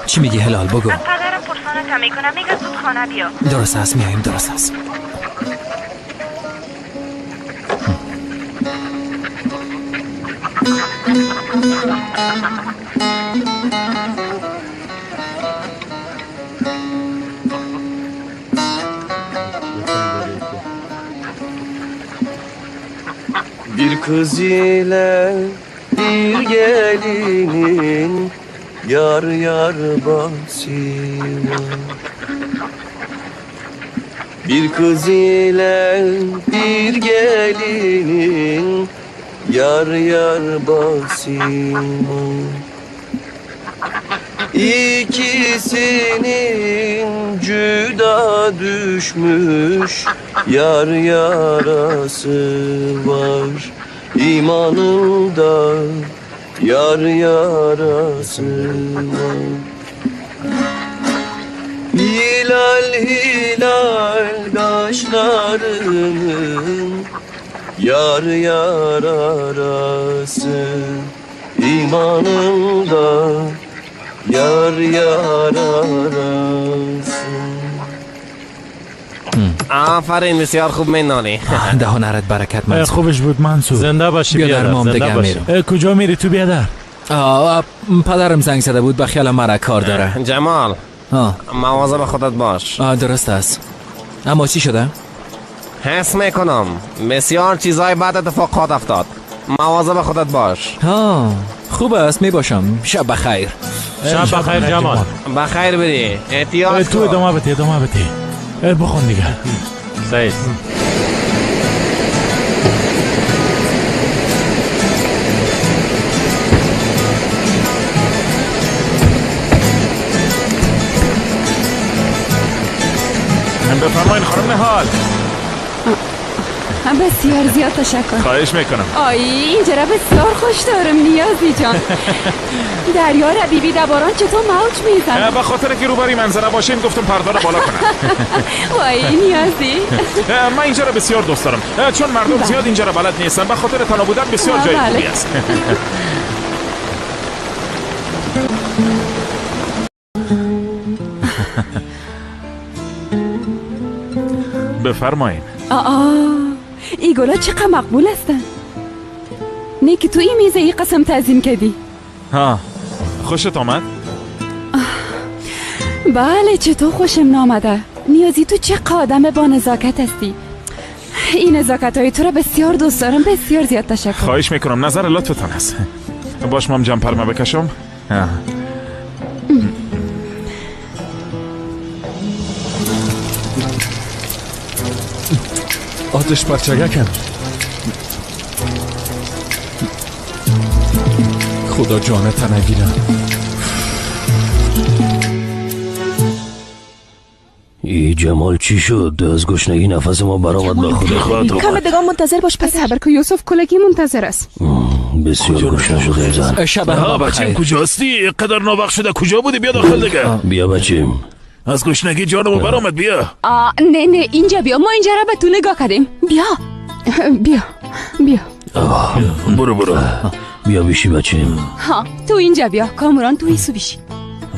S1: چی میگی هلال؟ بگو.
S3: پدرم پرسانه تا میکنه، میگه زود خانه بیا.
S1: درست است، میایم. درست است.
S10: Bir kız ile bir gelinin yar yar bahsi var. Bir kız ile bir gelinin yar yar bahsi var. İkisinin cüda düşmüş yar yarası var. İmanında yar yarası var. Hilal hilal kaşlarının yar yar arası. İmanında yar yar arası.
S11: آفرین، بسیار خوب مینانی.
S1: ده هنرت برکت منصور.
S15: خوبش بود منصور.
S21: زنده باشی
S1: بیا در
S21: بیادر،
S1: مام
S21: زنده
S1: دیگه
S21: باشی.
S1: میرم.
S15: کجا میری تو بیادر؟
S1: پدرم زنگ زده بود، به خیال مرا کار داره.
S11: جمال، مواظب خودت باش.
S1: درست است. اما چی شده؟
S11: حس میکنم بسیار چیزای بد اتفاق افتاد. مواظب خودت باش.
S1: خوب است، میباشم. شب بخیر.
S21: شب بخیر جمال.
S11: بخیر بری، احتیاط
S15: تو
S11: کن.
S15: ادامه بده، ادامه بده. بخون دیگه.
S21: صحیح.
S7: بفرمایید خانم نهال.
S9: بسیار زیاد تشکر.
S7: خواهش میکنم.
S9: آی اینجا را بسیار خوش دارم نیازی جان. دریا را بیبی دباران چطور موج میزنه.
S7: به خاطر که روبری منظره باشیم گفتم پرده را بالا کنم.
S9: وای نیازی،
S7: من اینجا را بسیار دوست دارم چون مردم زیاد اینجا را بلد نیستن، به خاطر تنها بودن بسیار جای خوبی است. بفرمایین.
S9: ای گلا چقدر مقبول هستن. نه که تو این میزه ای قسم تعظیم کردی.
S7: ها خوشت آمد؟
S9: بله چطور خوشم نامده. نیازی تو چه آدم با نزاکت هستی. این نزاکت های تو را بسیار دوست دارم. بسیار زیاد تشکر.
S7: خواهش میکنم، نظر لطفتان است. باش مام جمپر ما بکشم.
S8: آتش پرچگه کن. خدا جانت نگیره.
S20: ای جمال چی شد؟ از گشنگی نفس ما برآمد. به خدا
S3: کم دیگه منتظر باش پسر.
S9: صبر که یوسف کلگی منتظر است.
S20: بسیار گشنه شده زن.
S1: شب ها
S6: بچیم کجاستی؟ قدر ناوقت شده کجا بودی؟ بیا داخل دیگه.
S20: بیا بچیم.
S6: از گشنگی جانمو برآمد. بیا.
S9: نه نه اینجا بیا، ما اینجا را به تو نگاه کردیم. بیا بیا بیا.
S6: برو برو.
S20: بیا بیشی بچیم.
S9: ها تو اینجا بیا کامران، تو ایسو بیشی.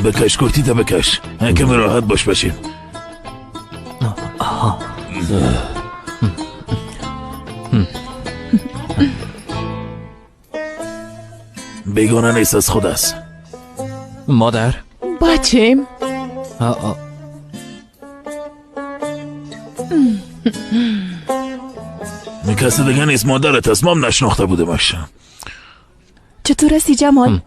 S6: بکش کرتی تا بکش، کمی راحت باش بچیم. بیگانه نیست، از خود است.
S1: مادر
S4: بچیم.
S6: کسی دیگه نیست، مادرت است. ما نشناخته بودمش.
S3: چطور هستی جمال؟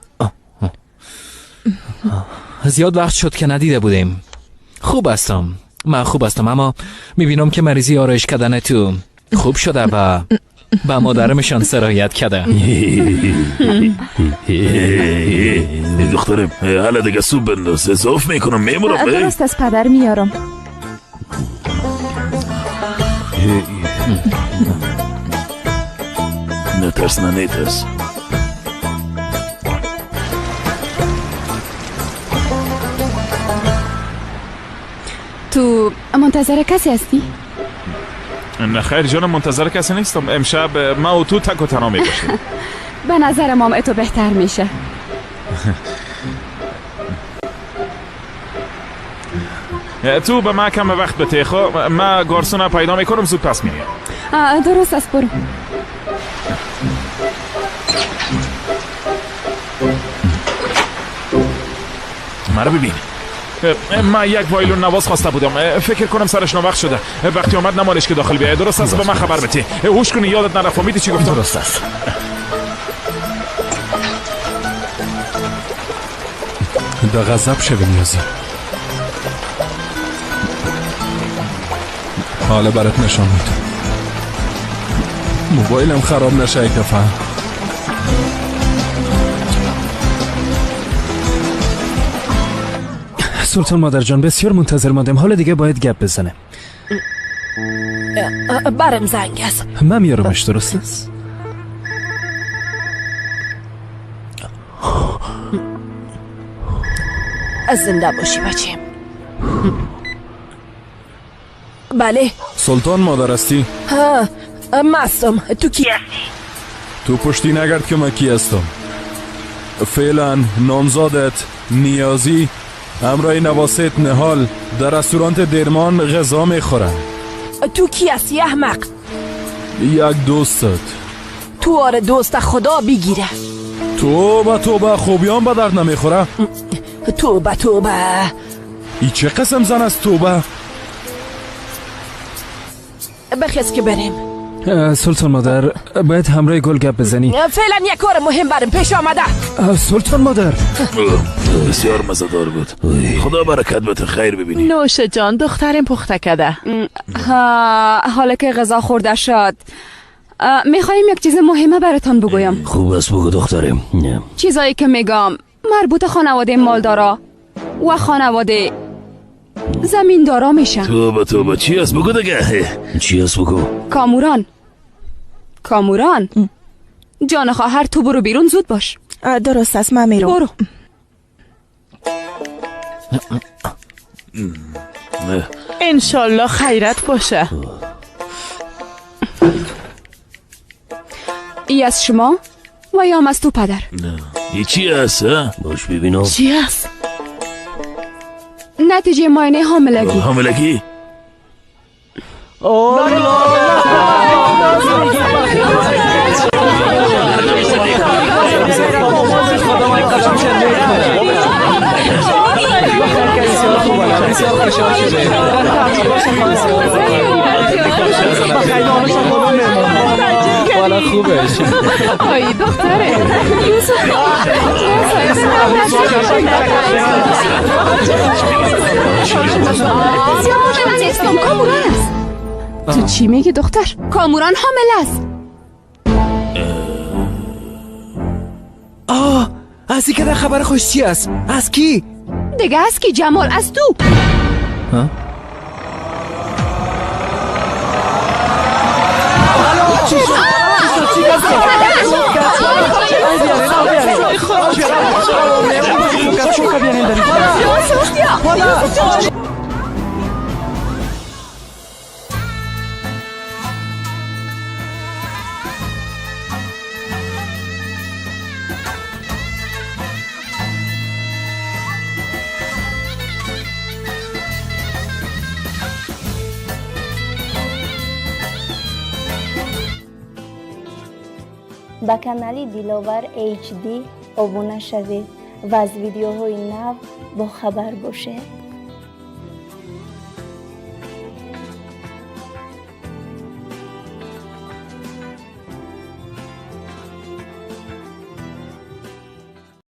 S1: زیاد وقت شد که ندیده بودیم. خوب هستم، من خوب هستم، اما میبینم که مریضی آرایش کردن تو خوب شده و به مادرمشان سرایت کرده.
S6: دخترم حالا دیگه سوپ بنداز، ضعف میکنم میمورم.
S3: درست از پدر میارم.
S6: نترس نه نترس.
S9: تو منتظر کسی هستی؟
S7: نه خیر جانم، منتظر کسی نیستم. امشب ما و تو تک و تنها میباشیم.
S9: به نظر مام تو بهتر میشه.
S7: تو به ما کم وقت بده، خب ما گارسون پیدا میکنم زود پس میایم.
S9: درست است برو.
S7: مرا ببین، من یک وایلون نواز خواسته بودم، فکر کنم سرش ناوقت شده. وقتی آمد نمانش که داخل بیای. درست است به من خبر بده. هوش کنی یادت نره. فهمیدی چی گفتم؟
S1: درست است.
S8: در غضب شوی نیازی. حالا برات نشان میدم. موبایلم خراب نشه یک دفعه.
S13: سلطان مادر جان بسیار منتظر ماندم، حالا دیگه باید گپ بزنه.
S16: برم زنگ است.
S13: من میارمش. درست است؟
S16: زنده باشی بچیم. بله
S8: سلطان مادر هستی؟
S16: ها مستم. تو کی هستی؟
S8: تو پشتی نگرد که من کی هستم. فعلا نامزادت نیازی همراه نواست نهال در رستورانت درمان غذا میخورن.
S16: تو کی هستی احمق؟
S8: یک دوستت.
S16: تو آره دوست خدا بگیره.
S8: توبه توبه، خوبیان به درد نمیخوره.
S16: توبه توبه.
S8: ای چه قسم زن است توبه؟
S16: بخیز که بریم.
S13: سلطان مادر باید همراه گل گپ بزنی.
S16: فعلا یک کار مهم برم پیش آمده.
S13: سلطان مادر
S6: بسیار مزدار بود. خدا برکت بده، خیر ببینی.
S4: نوش جان دخترم پخته کده.
S9: حالا که غذا خورده شد میخوایم یک چیز مهمه براتان بگویم.
S20: خوب است بگو دخترم.
S9: چیزایی که میگم مربوط خانواده مالدارا و خانواده زمیندارا میشن.
S6: توبه توبه، چی است بگو دیگه.
S20: چی است بگو.
S9: کاموران کاموران جان خواهر، تو برو بیرون، زود باش.
S3: درست است، من میرم.
S9: برو.
S4: انشالله خیرت باشه.
S9: ای از شما و یا از تو پدر.
S6: ای چی است؟
S20: باش ببینم
S4: چی است.
S9: نتیجه معاینه حاملگی.
S6: حاملگی؟
S1: والا خوبش.
S9: آی دختره یوسف، کاموران است. تو چی میگی دختر؟ کاموران حامل است.
S14: آه، از این که خبر خوش چی است؟ از کی؟
S9: دیگه از کی جمال؟ از تو.
S1: ها؟
S12: Ба канали Диловар HD обуна шавед ва аз видеоҳои нав бохабар бошед.